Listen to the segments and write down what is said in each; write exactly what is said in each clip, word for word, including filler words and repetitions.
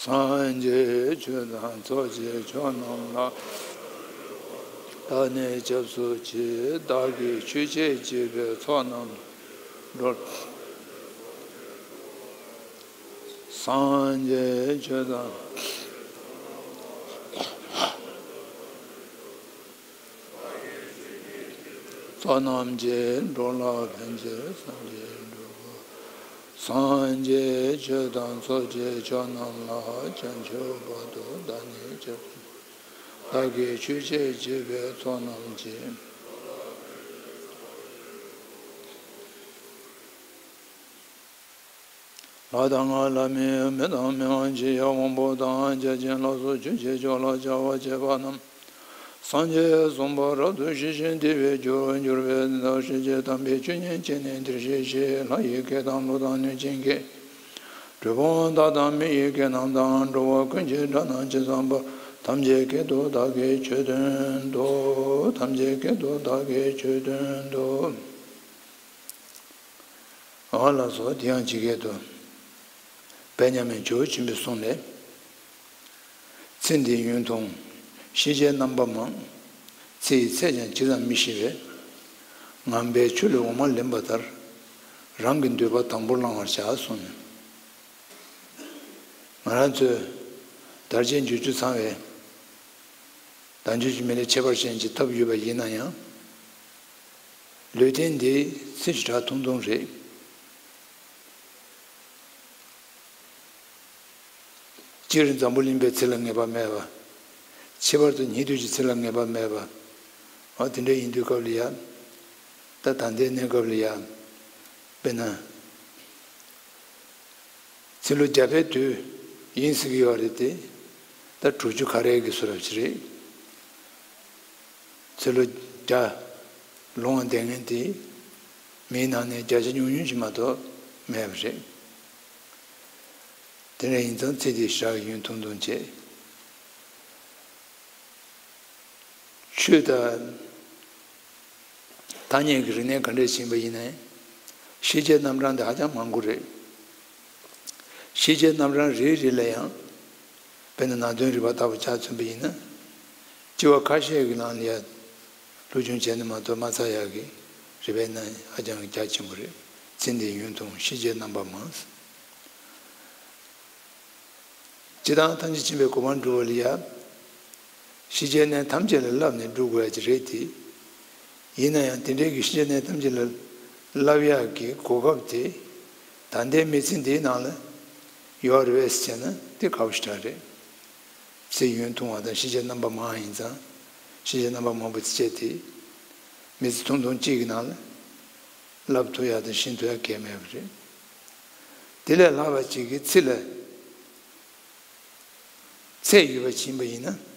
སངས་རྒྱས་ཆོས་དང་ཚོགས་ཀྱི་མཆོག་རྣམས་ལ། བདག་ནི་སྐྱབས་སུ་མཆི། བདག་གིས་ཆོས་བྱེད་ཅེས་པའི་ཚོགས་རྣམས་སྒྲོལ། སངས་རྒྱས་ཆོས་དང་ཚོགས་རྣམས་ཀྱིས། འགྲོ་ལ་ཕན་ཕྱིར་སངས་རྒྱས་འགྲུབ། སངས་རྒྱས་ཆོས་དང་ཚོགས་ཀྱི་མཆོག་རྣམས་ལ། བྱང་ཆུབ་བར་དུ་བདག་ནི་སྐྱབས་སུ། བདག་གིས་ཆོས་བྱེད་ཅེས་པའི་ཚོགས་རྣམས་ཀྱིས། ལྷ་དང་ལྷ་མིན་མི་དང་མི་དབང་ཆེ་ཡང་དབང་པོ་དང་བརྒྱ་བྱིན་ལ་སོགས་ཆོས་ཀྱི་མཆོག་ལ་སྦྱར་བར་བྱེད་པ་རྣམས། སངས་རྒྱས་གསུངས་པ་རབ་ཏུ་ཞི་ཞིང་བདེ་བའི་རྒྱུར་གྱུར་པའི་དེ་དག་ཤེས་བྱའི་དམ་པའི་ཆོས་ཉིད་ཀྱིས་ནི་འདིར་གཤེགས་ཤིང་། ལྷ་ཡི་སྐད་དང་ཀླུ་དང་གནོད་སྦྱིན་སྐད། གྲུལ་བུམ་དག་དང་མི་ཡི་སྐད་རྣམས་དང་། འགྲོ་བ་ཀུན་གྱི་སྒྲ་རྣམས་ཇི་ཙམ་པ། ཐམས་ཅད་སྐད་དུ་བདག་གིས་ཆོས་བསྟན་ཏོ། ཐམས་ཅད་སྐད་དུ་བདག་གིས་ཆོས་བསྟན་ཏོ། འོ་ལགས་སོ། དེ་ཡང་ཇི་སྐད་དུ། དཔལ་མཉམ་མེད་ཇོ་བོ་ཆེན་པོས་གསུངས་ནས། ཚེ་འདིའི་ཡུན་ཐུང་། ཤེས་བྱའི་རྣམ་པ་མང་། ཚེ་ཡི་ཚད་ཀྱང་ཇི་ཙམ་མི་ཤེས་པས། ངན་པའི་ཆུ་ལས་འོ་མ་ལེན་པ་ལྟར། རང་གི་འདོད་པ་དང་པོར་བླང་བར་བྱ་གསུངས་ནས། ང་རང་ཚོས་དར་ཆེན་འཇུ་རྒྱུ་ཚང་བའི་དལ་འབྱོར་གྱི་མི་ལས་ཁྱད་པར་ཅན་གྱི་ཐབས་ཡོད་པ་ཡིན་ན་ཡང་། ལུས་རྟེན་འདི་ཚེ་ཞེ་དྲག་ཐུང་ཐུང་རེད། སྤྱིར་འཛམ་བུ་གླིང་པའི་ཚེ་ལ་ངེས་པ་མེད་པ། ཁྱད་པར་དུ་ཉིད་དུ་ཀྱི་ཚེ་ལ་ངེས་པ་མེད་པ། འོ་དེ་འདྲ་ཡིན་དུས་སྐབས་ལ་ཡ། ད་ད་ལྟའི་གནས་སྐབས་ལ་ཡ། དཔེར་ན། ཚེ་ལོ་བརྒྱ་པའི་དུས་ཡིན་ཟེར་གྱི་ཡོད་རེད་དེ། ད་དྲུག་ཅུ་ཁ་རལ་གྱི་བཟོ་འདྲ་ཅིག་རེད། ཚེ་ལོ་བརྒྱ་ལོངས་བསྡད་མཁན་དེ་མིའི་ནང་ནས་བརྒྱ་ཆ་ཉུང་ཉུང་ཅིག་མ་གཏོགས་མེད་པ་རེད། དེ་འདྲ་ཡིན་ཙང་ཚེ་འདི་ཞེ་དྲག་ཡུན་ཐུང་ཐུང་བྱས། ཆོས་དང་ཐ་སྙད་ཀྱི་རིག་གནས་ག་འདྲས་ཕྱིན་པ་ཡིན་ནའི། ཤེས་བྱའི་རྣམ་གྲངས་དེ་ཧ་ཅང་མང་པོ་རེད། ཤེས་བྱའི་རྣམ་གྲངས་རེ་རེ་ལ་ཡང་། དཔེར་ན་ནང་དོན་རིག་པ་ལྟ་བུ་ཆ་མཚོན་པ་ཡིན་ན། སྤྱི་བ་ཁ་ཤས་ཀྱི་ནང་ལ་ཡང་སློབ་སྦྱོང་བྱས་ན་མ་གཏོགས་མ་ཚར་ཡག་གི་རིག་པའི་སྣ་ཧ་ཅང་གི་རྒྱ་ཆེན་པོ་རེད། ཚེ་འདིའི་ཡུན་ཐུང་། ཤེས་བྱའི་རྣམ་པ་མང་། སྤྱིར་བཏང་ཐམས་ཅད་མཁྱེན་པའི་གོ་འཕང་སྒྲུབ་པ་ལ་ཡ། ཤེས་བྱའི་གནས་ཐམས་ཅད་ལ་བསླབས་ནས་སྒྲུབ་དགོས་ཡ་ཅིག་རེད་དེ། ཡིན་ན་ཡང་དེ་འདྲའི་གི་ཤེས་བྱའི་གནས་ཐམས་ཅད་ལ་བསླབ་ཡག་གི་གོ་སྐབས་དེ། ད་ལྟའི་མི་ཚེ་འདིའི་ནང་ལ་ཡོད་རེད་པས་ཟེར་ན་དེ་དཀའ་པོ་ཞེ་དྲག་རེད། ཚེ་ཡུན་ཐུང་བ་དང་ཤེས་བྱའི་རྣམ་པ་མང་བ་ཡིན་ཙང་། ཤེས་བྱའི་རྣམ་པ་མང་པོ་དེ་སྤྱད་དེ། མི་ཚེ་ཐུང་ཐུང་གཅིག་གི་ནང་ལ་བསླབ་ཐུབ་ཡག་དང་ཤེས་ཐུབ་ཡག་གལ་མེད་པ་རེད། དེ་ལས་ལྷག་པ་ཅིག་གི་ཚེ་ལ་ཚད་ཡོད་པ་ཕྱིན་པ་ཡིན་ན།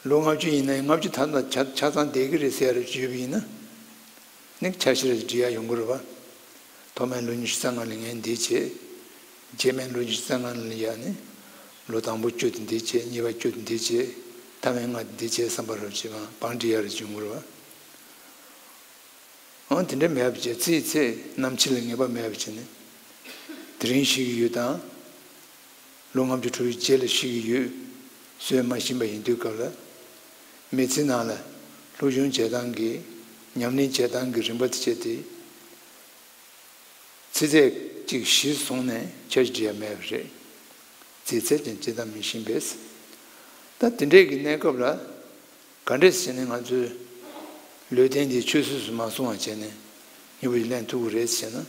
ལོ་ལྔ་བཅུ་ཡིན་ན་ཡང་ལྔ་བཅུ་ཐམ་ལ་ཆ་ཆ་ཚང་བསྡད་ཀྱི་རེད་ཟེར་ཡ་རེ་ཡོད་པ་ཡིན་ན། ནི་ཆ་ཤས་རེ་འབྲི་ཡ་ཡོང་གི་རེད་པ། ཐོག་མའི་ལོ་ཉི་ཤུ་རྩ་ལྔ་ལ་ངས་འདི་བྱས། རྗེས་མའི་ལོ་ཉི་ཤུ་རྩ་ལྔ་ལ་ཡ་ནི། ལོ་དང་པོ་བཅུ་དེ་འདི་བྱས། གཉིས་པ་བཅུ་དེ་འདི་བྱས། ཐ་མའི་ལྔ་དེ་འདི་བྱས་བསམ་པ་རེ་བྱས་པ་བང་སྒྲིག་ཡ་རེ་ཡོང་གི་རེད་པ། འོ་དེ་འདྲ་མེད་པ་བྱས། ཚེའི་ཚད་ནམ་འཆི་ལ་ངེས་པ་མེད་པ་བྱས་ནས། དེ་རིང་ཤི་གི་ཡོད་དང་། ལོ་ལྔ་བཅུ་དྲུག་ཅུའི་རྗེས་ལ་ཤི་གི་ཡོད། བཟོས་མ་ཤེས་པ་ཡིན་དུས་སྐབས་ལ། མི་ཚེ་ནང་ལ་སློབ་སྦྱོང་བྱེད་སྟངས་ཀྱི། ཉམས་ལེན་བྱེད་སྟངས་ཀྱི་རིམ་པ་དེ་བྱས་ཏེ། ཚེ་ཚད་ཅིག་གཞི་བཟུང་ནས་ཆ་ཞིག་འབྲི་ཡ་མེད་པ་རེད། ཚེའི་ཚད་ཀྱང་ཇི་ལྟར་མི་ཤེས་པས། ད་དེ་འདྲས་ཀྱི་གནས་སྐབས་ལ། ག་འདྲས་བྱས་ནས་ང་ཚོས་ལུས་རྟེན་འདིའི་ཆོས་སུ་མ་བཟུང་བ་བྱས་ནས་མཉེས་པོ་ཞིག་ལེན་ཐུབ་ཀྱི་རེད་ཟེར་ན།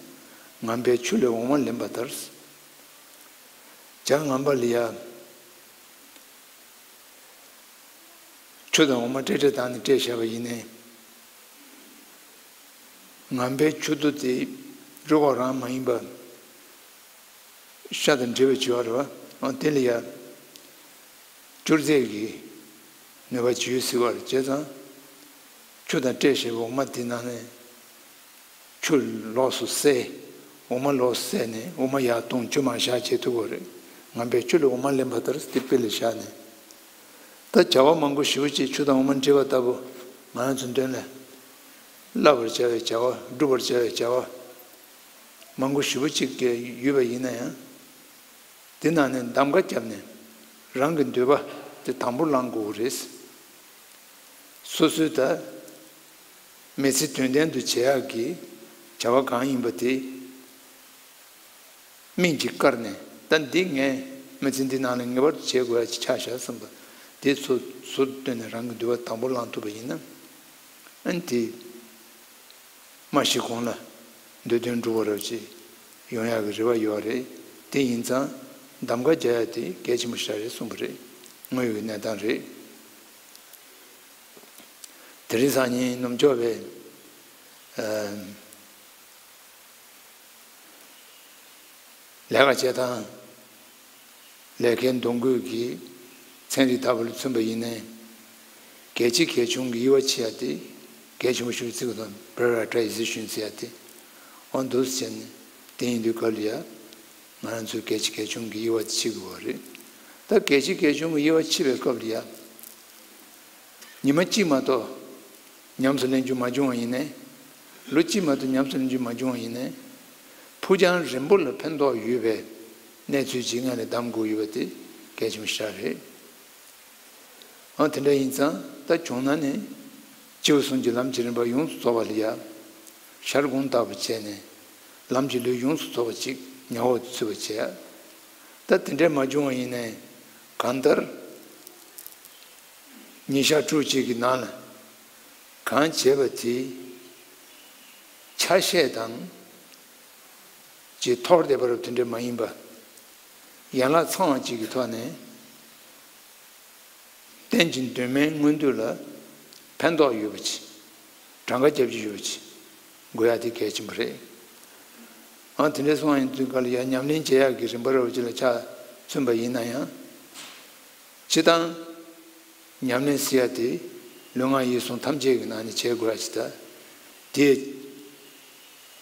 ངན་པའི་ཆུ་ལས་འོ་མ་ལེན་པ་ལྟར། བྱ་ངན་པ་ལ་ཡ། ཆུ་དང་འོ་མ་སྤྲད་སྤྲད་བཏང་ནས་སྤྲད་བཞག་པ་ཡིན་ནའི། ངན་པའི་ཆུ་དོ་དེ་རི་འོག་རང་མ་ཡིན་པ། ཤ་དང་འདྲེས་པ་བྱེད་པ་རེད་པ། ཨ་དེ་ལ་ཡ། སྐྱུར་རྫས་ཀྱི་ནུས་པ་ཅིག་ཡོད་སྲིད་པ་རེད། བྱས་ཙང་། ཆུ་དང་སྤྲད་བཞག་པའི་འོ་མ་དེ་ནང་ནས་ཆུ་ལོགས་སུ་བསལ། འོ་མ་ལོགས་སུ་བསལ་ནས་འོ་མ་ཡར་གཏོང་། ཆུ་མར་བཞག་བྱེད་ཐུབ་ཀྱི་རེད། ངན་པའི་ཆུ་ལས་འོ་མ་ལེན་པ་ལྟར་དེ་དཔེ་ལ་བཞག་ནས། ད་བྱ་བ་མང་པོ་ཞེ་པོ་ཅིག་ཆུ་དང་འོ་མ་འདྲེས་པ་ལྟ་བུ་ང་རང་ཚོའི་མདུན་ལ། བསླབ་པར་བྱ་བའི་བྱ་བ། སྒྲུབ་པར་བྱ་བའི་བྱ་བ། མང་པོ་ཞེ་པོ་ཅིག་གི་ཡོད་པ་ཡིན་ན་ཡང་། དེ་ནང་ནས་གདམ་ག་བརྒྱབ་ནས་རང་གི་འདོད་པ་དེ་དང་པོ་བླང་དགོས་རེད། སོ་སོའི་ད་མི་ཚེ་དོན་ལྡན་དུ་བྱེད་ཡག་གི་བྱ་བ་གང་ཡིན་པ་དེ། སྨིན་གྱིས་བཀར་ནས་ད་འདི་ངས་མི་ཚེ་འདི་ནང་ལ་ངེས་པར་དུ་བྱེད་དགོས་ཡ་ཅིག་ཆགས་བཞག་བསམ་པ་དེ་ཚོ་ཟུར་བཏོན་ནས་རང་གི་འདོད་པ་དང་པོ་བླངས་ཐུབ་པ་ཡིན་ན། ཨ་ནི་དེ་མ་ཤི་གོང་ལ་འདོད་དོན་འགྲུབ་པ་རབ་ཅིག་ཡོང་ཡག་གི་རེ་བ་ཡོད་རེད། དེ་ཡིན་ཙང་གདམ་ག་རྒྱག་ཡ་དེ་གལ་ཆེན་པོ་ཞིག་རེད་གསུངས་པ་རེད། དངོས་ཡོད་ཀྱི་གནས་སྟངས་རེད། དེ་རིང་སང་ཉིན་ནུབ་ཕྱོགས་པའི་ལས་ཀ་བྱེད་སྟངས། ལས་ཀའི་འདུ་འགོད་ཀྱི་ཚན་རིག་ལྟ་བུ་ལ་མཚོན་པ་ཡིན་ནའི། གལ་ཆེ་གལ་ཆུང་གི་དབྱེ་བ་ཕྱེ་ཡ་དེ་གལ་ཆེན་པོ་ཞིག་བརྩི་དགོས་དང་prioritizationཟེར་ཡ་དེ། འོ་འདུག་སེ་བྱས་ནས་དེ་ཡིན་དུས་སྐབས་ལ་ཡ། ང་རང་ཚོས་གལ་ཆེ་གལ་ཆུང་གི་དབྱེ་བ་ཕྱེ་དགོས་པ་རེད། ད་གལ་ཆེ་གལ་ཆུང་གི་དབྱེ་བ་ཕྱེ་བའི་སྐབས་ལ་ཡ། ཉི་མ་གཅིག་མ་གཏོགས་ཉམས་སུ་ལེན་རྒྱུ་མ་བྱུང་བ་ཡིན་ནའི། ལོ་གཅིག་མ་གཏོགས་ཉམས་སུ་ལེན་རྒྱུ་མ་བྱུང་བ་ཡིན་ནའི། ཕུགས་རྒྱང་རིང་པོ་ལ་ཕན་ཐོགས་ཡོད་པའི་གནས་ཚུལ་ཅིག་སྔོན་ལ་གདམ་དགོས་ཡོད་པ་དེ་གལ་ཆེན་པོ་ཞིག་རེད། ཨང་དེ་འདྲ་ཡིན་ཙང་ད་བྱུང་ན་ནི། སྐྱེས་བུ་གསུམ་གྱི་ལམ་གྱི་རིམ་པ་ཡོངས་སུ་རྫོགས་པ་ལ་ཡ། ཤར་དགོངས་ལྟ་བུ་བྱས་ནས་ལམ་གྱི་ལུས་ཡོངས་སུ་རྫོགས་པ་ཅིག་ཉ་འོག་ཏུ་ཚུད་པ་བྱས། ད་དེ་འདྲ་མ་བྱུང་བ་ཡིན་ནའི་གང་ལྟར། ཉིན་ཞག་དྲུག་ཅིག་གི་ནང་ལ་གང་བྱས་པ་དེ་ཆ་ཤས་དང་ཅིག་མཐོར་འདེགས་པ་རབ་དེ་འདྲ་མ་ཡིན་པ། ཡན་ལག་ཚང་བ་ཅིག་གི་ཐོག་ནས་རྟེན་ཅིང་འདུན་མའི་མངོན་འདོད་ལ་ཕན་ཐོགས་ཡོད་པ་ཅིག་གྲངས་ཀ་རྒྱབ་ཀྱི་ཡོད་པ་ཅིག་དགོས་ཡ་དེ་གལ་ཆེན་པོ་རེད། ཨང་དེ་འདྲ་སོང་བ་ཡིན་དུས་ག་ལ་ཡ་ཉམས་ལེན་བྱེད་ཡག་གི་རིམ་པ་རབ་ཅིག་ལ་ཆ་མཚོན་པ་ཡིན་ན་ཡང་། སྤྱིར་བཏང་། ཉམས་ལེན་ཟེར་ཡ་དེ་ལུས་ངག་ཡིད་གསུམ་ཐམས་ཅད་ཀྱི་ནང་ནས་བྱེད་དགོས་ཡ་ཅིག་ད། དེ་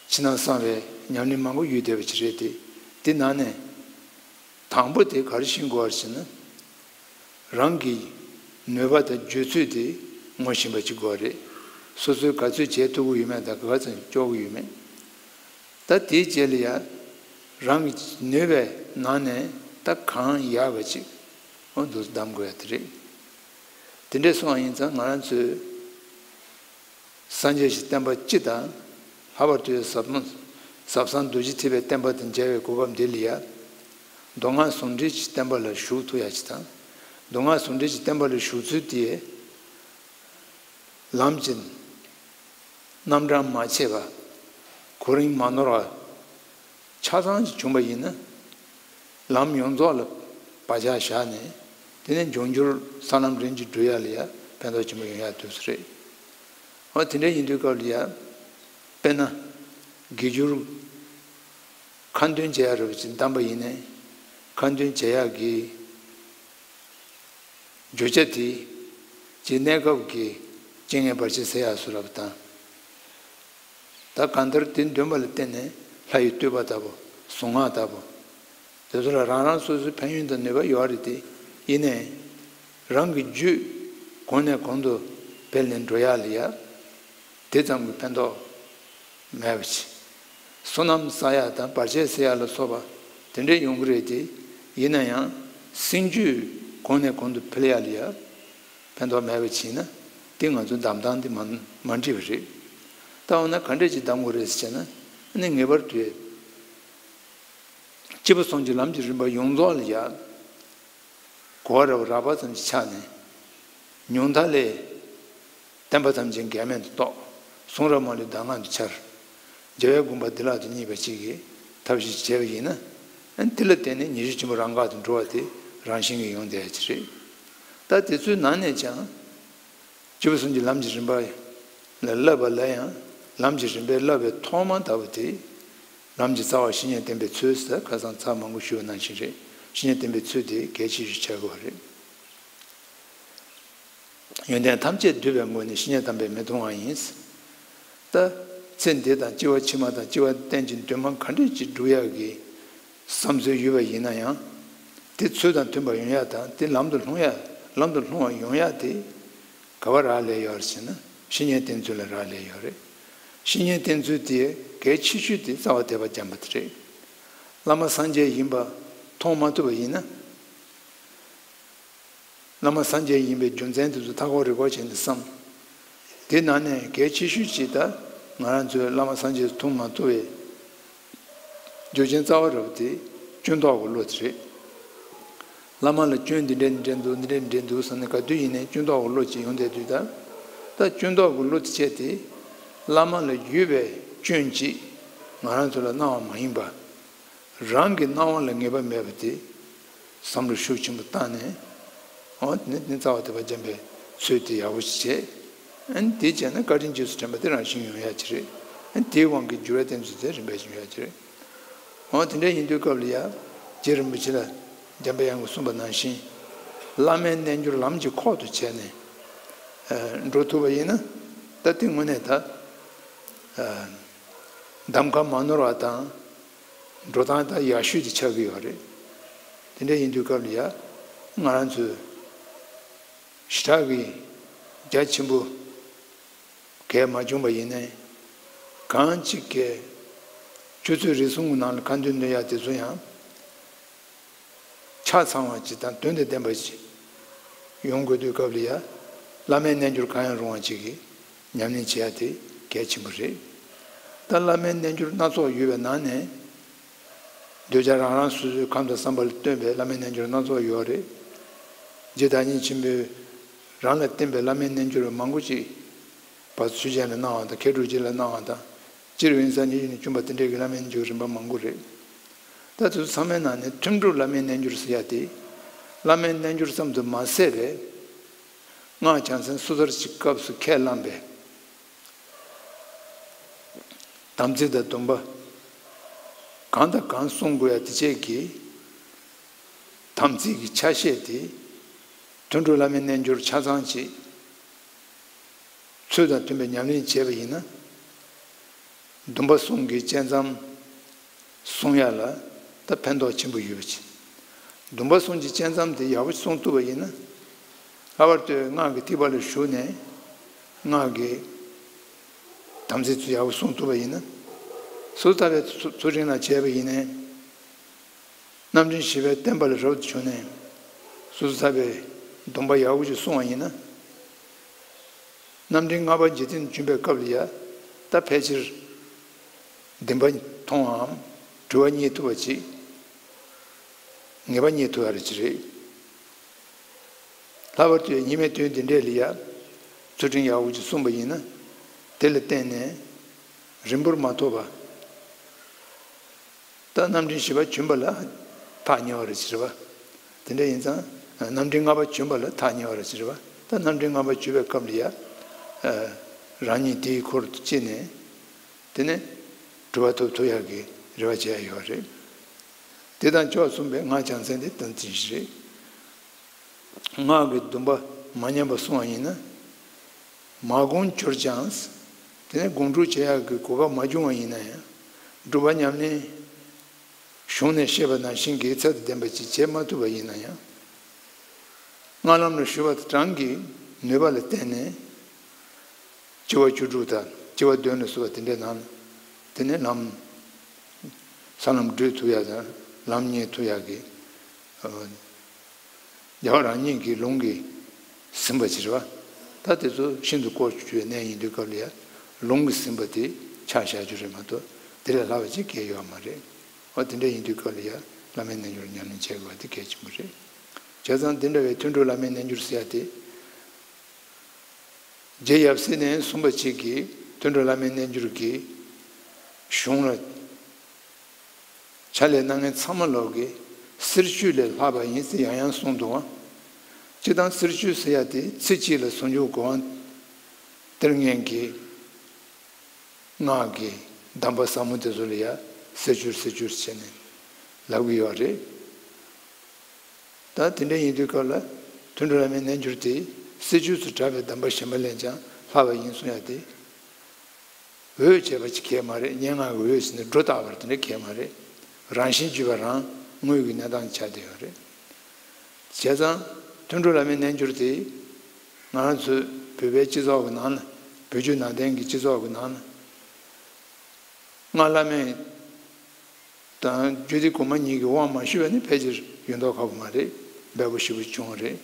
ཕྱི་ནང་གསང་བའི་ཉམས་ལེན་མང་པོ་ཡོད་བསྡད་པ་ཅིག་རེད་དེ། དེ་ནང་ནས་དང་པོ་དེ་ག་རེ་ཤེས་དགོས་པ་ཟེར་ན། རང་གི་ནུས་པ་དང་རྒྱུ་ཚོད་དེ་ངོ་ཤེས་པ་ཅིག་དགོས་རེད། སོ་སོས་ག་ཚོད་བྱེད་ཐུབ་ཀྱི་ཡོད་མེད་དང་ག་ཚོད་སྐྱོར་གྱི་ཡོད་མེད། ད་དེའི་རྗེས་ལ་ཡ། རང་གི་ནུས་པའི་ནང་ནས་ད་གང་ཡག་ག་ཅིག་འོ་འདུག་གདམ་དགོས་ཡ་དེ་རེད། དེ་འདྲས་སོང་བ་ཡིན་ཙང་ང་རང་ཚོས་སངས་རྒྱས་ཀྱི་བསྟན་པ་སྤྱི་དང་། ལྷག་པར་དུ་ཟབ་མོ་ཟབ་གསང་རྡོ་རྗེ་ཐེག་པའི་བསྟན་པ་དང་མཇལ་བའི་གོ་སྐབས་འདི་ལ་ཡ། མདོ་སྔགས་ཟུང་འབྲེལ་གྱི་བསྟན་པ་ལ་ཞུགས་ཐུབ་ཡ་ཅིག་དང་། མདོ་སྔགས་ཟུང་འབྲེལ་གྱི་བསྟན་པ་ལ་ཞུགས་ཚུལ་དེ། ལམ་གྱི་རྣམ་གྲངས་མ་ཆད་པ། གོ་རིམ་མ་ནོར་བ། ཆ་ཚང་ཞིག་བྱུང་བ་ཡིན་ན། ལམ་ཡོངས་རྫོགས་ལ་བག་ཆགས་བཞག་ནས། དེ་ནས་འབྱུང་འགྱུར་ས་ལམ་རིམ་གྱིས་བགྲོད་ཡ་ལ་ཡ་ཕན་ཐོགས་ཆེན་པོ་ཡོང་ཡ་དུས་སུ་རེད། འོ་དེ་འདྲ་ཡིན་དུས་སྐབས་ལ་ཡ། དཔེར་ན། དགེ་སྦྱོར་ཁ་འདོན་བྱེད་ཡ་རུ་ཅིག་བདམས་པ་ཡིན་ནའི། ཁ་འདོན་བྱེད་ཡ་གི་བརྗོད་བྱ་དེ་ཀྱི་གནས་སྐབས་ཀྱི་རྐྱེན་ངན་བར་ཆད་སེལ་ཡག་སུ་རབ་དང་། ད་གང་ལྟར་དེ་འདོན་པ་ལ་བརྟེན་ནས་ལྷ་ཡི་བསྟོད་པ་ལྟ་བུ། གཟུངས་སྔགས་ལྟ་བུ། དེ་ཚོ་ལ་རང་རང་སོ་སོའི་ཕན་ཡོན་དང་ནུས་པ་ཡོད་རེད་དེ། ཡིན་ནའི། རང་གི་རྒྱུད་གོང་ནས་གོང་དུ་འཕེལ་ནས་འགྲོ་ཡག་ལ་ཡ། དེ་ཙམ་གྱི་ཕན་ཐོགས་མེད་པ་ཅིག་བསོད་ནམས་བསགས་ཡག་དང་བར་ཆད་སེལ་ཡག་ལ་སོགས་པ་དེ་འདྲས་ཡོང་གི་རེད་དེ། ཡིན་ན་ཡང་སེམས་རྒྱུད་གོང་ནས་གོང་དུ་འཕེལ་ཡག་ལ་ཡ་ཕན་ཐོགས་མེད་པ་ཅིག་ན། དེ་ང་ཚོའི་གདམ་སྟངས་དེ་མ་མ་འགྲིག་པ་རེད། ད་འོ་ན་ག་འདྲས་ཅིག་གདམ་དགོས་རེད་ཟེར་བྱས་ན། ཨ་ནི་ངེས་པར་དུ་སྐྱེས་བུ་གསུམ་གྱི་ལམ་གྱི་རིམ་པ་ཡོངས་རྫོགས་ལ་ཡ། གོ་བ་རབ་རགས་པ་ཙམ་ཞིག་ཆགས་ནས། ཉུང་མཐའ་ལས། བསྟན་པ་ཐམས་ཅད་འགལ་མེད་དུ་རྟོགས། གསུང་རབ་མ་ལུས་གདམས་ངག་ཏུ་འཆར། རྒྱལ་བའི་དགོངས་པ་བདེ་བླག་ཏུ་རྙེད་པ་ཅིག་གི་ཐབས་ཤེས་ཤིག་བྱས་པ་ཡིན་ན། ཨ་ནི་དེ་ལ་བརྟེན་ནས་ཉེ་ཞི་ཆེན་པོ་རང་འགག་ཏུ་འགྲོ་བ་དེ་རང་བཞིན་གྱིས་ཡོང་བསྡད་ཡ་ཅིག་རེད། ད་དེ་ཚོའི་ནང་ནས་ཀྱང་། སྐྱེས་བུ་གསུམ་གྱི་ལམ་གྱི་རིམ་པ་ལ་བསླབ་པ་ལ་ཡང་ལམ་གྱི་རིམ་པའི་བསླབ་པའི་ཐོག་མ་ལྟ་བུ་དེ། ལམ་གྱི་རྩ་བ་བཤེས་གཉེན་བསྟེན་པའི་ཚུལ་ཟེར་ཁ་སང་ཚར་མང་པོ་ཞུས་པ་ནང་བཞིན་རེད། བཤེས་གཉེན་བསྟེན་པའི་ཚུལ་དེ་གལ་ཆེ་ཤོས་ཆགས་དགོས་པ་རེད། ཡོན་ཏན་ཐམས་ཅད་འདུས་པའི་སྒོ་ནས་བཤེས་གཉེན་དམ་པས་མི་གཏོང་བ་ཡིན། ད། ཚེ་འདི་དང་སྐྱེ་བ་ཕྱི་མ་དང་སྐྱེ་བ་གཏན་གྱི་འདུན་མ་ག་འདྲས་ཅིག་སྒྲུབ་ཡག་གི་བསམ་ཚུལ་ཡོད་པ་ཡིན་ན་ཡང་། དེ་ཚུལ་དང་མཐུན་པར་ཡོང་ཡག་དང་དེ་ལམ་དུ་ལྷུང་ཡག་ལམ་དུ་ལྷུང་བ་ཡོང་ཡག་དེ། ག་བ་རག་ལས་ཡོད་རེད་ཟེར་ན་བཤེས་གཉེན་བསྟེན་ཚུལ་ལ་རག་ལས་ཡོད་རེད། བཤེས་གཉེན་བསྟེན་ཚུལ་དེ་གལ་ཆེ་ཤོས་དེ་རྩ་བ་དད་པ་བརྒྱབ་པ་དེ་རེད། བླ་མ་སངས་རྒྱས་ཡིན་པ། མཐོང་མ་ཐུབ་པ་ཡིན་ན། བླ་མ་སངས་རྒྱས་ཡིན་པའི་རྒྱུ་མཚན་དེ་ཚོ་མཐའ་འཁོར་རིག་པ་བྱས་ནས་བསམ། དེ་ནང་ནས་གལ་ཆེ་ཤོས་ཅིག་ད་ང་རང་ཚོའི་བླ་མ་སངས་རྒྱས་སུ་མཐོང་མ་ཐུབ་པའི་རྒྱུ་རྐྱེན་རྩ་བ་རུ་དེ་སྐྱོན་རྟོག་གི་བློ་དེ་རེད། བླ་མ་ལ་སྐྱོན་འདི་འདྲ་འདི་འདྲ་འདུག་འདི་འདྲ་འདི་འདྲ་འདུག་བསམ་ནས་ག་དུས་ཡིན་ནའི་སྐྱོན་རྟོག་གི་བློ་ཅིག་ཡོང་བསྡད་དུས་ད། ད་སྐྱོན་རྟོག་གི་བློ་དེ་བཅད་དེ། བླ་མ་ལ་ཡོད་པའི་སྐྱོན་ཅིག་ང་རང་ཚོ་ལ་སྣང་བ་མ་ཡིན་པ། རང་གི་སྣང་བ་ལ་ངེས་པ་མེད་པ་དེ་བསམ་བློ་ཤུགས་ཆེན་པོ་བཏང་ནས། འོ་དེ་ནི་དེ་རྩ་བ་དེ་པ་འཇམ་པའི་ཚུལ་དེ་ཡག་པོ་ཞིག་བྱས། ཨ་ནི་དེ་བྱས་ན་བཀའ་དྲིན་རྗེས་སུ་དྲན་པ་དེ་རང་བཞིན་ཡོང་ཡ་ཅིག་རེད། ཨ་ནི་དེའི་དབང་གིས་འགྱུར་བ་དེ་ཚོ་དེ་རིམ་པས་ཡོང་ཡ་ཅིག་རེད། འོ་དེ་འདྲ་ཡིན་དུས་སྐབས་ལ་ཡ། རྗེ་རིན་པོ་ཆེ་ལ་འཇམ་པའི་དབྱངས་ཀྱིས་གསུངས་པ་ནང་བཞིན། བླ་མའི་རྣལ་འབྱོར་ལམ་གྱི་ཁོག་ཏུ་བྱས་ནས་འགྲོ་ཐུབ་པ་ཡིན་ན། ད་དེ་དངོས་གནས་ད་གདམ་ཁ་མ་ནོར་བ་དང་། འགྲོ་སྟངས་ད་ཡག་ཤོས་དེ་ཆགས་ཀྱི་ཡོད་རེད། དེ་འདྲ་ཡིན་དུས་སྐབས་ལ་ཡ། ང་རང་ཚོས་ཞེ་དྲག་གི་རྒྱ་ཆེན་པོ་གལ་མ་བྱུང་བ་ཡིན་ནའི། གང་ཅིག་གལ་ཆུ་ཚོད་རེ་ཟུང་གི་ནང་ལ་ཁ་འདོན་འདོན་ཡ་དེ་ཚོ་ཡང་ཆ་ཚང་བ་ཅིག་དང་དོན་དང་ལྡན་པ་ཅིག་ཡོང་དགོས་དུས་སྐབས་ལ་ཡ། བླ་མའི་རྣལ་འབྱོར་གང་ཡང་རུང་བ་ཅིག་གི་ཉམས་ལེན་བྱེད་ཡ་དེ་གལ་ཆེན་པོ་རེད། ད་བླ་མའི་རྣལ་འབྱོར་སྣ་ཚོགས་ཡོད་པའི་ནང་ནས། འདོད་ཆགས་རང་རང་སོ་སོའི་ཁམས་དང་བསམ་པ་ལ་བསྟོད་པའི་བླ་མའི་རྣལ་འབྱོར་སྣ་ཚོགས་ཡོད་རེད། རྗེ་བདག་ཉིད་ཆེན་པོས་རང་ལ་བསྟན་པའི་བླ་མའི་རྣལ་འབྱོར་མང་པོ་ཅིག་བར་དུ་ཆོས་རྒྱལ་ལ་གནང་བ་དང་མཁས་གྲུབ་རྗེ་ལ་གནང་བ་དང་། སྤྱིར་དབེན་ས་ཉི་ཤུ་ནས་བྱུང་བ་དེ་འདྲའི་གི་བླ་མའི་རྣལ་འབྱོར་རིམ་པ་མང་པོ་རེད། ད་དེ་ཚོ་ཚང་མའི་ནང་ནས་ཐིམ་གྲུབ་བླ་མའི་རྣལ་འབྱོར་ཟེར་ཡ་དེ། བླ་མའི་རྣལ་འབྱོར་ཙམ་དུ་མ་ཟད་པའི། སྔགས་བྱང་སེམས་སོ་ཐར་གྱི་སྐབས་སུ་ཁས་བླངས་པའི་དམ་ཚིག་དང་སྡོམ་པ། གང་དང་གང་བསྲུང་དགོས་ཡ་དེ་བཅས་ཀྱི་དམ་ཚིག་གི་ཆ་ཤས་དེ། ཐུན་དྲུག་བླ་མའི་རྣལ་འབྱོར་ཆ་ཚང་གཅིག་ཚུལ་དང་མཐུན་པའི་ཉམས་ལེན་བྱས་པ་ཡིན་ན། སྡོམ་པ་གསུམ་གྱི་བཅད་མཚམས་སྲུང་ཡ་ལ་ད་ཕན་ཐོགས་ཆེན་པོ་ཡོད་པ་ཅིག་སྡོམ་པ་གསུམ་གྱི་བཅད་མཚམས་དེ་ཡག་པོ་སྲུང་ཐུབ་པ་ཡིན་ན། ལྷག་པར་དུ་སྔགས་ཀྱི་ཐེག་པ་ལ་ཞུགས་ནས་སྔགས་ཀྱི་དམ་ཚིག་ཚོ་ཡག་པོ་སྲུང་ཐུབ་པ་ཡིན་ན། སོ་ཐར་པའི་ཚུལ་ཁྲིམས་ལ་བྱས་པ་ཡིན་ནའི། རྣམ་འདྲེན་བཞི་པའི་བསྟན་པ་ལ་རབ་ཏུ་བྱུང་ནས། སོ་སོ་ཐར་པའི་སྡོམ་པ་ཡག་པོ་ཅིག་སྲུང་བ་ཡིན་ན། རྣམ་འདྲེན་ལྔ་པ་འཇིག་རྟེན་དུ་བྱོན་པའི་སྐབས་ལ་ཡ། ད་ཕལ་ཆེར་བདེན་པ་མཐོང་བའམ་གྲོལ་བ་རྙེད་ཐུབ་པ་ཅིག་ངེས་པ་རྙེད་ཐུབ་ཡ་རེ་ཅིག་རེད། ལྷག་པར་དུ་གཉིས་མེད་དོན་འདི་འདྲས་ལ་ཡ། ཚུལ་ཁྲིམས་ཡག་པོ་ཅིག་སྲུང་བ་ཡིན་ན། དེ་ལ་བརྟེན་ནས་རིང་པོར་མ་ཐོགས་པ། ད་རྣམ་འདྲེན་བཞི་པ་བྱོན་པ་ལ་ཐག་ཉེ་བ་རེ་ཅིག་རེད་པ། དེ་འདྲ་ཡིན་ཙང་རྣམ་འདྲེན་ལྔ་པ་བྱོན་པ་ལ་ཐག་ཉེ་བ་རེ་ཅིག་རེད་པ། ད་རྣམ་འདྲེན་ལྔ་པ་བྱོན་པའི་སྐབས་ལ་ཡ། རང་ཉིད་དེའི་འཁོར་དུ་སྐྱེས་ནས། དེ་ནས་གྲུབ་པ་ཐོབ་ཐུབ་ཡག་གི་རེ་བ་བྱེད་ཡ་ཡོད་རེད། དེ་དང་ཕྱོགས་མཚུངས་པའི་སྔགས་བྱང་སེམས་དེ་དོན་ཚན་བཞི་རེད། སྔགས་ཀྱི་སྡོམ་པ་མ་ཉམས་པ་སྲུང་བ་ཡིན་ན། མ་དགོངས་གྱུར་ཀྱང་། དེ་ནས་དགོངས་འགྲུབ་བྱེད་ཡག་གི་གོ་སྐབས་མ་བྱུང་བ་ཡིན་ན་ཡང་། སྒྲུབ་པ་ཉམས་ལེན་གཞུང་ནས་བཤད་པ་ནང་བཞིན་གྱི་ཚད་དང་ལྡན་པ་ཅིག་བྱེད་མ་ཐུབ་པ་ཡིན་ན་ཡང་། སྔགས་ལམ་ལ་ཞུགས་པ་དང་གྲངས་ཀྱི་ནུས་པ་ལ་བརྟེན་ནས། སྤྱི་བ་བཅུ་དྲུག་དང་སྤྱི་བ་བདུན་ལ་སོགས་པ་དེ་འདྲའི་ནང་ལ། དེ་ནས་ལམ། ས་ལམ་བགྲོད་ཐུབ་ཡག་དང་ལམ་རྙེད་ཐུབ་ཡག་གི། རྒྱལ་བ་རང་ཉིད་ཀྱི་ལུང་གིས་ཟིན་པ་ཅིག་རེད་པ། ད་དེ་ཚོ་ཤིན་ཏུ་བཀོལ་སྤྱོད་གནས་ཡིན་དུས་སྐབས་ལ་ཡ། ལུང་གིས་ཟིན་པ་དེ་ཆ་བཞག་རྒྱུ་རེད་མ་གཏོགས་དེ་ལས་ལྷག་པ་ཅིག་གལ་ཡོད་མ་རེད། འོ་དེ་འདྲ་ཡིན་དུས་སྐབས་ལ་ཡ་བླ་མའི་རྣལ་འབྱོར་ཉམས་ལེན་བྱེད་དགོས་པ་དེ་གལ་ཆེན་པོ་རེད། བྱས་ཙང་དེ་འདྲ་བའི་ཐུན་དྲུག་བླ་མའི་རྣལ་འབྱོར་ཟེར་ཡ་དེ། རྗེ་ཡབ་སྲས་ནས་གསུངས་པ་ཅིག་གིས་ཐུན་དྲུག་བླ་མའི་རྣལ་འབྱོར་གྱི་གཞུང་ལ། ཕྱག་ལས་གནང་མཁན་ཚང་མ་ལོག་གི་གསེར་ཆོས་ལས་ལྷག་པ་ཡིན་ཟེར་ཡང་ཡང་གསུངས་འདུག་པ། སྤྱིར་བཏང་གསེར་ཆོས་ཟེར་ཡ་དེ་ཚིག་གཅིག་ལ་ཟུང་འཇུག་གོ་དབང་སྟེར་མཁན་གྱི་སྔགས་ཀྱི་གདམས་པ་ཟབ་མོ་དེ་ཚོ་ལ་ཡ་གསེར་ཆོས་གསེར་ཆོས་བྱས་ནས་ལབ་ཀྱི་ཡོད་རེད། ད་དེ་འདྲ་ཡིན་དུས་སྐབས་ལ་ཐུན་དྲུག་བླ་མའི་རྣལ་འབྱོར་དེ་གསེར་ཆོས་སུ་གྲགས་པའི་གདམས་པ་གཞན་པ་ལས་ཀྱང་ལྷག་པ་ཡིན་གསུང་ཡ་དེ། འོས་བྱས་པ་ཅིག་གལ་མ་རེད། སྙན་ངག་གི་འོས་ཟེར་ནས་སྒྲོ་བཏགས་པ་དེ་འདྲ་གལ་མ་རེད། རང་བཞིན་བརྗོད་པ་རང་དངོས་ཀྱི་གནས་སྟངས་ཆགས་བསྡད་ཡོད་རེད། བྱས་ཙང་ཐུན་དྲུག་བླ་མའི་རྣལ་འབྱོར་དེ་ང་རང་ཚོའི་བོད་པའི་སྤྱི་ཚོགས་ཀྱི་ནང་ན། བོད་བརྒྱུད་ནང་བསྟན་གྱི་སྤྱི་ཚོགས་ཀྱི་ནང་ན། སྔགས་བླ་མེད་ དང་རྒྱུད་སྡེ་གོང་མ་གཉིས་ཀྱི་དབང་མ་ཞུས་པ་ནི་ཕལ་ཆེར་ཡོད་མདོག་ཁ་པོ་མ་རེད། འབེལ་པོ་ཞེ་པོ་བྱུང་བ་རེད།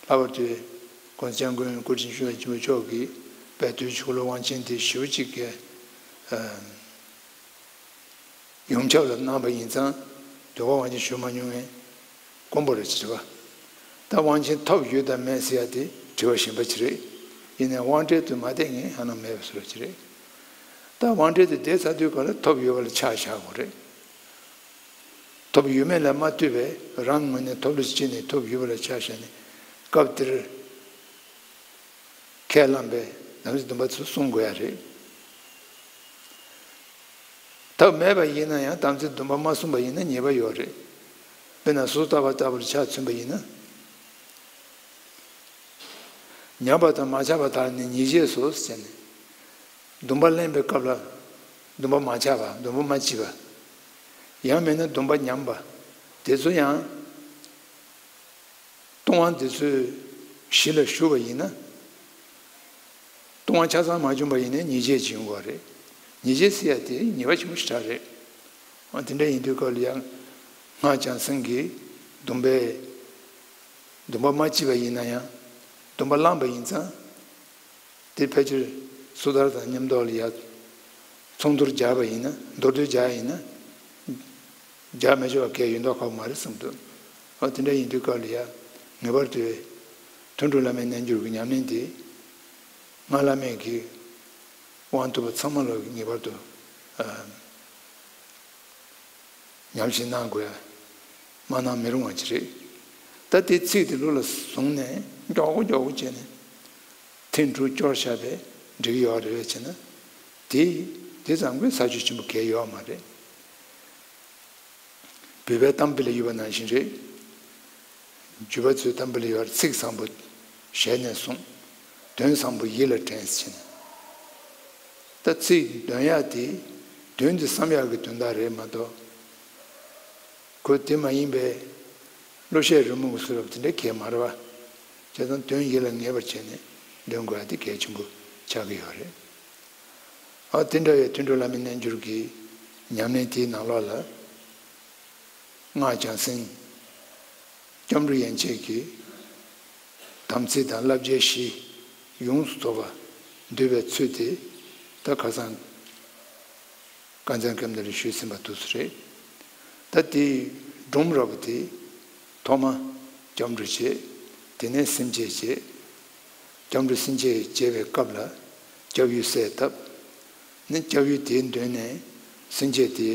ལྷག་པར་དུ་༸གོང་ས་༸སྐྱབས་མགོན་སྐུ་ཕྲེང་བཅུ་བཞི་པ་ཆེན་པོ་མཆོག་གིས་དཔལ་དུས་ཆོས་འཁོར་ལོ་དབང་ཆེན་དེ་ཞེ་པོ་ཅིག་གི་ཡོངས་ཁྱབ་ལ་གནང་བ་ཡིན་ཙང་དུས་འཁོར་དབང་ཆེན་ཞུ་མ་མྱོང་མཁན་དཀོན་པོ་རེད་ཅེས་བ། ད་དབང་ཆེན་ཐོབ་ཡོད་དམ་མེད་ཟེར་ཡ་དེ་དྲི་བ་གཞན་པ་ཅིག་རེད། ཡིན་ནའི་དབང་གྲལ་དུ་མ་བསྡད་མཁན་ཧ་ལམ་མེད་པའི་བཟོ་འདྲ་ཅིག་རེད། ད་དབང་གྲལ་དུ་བསྡད་ཚར་དུས་ག་ལ་ཐོབ་ཡོད་པ་ལ་ཆ་བཞག་དགོས་རེད། ཐོབ་ཡོད་མེད་ལ་མ་ལྟོས་པའི་རང་ངོས་ནས་ཐོབ་ལ་ཕྱིན་ནས་ཐོབ་ཡོད་པ་ལ་ཆ་བཞག་ནས་སྐབས་དེར་ཁས་བླངས་པའི་དམ་ཚིག་སྡོམ་པ་ཚོ་སྲུང་དགོས་ཡ་རེད། ཐབས་མེད་པ་ཡིན་ན་ཡང་དམ་ཚིག་སྡོམ་པ་མ་སྲུང་བ་ཡིན་ན་ཉེས་པ་ཡོད་རེད། དཔེར་ན་སོ་ཏ་པ་ལྟ་བུར་ཆ་མཚོན་པ་ཡིན་ན། ཉམས་པ་དང་མ་ཆགས་པ་དག་ནི་ཉེས་བྱས་སོ་ཟེར་ནས། སྡོམ་པ་ལེན་པའི་སྐབས་ལ་སྡོམ་པ་མ་ཆགས་པ་སྡོམ་པ་མ་བཅད་པ། ཡང་མིན་ན་སྡོམ་པ་ཉམས་པ། དེ་ཚོ་ཡང་། ལྟུང་བ་འདི་ཚོས་གཞི་ལ་ཞུགས་པ་ཡིན་ན། ལྟུང་བ་ཆ་ཚང་མ་བྱུང་བ་ཡིན་ན་ཉེས་བྱས་ཅིག་ཡོང་གི་རེད། ཉེས་བྱས་ཟེར་ཡ་དེ་ཉེས་པ་ཆེན་པོ་ཞེ་དྲག་རེད། འོ་དེ་འདྲ་ཡིན་དུས་སྐབས་ལ་ཡང་སྔགས་བྱང་སེམས་ཀྱི་སྡོམ་པས་སྡོམ་པ་མ་བཅད་པ་ཡིན་ན་ཡང་སྡོམ་པ་བླངས་པ་ཡིན་ཙང་། དེ་ཕལ་ཆེར་སོ་ཐར་དང་མཉམ་དུ་ལ་ཡ་མཚུངས་བསྡུར་རྒྱག་པ་ཡིན་ན་མདོར་བསྡུས་རྒྱག་ཡིན་ན། རྒྱག་མི་ཆོག་པ་གལ་ཡོད་མདོག་ཁ་པོ་མ་རེད་བསམ་འདུག་འོ་དེ་འདྲ་ཡིན་དུས་སྐབས་ལ་ཡ་ངེས་པར་དུ་དུད་འགྲོ་བླ་མའི་རྣལ་འབྱོར་གྱི་ཉམས་ལེན་དེ་སྔགས་བླ་མེད་ཀྱི་དབང་ཐོབ་པ་ཚང་མ་ལ་ངེས་པར་དུ་ཨ། ཉམས་ཞིབ་གནང་དགོས་ཡ། མ་གནང་མི་རུང་བ་ཅིག་རེད། ད་དེ་ཚིག་དེ་བློ་ལ་བཟུང་ནས་མགྱོགས་པོ་མགྱོགས་པོ་བྱས་ནས་ཐེངས་དྲུག་སྐྱོར་བཞག་པས་འགྲིག་གི་ཡོད་རེད་བས་བྱས་ན། དེ་དེ་ཙམ་གྱིས་ས་ཆུ་ཆེན་པོ་གས་ཡོད་མ་རེད། བོད་པའི་གཏམ་དཔེ་ལ་ཡོད་པ་ནང་བཞིན་རེད། བརྒྱུད་པ་ཚོའི་གཏམ་དཔེ་ལ་ཡོད་པར་ཚིག་བཟང་པོ་ཞལ་ནས་གསུངས། དོན་བཟང་པོ་ཡིད་ལ་དྲན་ཟེར་ནས། ད་ཚིག་འདོན་ཡག་དེ་དོན་དེ་བསམ་ཡག་གི་དོན་དག་རེད་མ་གཏོགས། ཁོ་དེ་མ་ཡིན་པའི་བློ་ཤེས་རི་མོ་གི་བཟོ་འདྲ་དེ་འདྲ་གས་མ་རེད་བ། བྱས་ཙང་དོན་ཡིད་ལ་ངེས་པར་བྱས་ནས་འདོན་དགོས་ཡག་དེ་གལ་ཆེན་པོ་ཆགས་ཀྱི་ཡོད་རེད། ཨ་དེ་འདྲ་བའི་དུད་འགྲོ་བླ་མའི་རྣལ་འབྱོར་གྱི་ཉམས་ལེན་དེའི་ནང་ལོགས་ལ། སྔགས་བྱང་སེམས་སྐྱབས་འགྲོ་ཡན་ཆད་ཀྱི་དམ་ཚིག་དང་བསླབ་བྱའི་གཞི་ཡོངས་སུ་རྫོགས་པ་འདུས་པའི་ཚུལ་དེ་ད་ཁ་སང་། བཀའ་མཛངས་སྐབས་འདིར་ཞུས་ཟིན་པ་དུས་སུ་རེད། ད་དེའི་སྒྲོམ་ར་བ་དེ་ཐོག་མ་སྐྱབས་འགྲོ་བྱས། དེ་ནས་སེམས་བསྐྱེད་བྱས། སྐྱབས་འགྲོ་སེམས་བསྐྱེད་བྱེད་པའི་སྐབས་ལ་སྐྱབས་ཡུལ་གསལ་བཏབ། ནི་སྐྱབས་ཡུལ་དེའི་མདུན་ནས་སེམས་བསྐྱེད་དེ་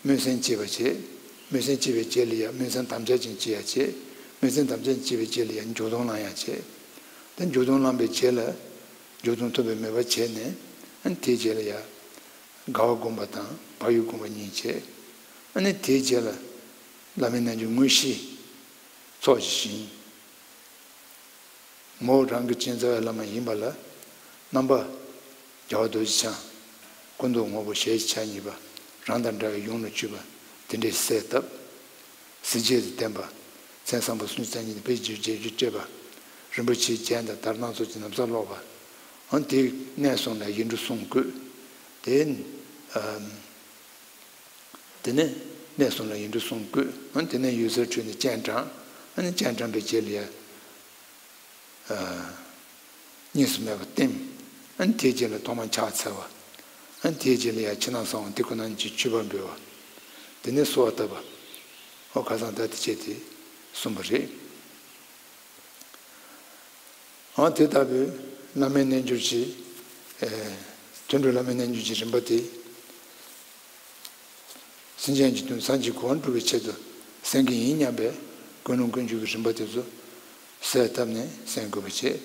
སྨོན་སེམས་བསྐྱེད་པ་བྱས། སྨོན་སེམས་བསྐྱེད་པའི་རྗེས་ལ་ཡང་སྨོན་སེམས་དམ་བཅའ་ཅན་བྱེད་ཡ་བྱས། སྨོན་སེམས་དམ་བཅའ་ཅན་བྱེད་པའི་རྗེས་ལ་ཡང་འཇུག་ལྡོག་བླང་ཡ་བྱས། ད་འཇུག་ལྡོག་བླངས་པའི་རྗེས་ལ་འཇུག་ལྡོག་ཐོབ་པའི་མོས་པ་བྱས་ནས་ཨ་ནི་དེའི་རྗེས་ལ་ཡང་། དགའ་བ་བསྒོམ་པ་དང་བག་ཡོད་བསྒོམ་པ་གཉིས་བྱས། ཨ་ནི་དེའི་རྗེས་ལ་བླ་མའི་རྣལ་འབྱོར་དངོས་གཞི་ཚོགས་ཀྱི་ཞིང་། ངོ་བོ་རང་གི་སྤྱན་རྩ་བའི་བླ་མ་ཡིན་པ་ལ་རྣམ་པ་རྒྱལ་བ་རྡོ་རྗེ་འཆང་། སྐུ་མདོག་སྔོ་པོ་ཞལ་གཅིག་ཕྱག་གཉིས་པ། རང་དང་འདྲ་བའི་ཡུམ་ལ་སྤྱོད་པ་དེ་འདྲའི་གསལ་བཏབ། གཟི་བརྗིད་དུ་ལྡན་པ། མཚན་བཟང་པོ་སུམ་ཅུ་རྩ་གཉིས་དང་དཔེ་བརྗོད་བརྗོད་རྒྱུ་སྤྲད་པ། རིན་པོ་ཆེའི་རྒྱན་དང་དར་སྣ་ཚོགས་ཀྱི་ན་བཟའ་ཀློག་པ། འོན་ཏེ་གནས་གསུམ་ལ་ཡིག་འབྲུ་གསུམ་བཀོད། དེ། ཨམ། དེ་ནས་གནས་གསུམ་ལ་ཡིག་འབྲུ་གསུམ་བཀོད། འོན་དེ་ནས་འོད་ཟེར་འཕྲོས་ནས་སྤྱན་དྲངས། ཨ་ནི་སྤྱན་དྲངས་པའི་རྗེས་ལ་ཡ། ཨ། གཉིས་སུ་མེད་པར་བསྟིམ། ཨ་ནི་དེའི་རྗེས་ལ་ཐོག་མར་ཕྱག་འཚལ་བ། ཨ་ནི་དེའི་རྗེས་ལ་ཡ་ཕྱི་ནང་གསང་བ་དེ་ཁོ་ན་ཉིད་ཀྱི་མཆོད་པ་འབུལ་བ། དེ་ནས་གསོལ་བ་བཏབ་པ། ཨོ་ཁ་སང་ད་དེ་བྱས་ཏེ་གསུངས་པ་རེད། ཨ་དེ་ལྟ་བུའི་བླ་མའི་རྣལ་འབྱོར་གྱི། ཨེ། དུད་འགྲོ་བླ་མའི་རྣལ་འབྱོར་གྱི་རིམ་པ་དེ། སེམས་ཅན་གྱི་དོན་སངས་རྒྱས་གོ་འཕང་སྒྲུབ་པའི་ཆེད་དུ་གསན་གྱི་ཡིན་སྙམ་པའི་ཀུན་སློང་ཀུན་སྤྱོད་ཀྱི་རིམ་པ་དེ་ཚོ་གསལ་བཏབ་ནས་གསན་དགོས་པ་བྱས།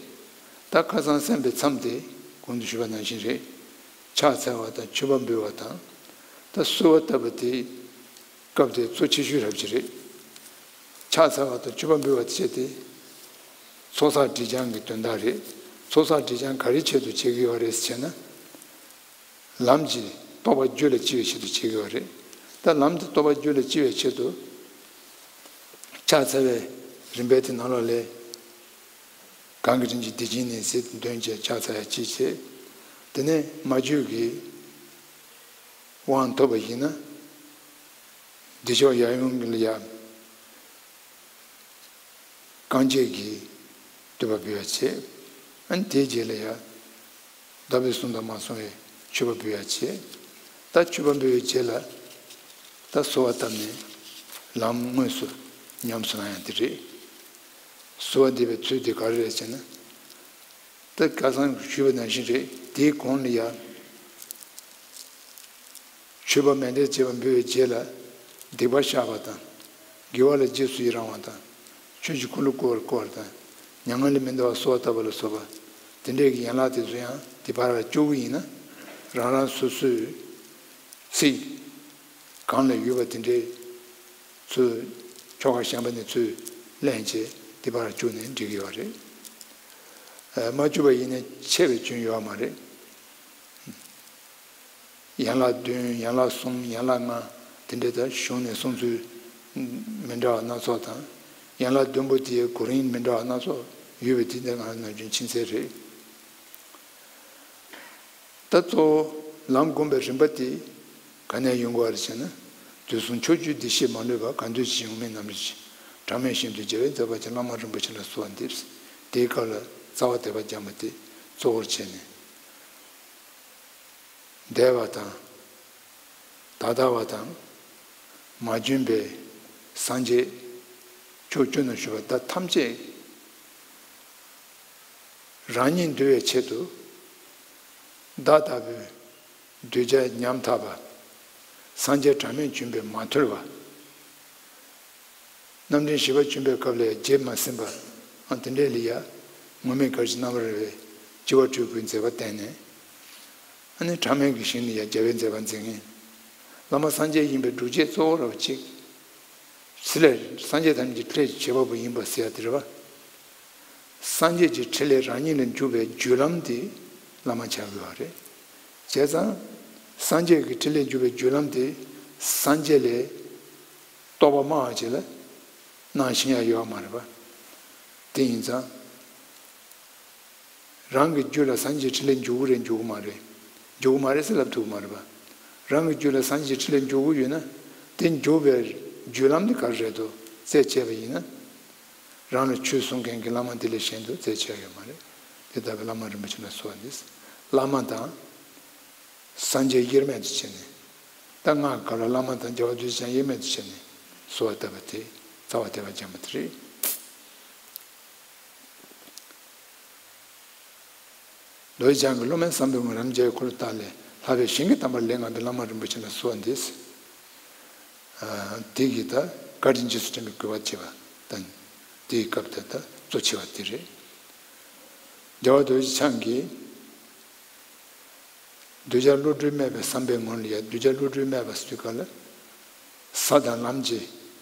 ད་ཁ་སང་གསན་པའི་མཚམས་དེ་གོང་དུ་ཞུས་པ་ནང་བཞིན་རེད། ཕྱག་འཚལ་བ་དང་མཆོད་པ་འབུལ་བ་དང་། ད་གསོལ་བ་བཏབ་པ་དེ་སྐབས་དེ་གཙོ་ཆེ་ཤོས་རབ་ཅིག་རེད། ཕྱག་འཚལ་བ་དང་མཆོད་པ་འབུལ་བ་བཅས་ཏེ། ཚོགས་བསགས་སྒྲིབ་སྦྱང་གི་དོན་དག་རེད། ཚོགས་བསགས་སྒྲིབ་སྦྱང་ག་རེ་ཆེད་དུ་བྱེད་ཀྱི་ཡོད་རེད་ཟེར་ན། ལམ་གྱི་རྟོགས་པ་རྒྱུད་ལ་སྐྱེ་བའི་ཆེད་དུ་བྱེད་ཀྱི་ཡོད་རེད། ད་ལམ་གྱི་རྟོགས་པ་རྒྱུད་ལ་སྐྱེ་བའི་ཆེད་དུ། ཕྱག་འཚལ་བའི་རིམ་པའི་དེ་ནང་ལོགས་ལས། གང་གི་དྲིན་གྱིས་བདེ་སྐྱིད་ནི་ཟེར་འདོན་བྱས་ཕྱག་འཚལ་ཡ་གཅིག་བྱས། དེ་ནས་མ་བཅོས་ཀྱི་དབང་ཐོབ་པ་ཡིན་ན། བདེ་མཆོག་ཡབ་ཡུམ་ལ་ཡ། རྐང་རྗེས་ཀྱི་བསྟོད་པ་འབུལ་བ་བྱེད། ཨ་ནི་དེའི་རྗེས་ལ་ཡ། བདག་པོས་གསུངས་དང་མ་གསུངས་པའི་མཆོད་པ་འབུལ་བ་བྱེད། ད་མཆོད་པ་འབུལ་བའི་རྗེས་ལ། ད་གསོལ་བ་བཏབ་ནས་ལམ་དངོས་སུ་ཉམས་སུ་བླང་ཡ་དེ་རེད། གསོལ་བ་འདེབས་པའི་ཚུལ་དེ་ག་རེ་རེད་ཟེར་ན། ད་ཁ་སང་ཞུས་པ་ནང་བཞིན་རེད། དེའི་གོང་ལ་ཡ། མཆོད་པ་མཎྜལ་བཅས་པ་འབུལ་བའི་རྗེས་ལ། སྡིག་པ་བཤགས་པ་དང་། དགེ་བ་ལ་རྗེས་སུ་ཡི་རང་བ་དང་། ཆོས་ཀྱི་འཁོར་ལོ་བསྐོར་བར་བསྐོར་བ་དང་། མྱ་ངན་ལས་མི་འདའ་བར་གསོལ་བ་བཏབ་པ་ལ་སོགས་པ། དེ་འདྲའི་གི་ཡན་ལག་དེ་ཚོ་ཡང་དེ་བར་བཅུག་གི་ཡིན་ན། རང་རང་སོ་སོའི་ཚིག་གང་ལ་ཡོད་པ་དེ་འདྲའི་ཚུལ། ཆོ་ག་གཞན་པ་ནས་ཚུལ་ལེན་བྱས་དེ་བར་བཅུག་ནས་འགྲིག་གི་ཡོད་རེད། ཨ། མ་བཅུག་པ་ཡིན་ན་ཆད་པའི་སྐྱོན་ཡོད་མ་རེད། ཡན་ལག་བདུན། ཡན་ལག་གསུམ། ཡན་ལག་ལྔ། དེ་འདྲ་ད་གཞུང་ནས་གསུང་ཚུལ་མི་འདྲ་བ་སྣ་ཚོགས་དང་། ཡན་ལག་བདུན་པོ་དེའི་གོ་རིམ་མི་འདྲ་བ་སྣ་ཚོགས་ཡོད་པ་དེ་འདི་ང་ནམ་རྒྱུན་མཁྱེན་གསལ་རེད། ད་གཙོ་བོ་ལམ་བསྒོམ་པའི་རིམ་པ་དེ་ག་ནས་ཡོང་དགོས་རེད་ཟེར་ན། དུས་གསུམ་ཕྱོགས་བཅུའི་བདེ་གཤེགས་མ་ལུས་པ། གང་འདུལ་ཞིང་ཡོངས་མིན་ནམ་མཁའི་མཐའ། གྲངས་མེད་ཞིང་དུ་རྒྱལ་བའི་མཛད་པ་ཅན། བླ་མ་རིན་པོ་ཆེ་ལ་གསོལ་བ་འདེབས། དེའི་སྐབས་ལ་རྩ་བ་དད་པ་བརྒྱན་པ་དེ་གཙོ་བོར་བྱས་ནས། འདས་པ་དང་། ད་ལྟ་བ་དང་། མ་བྱོན་པའི་སངས་རྒྱས་ཕྱོགས་བཅུ་ན་བཞུགས་པ་དག་ཐམས་ཅད་རང་ཉིད་འདུལ་བའི་ཆེད་དུ། བདག་ལྟ་བུའི་གདུལ་བྱ་ཉམ་ཐག་པ། སངས་རྒྱས་གྲངས་མེད་བྱོན་པས་མ་ཐུལ་བ། རྣམ་འདྲེན་བཞི་པ་བྱོན་པའི་སྐབས་ལ་བརྗེད་མ་ཟིན་པ། ཨ། དེ་འདྲའི་ལ་ཡ། ངུར་སྨྲིག་གར་གྱི་རྣམ་པར་རོལ་པའི་སྤྱི་བོར་སྤྲུལ་སྐུའི་མཛད་པ་བསྟན་ནས། ཨ་ནི་གྲངས་མེད་ཀྱི་ཞིང་ལ་ཡ་རྒྱལ་བའི་མཛད་པ་མཛད་མཁན། བླ་མ་སངས་རྒྱས་ཡིན་པའི་སྒྲུབ་བྱེད་གཙོ་བོ་ར་བ་གཅིག། ཕྲིན་ལས་སངས་རྒྱས་ཐམས་ཅད་ཀྱི་ཕྲིན་ལས་ཀྱི་བྱེད་པ་པོ་ཡིན་པ་ཟེར་ཡ་དེ་རེད་བ། སངས་རྒྱས་ཀྱི་ཕྲིན་ལས་རང་ཉིད་ལ་འཇུག་པའི་བརྒྱུད་ལམ་དེ་བླ་མ་ཆགས་དགོས་པ་རེད། བྱས་ཙང་། སངས་རྒྱས་ཀྱི་ཕྲིན་ལས་འཇུག་པའི་བརྒྱུད་ལམ་དེ་སངས་རྒྱས་ལས་རྟོགས་པ་སྨྲ་བ་ཅིག་ལ་གནང་ཤེས་ཡ་ཡོད་པ་མ་རེད་པ། དེ་ཡིན་ཙང་། རང་གི་རྒྱུད་ལ་སངས་རྒྱས་ཀྱི་ཕྲིན་ལས་འཇུག་གི་རེད་འཇུག་གི་མ་རེད། འཇུག་གི་མ་རེད་ཟེར་ལབ་ཐུབ་ཀྱི་མ་རེད་པ། རང་གི་རྒྱུད་ལ་སངས་རྒྱས་ཀྱི་ཕྲིན་ལས་འཇུག་གི་ཡོད་ན། དེ་འཇུག་པའི་བརྒྱུད་ལམ་དེ་ག་རེ་རེད་དོ་རྩད་བཅད་པ་ཡིན་ན། རང་ལ་ཆོས་གསུང་མཁན་གྱི་བླ་མ་དེ་ལས་གཞན་དུ་རྩད་ཆོད་ཡོད་མ་རེད། དེ་ལྟ་བུའི་བླ་མ་རིན་པོ་ཆེ་ལ་གསོལ་བ་འདེབས། བླ་མ་དང་། སངས་རྒྱས་དབྱེར་མེད་དུ་བྱས་ནས། ད་སྔགས་ཀྱི་སྐབས་ལ་བླ་མ་དང་རྒྱལ་བ་རྡོ་རྗེ་འཆང་དབྱེར་མེད་དུ་བྱས་ནས་གསོལ་བ་བཏབ་པ་དེ་རྩ་བ་དད་པ་བརྒྱན་པ་དེ་རེད། རྡོ་རྗེ་འཆང་གི་སློབ་མའི་བསམ་པའི་ངོར་རབ་འབྱམས་རྒྱལ་བའི་འཁོར་ལོ་བརྟགས་ལས་ལྷག་པའི་ཞིང་གི་དམ་པར་ལེགས་བསྔགས་པའི་བླ་མ་རིན་པོ་ཆེ་ལ་གསོལ་བ་འདེབས། ཨ། དེ་གིས་ད་བཀའ་དྲིན་རྗེས་སུ་དྲན་པའི་དགོས་པ་བྱེད་པ་དང་། དེའི་སྐབས་དེ་ད་གཙོ་ཆེ་བ་དེ་རེད། རྒྱལ་བ་རྡོ་རྗེ་འཆང་གིས་གདུལ་བྱ་བློ་གྲོས་མེད་པའི་བསམ་པའི་ངོར་ལ་ཡ། གདུལ་བྱ་བློ་གྲོས་མེད་པ་ཟེར་དུས་སྐབས་ལ། ས་དང་ལམ་གྱི་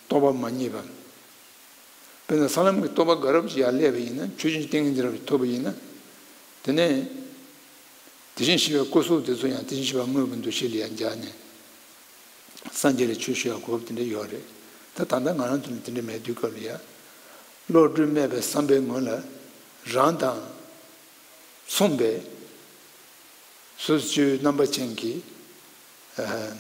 རྟོགས་པ་མ་རྙེད་པ། དཔེར་ན་ས་ལམ་གྱི་རྟོགས་པ་དགའ་རབ་ཅིག་ཡར་སླེབས་པ་ཡིན་ན། ཆོས་ཅན་ཏིང་ངེ་འཛིན་རབ་ཅིག་ཐོབ་པ་ཡིན་ན། དེ་ནས་དེ་བཞིན་གཤེགས་པའི་སྐུ་གཟུགས་དེ་ཚོ་ཡང་དེ་བཞིན་གཤེགས་པ་དངོས་ཀྱི་འདུ་ཤེས་ལ་ཡང་སྦྱར་ནས། སངས་རྒྱས་ལ་ཆོས་ཞུ་ཡག་གོ་སྐབས་དེ་འདྲ་ཡོད་རེད། ད་ད་ལྟ་ང་རང་ཚོ་ལ་དེ་འདྲ་མེད་དུས་སྐབས་ལ་ཡ། བློ་གྲོས་མེད་པའི་བསམ་པའི་ངོ་ལ་རང་དང་མཚུངས་པའི་སོ་སོའི་རྣམ་པ་ཅན་གྱི། ཨ།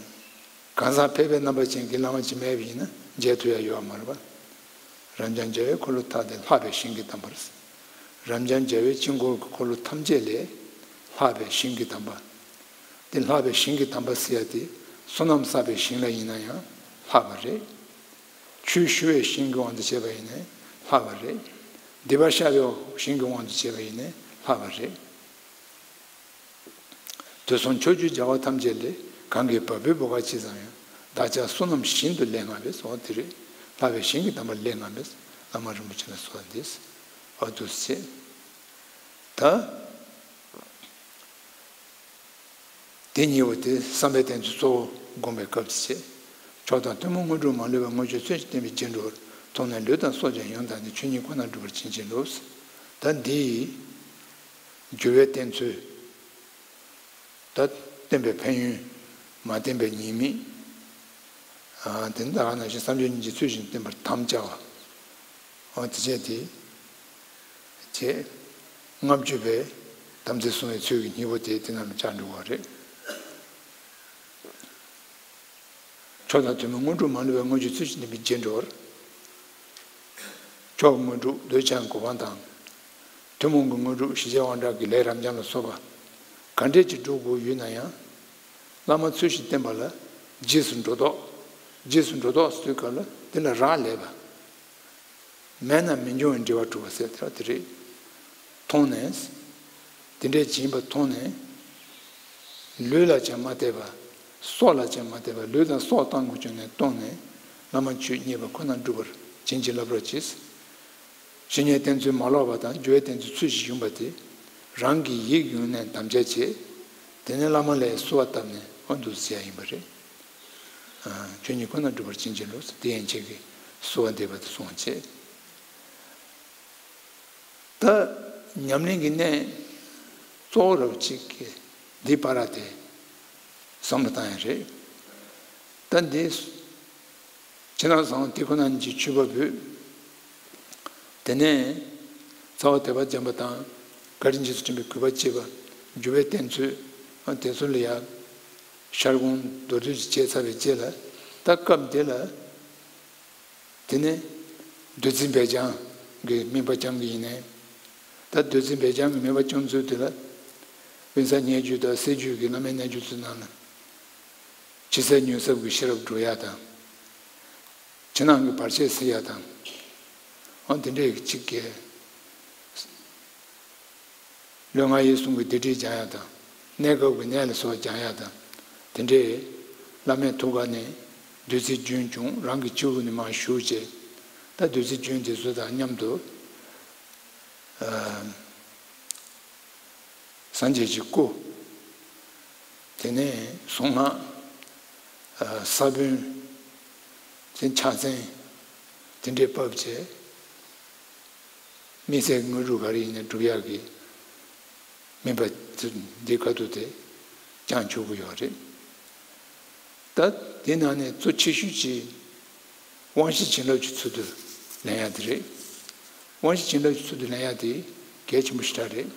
གང་ཟག་ཕལ་པའི་རྣམ་པ་ཅན་གྱི་བླ་མ་ཅིག་མེད་པ་ཡིན་ན་མཇལ་ཐུབ་ཡ་ཡོད་པ་མ་རེད་པ། རབ་འབྱམས་རྒྱལ་བའི་འཁོར་ལོ་བརྟགས་ཏེ་ལྷག་པའི་ཞིང་གི་དམ་པར། རབ་འབྱམས་རྒྱལ་བའི་དཀྱིལ་འཁོར་གྱི་འཁོར་ལོ་ཐམས་ཅད་ལས་ལྷག་པའི་ཞིང་གི་དམ་པ། དེ་ལྷག་པའི་ཞིང་གི་དམ་པ་ཟེར་ཡ་དེ་བསོད་ནམས་བསགས་པའི་ཞིང་ལ་ཡིན་ན་ཡང་ལྷག་པ་རེད། ཆོས་ཞུ་བའི་ཞིང་གི་དབང་དུ་བྱས་པ་ཡིན་ནའི་ལྷག་པ་རེད། སྡིག་པ་བཤགས་པའི་ཞིང་གི་དབང་དུ་བྱས་པ་ཡིན་ནའི་ལྷག་པ་རེད། དུས་གསུམ་ཕྱོགས་བཅུའི་རྒྱལ་བ་ཐམས་ཅད་ལས། གང་གི་བ་སྤུའི་བུ་ག་ཇི་ཙམ་ཡང་། བདག་ཅག་བསོད་ནམས་ཞིང་དུ་ལེགས་བསྔགས་པའི། གསོལ་བ་འདེབས། ལྷག་པའི་ཞིང་གི་དམ་པར་ལེགས་བསྔགས་པའི། བླ་མ་རིན་པོ་ཆེ་ལ་གསོལ་བ་འདེབས། ཨ། འདུག་སེ་བྱས། ད་དེ་གཉིས་པོ་དེ་བསམ་པའི་གཏེར་མཛོད་གཙོ་བོ་བསྒོམ་པའི་སྐབས་ཀྱི་བྱས། མཆོག་དང་ཐུན་མོང་དངོས་གྲུབ་མ་ལུས་པ། དངོས་སྤྱོད་ཚུལ་བཞིན་བསྟན་པའི་རྒྱན་དྲུག་པར། མཐོང་ནས་ལུས་དང་སྲོག་ཀྱང་ཡོངས་དག་ནས། ཆོས་ཉིད་ཁོ་ནར་གྲུབ་པར་བྱིན་གྱིས་རློབས། ད་འདི་ཡི་འགྱུར་བའི་གཏེར་མཛོད། ད་བསྟན་པའི་ཕན་ཡོན། མ་བསྟན་པའི་ཉེས་དམིགས། ཨ། དེ་ནི་ད་ག་ནང་བཞིན་བསམ་བརྗོད་སྙིང་རྗེ་ཚུལ་བཞིན་བསྟན་པར་དམ་བཅའ་བ། ཨ། དེ་བྱས་ཏེ། བྱས། ལྔ་བཅུ་པའི་དམ་ཚིག་བསྲུང་བའི་ཚུལ་གྱི་སྙིང་པོ་དེ་དེ་རྣམས་ལ་བཅར་འགྲོ་བ་རེད། མཆོག་དང་ཐུན་མོང་དངོས་གྲུབ་མ་ལུས་པའི་དངོས་རྒྱུ་ཚུལ་བཞིན་བསྟན་པའི་རྗེས་འགྲོ་བར། མཆོག་དངོས་གྲུབ་འདོད་ཆགས་གོ་འཕང་དང་། ཐུན་མོང་གི་དངོས་གྲུབ་ཞི་བྱེད་དབང་དྲག་གི་ལས་རབ་འབྱམས་ལ་སོགས་པ་ག་འདྲས་ཀྱིས་སྒྲུབ་དགོས་ཡོད་ན་ཡང་། བླ་མ་ཚུལ་བཞིན་བསྟེན་པ་ལ་རྗེས་སུ་འགྲོ་ལྡོག་རྗེས་སུ་འགྲོ་ལྡོག་ཟེར་དུས་སྐབས་ལ་དེ་ལ་རག་ལས་པ། མེད་ན་མི་འབྱུང་བའི་འབྲེལ་བ་གྲུབ་པ་ཟེར་དེ་ར་དེ་རེད། མཐོང་ནས། དེ་འདྲའི་བྱིན་པ་མཐོང་ནས། ལུས་ལ་ཀྱང་མ་བལྟས་པ། སྲོག་ལ་ཀྱང་མ་བལྟས་པ། ལུས་དང་སྲོག་བཏང་དགོས་བྱུང་ནས་བཏང་ནས། བླ་མ་ཆོས་བརྙེས་པ་ཁོ་ན་སྒྲུབ་པར་བྱིན་གྱིས་བརླབ་རོགས་གྱིས། ཞི་གནས་བསྟེན་ཚུལ་མ་ལོག་པ་དང་སྦྱོར་བའི་བསྟེན་ཚུལ་ཚུལ་བཞིན་ཡིན་པ་དེ། རང་གི་ཡིད་ཡུལ་ནས་དམ་བཅའ་བྱེད། དེ་ནས་བླ་མ་ལ་གསོལ་བ་བཏབ་ནས་ཨ་འདུག་ཟེར་ཡ་ཡིན་པ་རེད། ཆོས་ཉིད་ཁོ་ན་སྒྲུབ་པར་བྱིན་གྱིས་རློབས་ཟེར་དེ་ཡན་ཆད་ཀྱི་གསོལ་བ་འདེབས་པ་དེ་གསུངས་བྱས། ད་ཉམས་ལེན་གྱི་གནད་གཙོ་བོ་རབ་གཅིག་གི་འདི་པ་ར་དེ་བསམ་བློ་བཏང་ཡ་རེད། ད་འདི་ཕྱི་ནང་གསང་བ་དེ་ཁོ་ན་གཉིས་ཀྱི་མཆོད་པ་འབུལ། དེ་ནས་རྩ་བ་དད་པ་བརྒྱན་པ་དང་བཀའ་དྲིན་རྗེས་སུ་དྲན་པའི་གུས་པ་བསྐྱེད་པ། སྦྱོར་བའི་བསྟེན་ཚུལ་དེ་ཚོ་ལ་ཡ་ཤར་དགོངས་མདོར་བསྡུས་ཀྱི་བྱས་ཚར་བའི་རྗེས་ལ་ད་སྐབས་འདི་ལ། དེ་ནས་བདུད་རྩི་འབེབས་སྦྱང་གི་སྨན་པ་བསྐྱང་གི་ཡིན་ནའི། ད་བདུད་རྩི་འབེབས་སྦྱང་གི་སྨན་པ་བསྐྱང་ཚུལ་དེ་ལ། དབེན་ས་ཉེ་བརྒྱུད་དང་སྲིད་བརྒྱུད་ཀྱི་བླ་མའི་རྣལ་འབྱོར་ཚུལ་ནང་ལ། ཕྱི་གསལ་ཉོན་གསལ་གྱི་ཤེས་རབ་སྒྲོལ་ཡ་དང་། ཕྱི་ནང་གི་བར་ཆད་སེལ་ཡ་དང་། འོ་དེ་འདྲའི་གཅིག་གི། ལུས་ངག་ཡིད་གསུམ་གྱི་སྡིག་སྒྲིབ་སྦྱང་ཡ་དང་། གནས་སྐབས་ཀྱི་ནད་ལ་སོགས་སྦྱང་ཡ་དང་། དེ་འདྲའི་བླ་མའི་ཐུགས་ཀ་ནས་བདུད་རྩི་རྒྱུན་བྱུང་རང་གི་སྤྱི་བོ་ནས་མར་ཞུགས་བྱས། ད་བདུད་རྩི་རྒྱུན་དེ་ཚོ་དང་མཉམ་དུ། ཨ། སངས་རྒྱས་ཀྱི་སྐུ། དེ་ནས་གཟུངས་སྔགས། ཨ། ས་བོན། དེ་ཕྱག་མཚན། དེ་འདྲའི་ཕབ་བྱས། དམིགས་བསལ་དངོས་གྲུབ་ག་རེ་ཡིན་ནའི་སྒྲུབ་ཡག་གི་སྨན་པ་ཚོ་འདི་ཁ་ཐུག་དེ་བསྐྱང་ཆོག་གི་ཡོད་རེད། ད་དེ་ནང་ནས་གཙོ་ཆེ་ཤོས་ཀྱི་དབང་བཞི་བྱིན་རླབས་ཀྱི་ཚུལ་དུ་ལེན་ཡག་དེ་རེད། དབང་བཞི་བྱིན་རླབས་ཀྱི་ཚུལ་དུ་ལེན་ཡག་དེ་གལ་ཆེན་པོ་ཞེ་དྲག་རེད།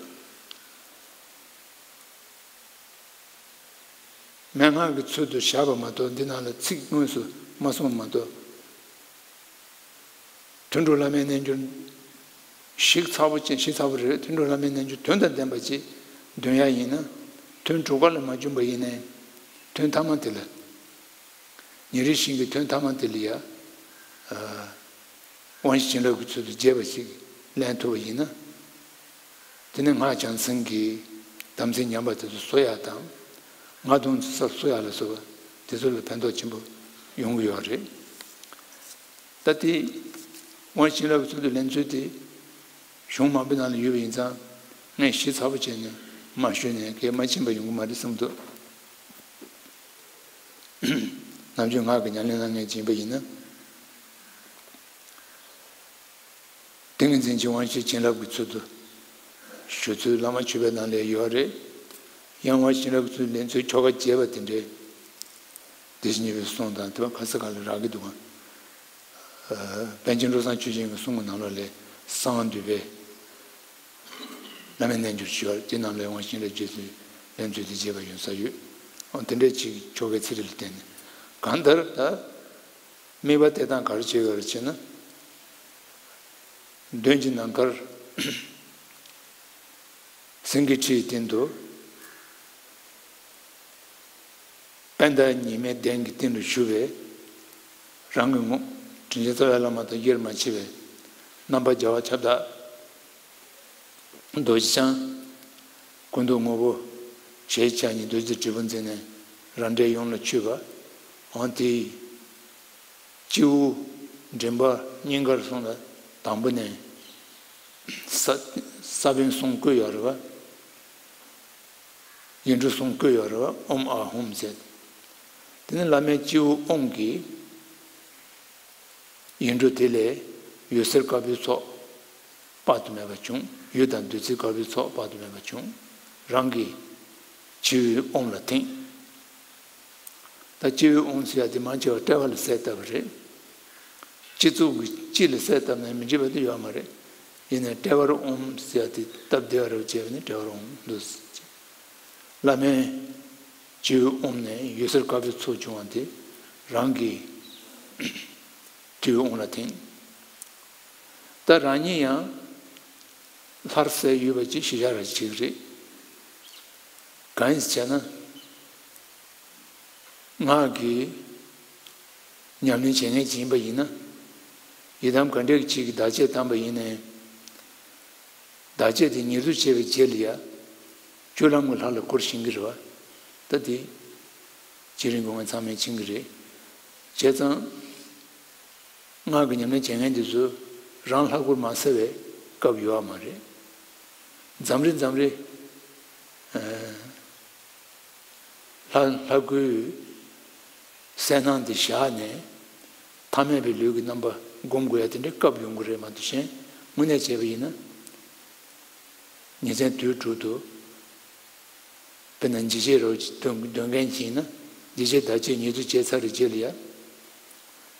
མན་ངག་གི་ཚུལ་དུ་བཞག་པ་མ་གཏོགས་འདི་ནང་ལ་ཚིག་དངོས་སུ་མ་གསུངས་མ་གཏོགས། དོན་གྲུབ་བླ་མའི་རྣལ་འབྱོར་ཞིབ་ཚགས་པོ་ཅན། ཞིབ་ཚགས་པོ་རེད། དོན་གྲུབ་བླ་མའི་རྣལ་འབྱོར་དོན་དང་ལྡན་པ་ཅིག་འདོན་ཡག་ཡིན་ན། དོན་དྲུག་ཀ་ལ་མ་འཇུག་པ་ཡིན་ནའི། དོན་ཐ་མ་དེ་ལ། ཉེ་རིང་གཞན་གྱི་དོན་ཐ་མ་དེ་ལ་ཡ། ཨ། དབང་བཞི་བྱིན་རླབས་ཀྱི་ཚུལ་དུ་རྒྱས་པ་ཞིག་ལེན་ཐུབ་པ་ཡིན་ན། དེ་ནས་སྔགས་བྱང་སེམས་ཀྱི་དམ་ཚིག་ཉམས་པ་དེ་ཚོ་གསོ་ཡག་དང་། ངག་དོན་ཚུལ་གསོ་ཡག་ལ་སོགས་པ་དེ་ཚོ་ལ་ཕན་ཐོགས་ཆེན་པོ་ཡོང་གི་ཡོད་རེད། ད་དེ་དབང་བཞི་བྱིན་རླབས་ཀྱི་ཚུལ་དུ་ལེན་ཚུལ་དེ་གཞུང་མང་པོའི་ནང་ལ་ཡོད་པ་ཡིན་ཙང་། ངས་ཞིབ་ཚགས་པོ་བྱས་ནས་མ་ཞུས་ནས་གལ་མ་ཕྱིན་པ་ཡོང་གི་མ་རེད་བསམ་འདུག་ནམ་རྒྱུན་ངག་གི་ཉམས་ལེན་ལ་ངས་སྦྱིན་པ་ཡིན་ན། ཏིང་ངེ་འཛིན་གྱི་དབང་བཞི་བྱིན་རླབས་ཀྱི་ཚུལ་དུ་ཞུ་ཚུལ་བླ་མ་མཆོད་པའི་ནང་ལ་ཡོད་རེད། ཡང་དབང་བཞི་བྱིན་རླབས་ཀྱི་ཚུལ་དུ་ལེན་ཚུལ་ཆོ་ག་རྒྱས་པ་དེ་འདྲའི་སྡེ་བཞི་གཉིས་པའི་གསུང་དང་དེ་བ་ག་ས་ག་ལ་རག་གི་འདུག་ག་ཨ། པཎ་ཆེན་བློ་བཟང་ཆོས་རྒྱན་གྱི་གསུང་གི་ནང་ལོགས་ལས་གསང་བ་འདུས་པའི་བླ་མའི་རྣལ་འབྱོར་ཞུ་བ་དེ་ནང་ལས་དབང་བཞི་བྱིན་རླབས་རྗེས་སུ་ལེན་ཚུལ་དེ་རྒྱས་པ་ཡོད་ས་ཡོད། འོ་དེ་འདྲའི་ཅིག་ཆོ་གའི་ཚིག་རིས་ལ་བརྟེན་ནས་གང་ལྟར་ད། དམིགས་པ་གཏད་སྟངས་ག་རེ་བྱེད་དགོས་རེད་ཅེ་ན། མདུན་གྱི་ནམ་མཁར་སེང་གེའི་ཁྲིའི་སྟེང་དུ་པད་ཟླ་ཉི་མའི་གདན་གྱི་སྟེང་དུ་བཞུགས་པའི་རང་གི་ངོ་། དྲིན་ཅན་རྩ་བའི་བླ་མ་དང་དབྱེར་མ་ཕྱེ་བའི་རྣམ་པ་རྒྱལ་བ་ཁྱབ་བདག་རྡོ་རྗེ་འཆང་། སྐུ་མདོག་སྔོན་པོ་ཞལ་ཕྱག་གཉིས་རྡོ་རྗེ་དྲིལ་བུ་འཛིན་ནས་རང་འདྲའི་ཡུམ་ལ་མཆོད་པ། འོན་ཏེ། སྤྱི་བོ་མགྲིན་པ་སྙིང་གར་སོང་ལ་དང་པོ་ནས་ས་ས་བོན་གསུམ་བཀོད་ཡོད་རེད་བ། ཡིག་འབྲུ་གསུམ་བཀོད་ཡོད་རེད་བ། ཨོཾ་ཨཱཿཧཱུྃ་ཟེར། དེ་ནས་བླ་མའི་སྤྱི་བོ་དབུས་ཀྱི་ཡིག་འབྲུ་དེ་ལས་འོད་ཟེར་དཀར་པོའི་ཚོགས་དཔག་ཏུ་མེད་པ་བྱུང་། འོད་དང་བདུད་རྩིའི་དཀར་པོའི་ཚོགས་དཔག་ཏུ་མེད་པ་བྱུང་། རང་གི་སྤྱི་བོའི་དབུས་ལ་ཐིམ། ད་སྤྱི་བོའི་དབུས་ཟེར་ཡ་དེ་མང་ཆེ་བ་དཔྲལ་བ་ལ་གསལ་བཏབ་པ་རེད། སྤྱི་གཙུག་གི་དཀྱིལ་ལ་གསལ་བཏབ་ན་མི་འགྲིག་པ་དེ་ཡོད་མ་རེད། ཡིན་ནའི་དཔྲལ་བར་དབུས་ཟེར་ཡ་དེ་སྟབས་བདེ་བ་རེད་བྱས་པ་ནི་དཔྲལ་བར་དབུས་འདུག་ཟེར། བླ་མའི་སྤྱི་བོའི་དབུས་ནས་འོད་ཟེར་དཀར་པོའི་ཚོགས་བྱུང་བ་དེ། རང་གི་དུས་དབང་ལ་ཐིམ། ད་རང་ཉིད་ཡང་ལྷར་གསལ་ཡོད་པ་ཅིག་ཤེས་བྱ་ར་ཅིག་རེད། གང་ཡིན་ཟེར་ན། ངག་གིས་ཉམས་ལེན་བྱེད་མཁན་ཅིག་ཡིན་པ་ཡིན་ན། ཡི་དམ་ག་འདྲ་ཅིག་གིས་བདག་གཅེས་བཏང་པ་ཡིན་ནའི། བདག་གཅེས་དེ་ཉེར་བསྡུ་བྱས་པའི་རྗེས་ལ་ཡ། སྤྱོད་ལམ་གྱི་ལྷ་ལ་བསྐུར་ཤེས་ཀྱི་རེད་བ། ད་དེ་བརྒྱུད་རིམ་སྒོམ་མཁན་ཚང་མས་མཁྱེན་གྱི་རེད། བྱས་ཙང་། ངག་གི་ཉམས་ལེན་བྱེད་མཁན་དེ་ཚོ་རང་ལྷ་བསྐུར་མ་ཟེར་བའི་སྐབས་ཡོད་པ་མ་རེད། མཚམས་རེ་མཚམས་རེ། ལྷ་ལྷ་སྐུའི་གསལ་སྣང་དེ་བཞག་ནས་ཐ་མལ་པའི་ལུས་ཀྱི་རྣམ་པ་སྒོམ་དགོས་ཡ་དེ་འདྲའི་སྐབས་ཡོང་གི་རེད་མ་གཏོགས་གཞན་དངོས་གནས་བྱས་པ་ཡིན་ན། ཉིན་མཚན་དུས་དྲུག་ཏུ། དཔེར་ན་འཇིགས་བྱེད་རོ་འདོན་འདོན་མཁན་ཅིག་ཡིན་ན། འཇིགས་བྱེད་བདག་གཅེས་ཉེར་བསྡུ་བྱས་ཚར་བའི་རྗེས་ལ་ཡ།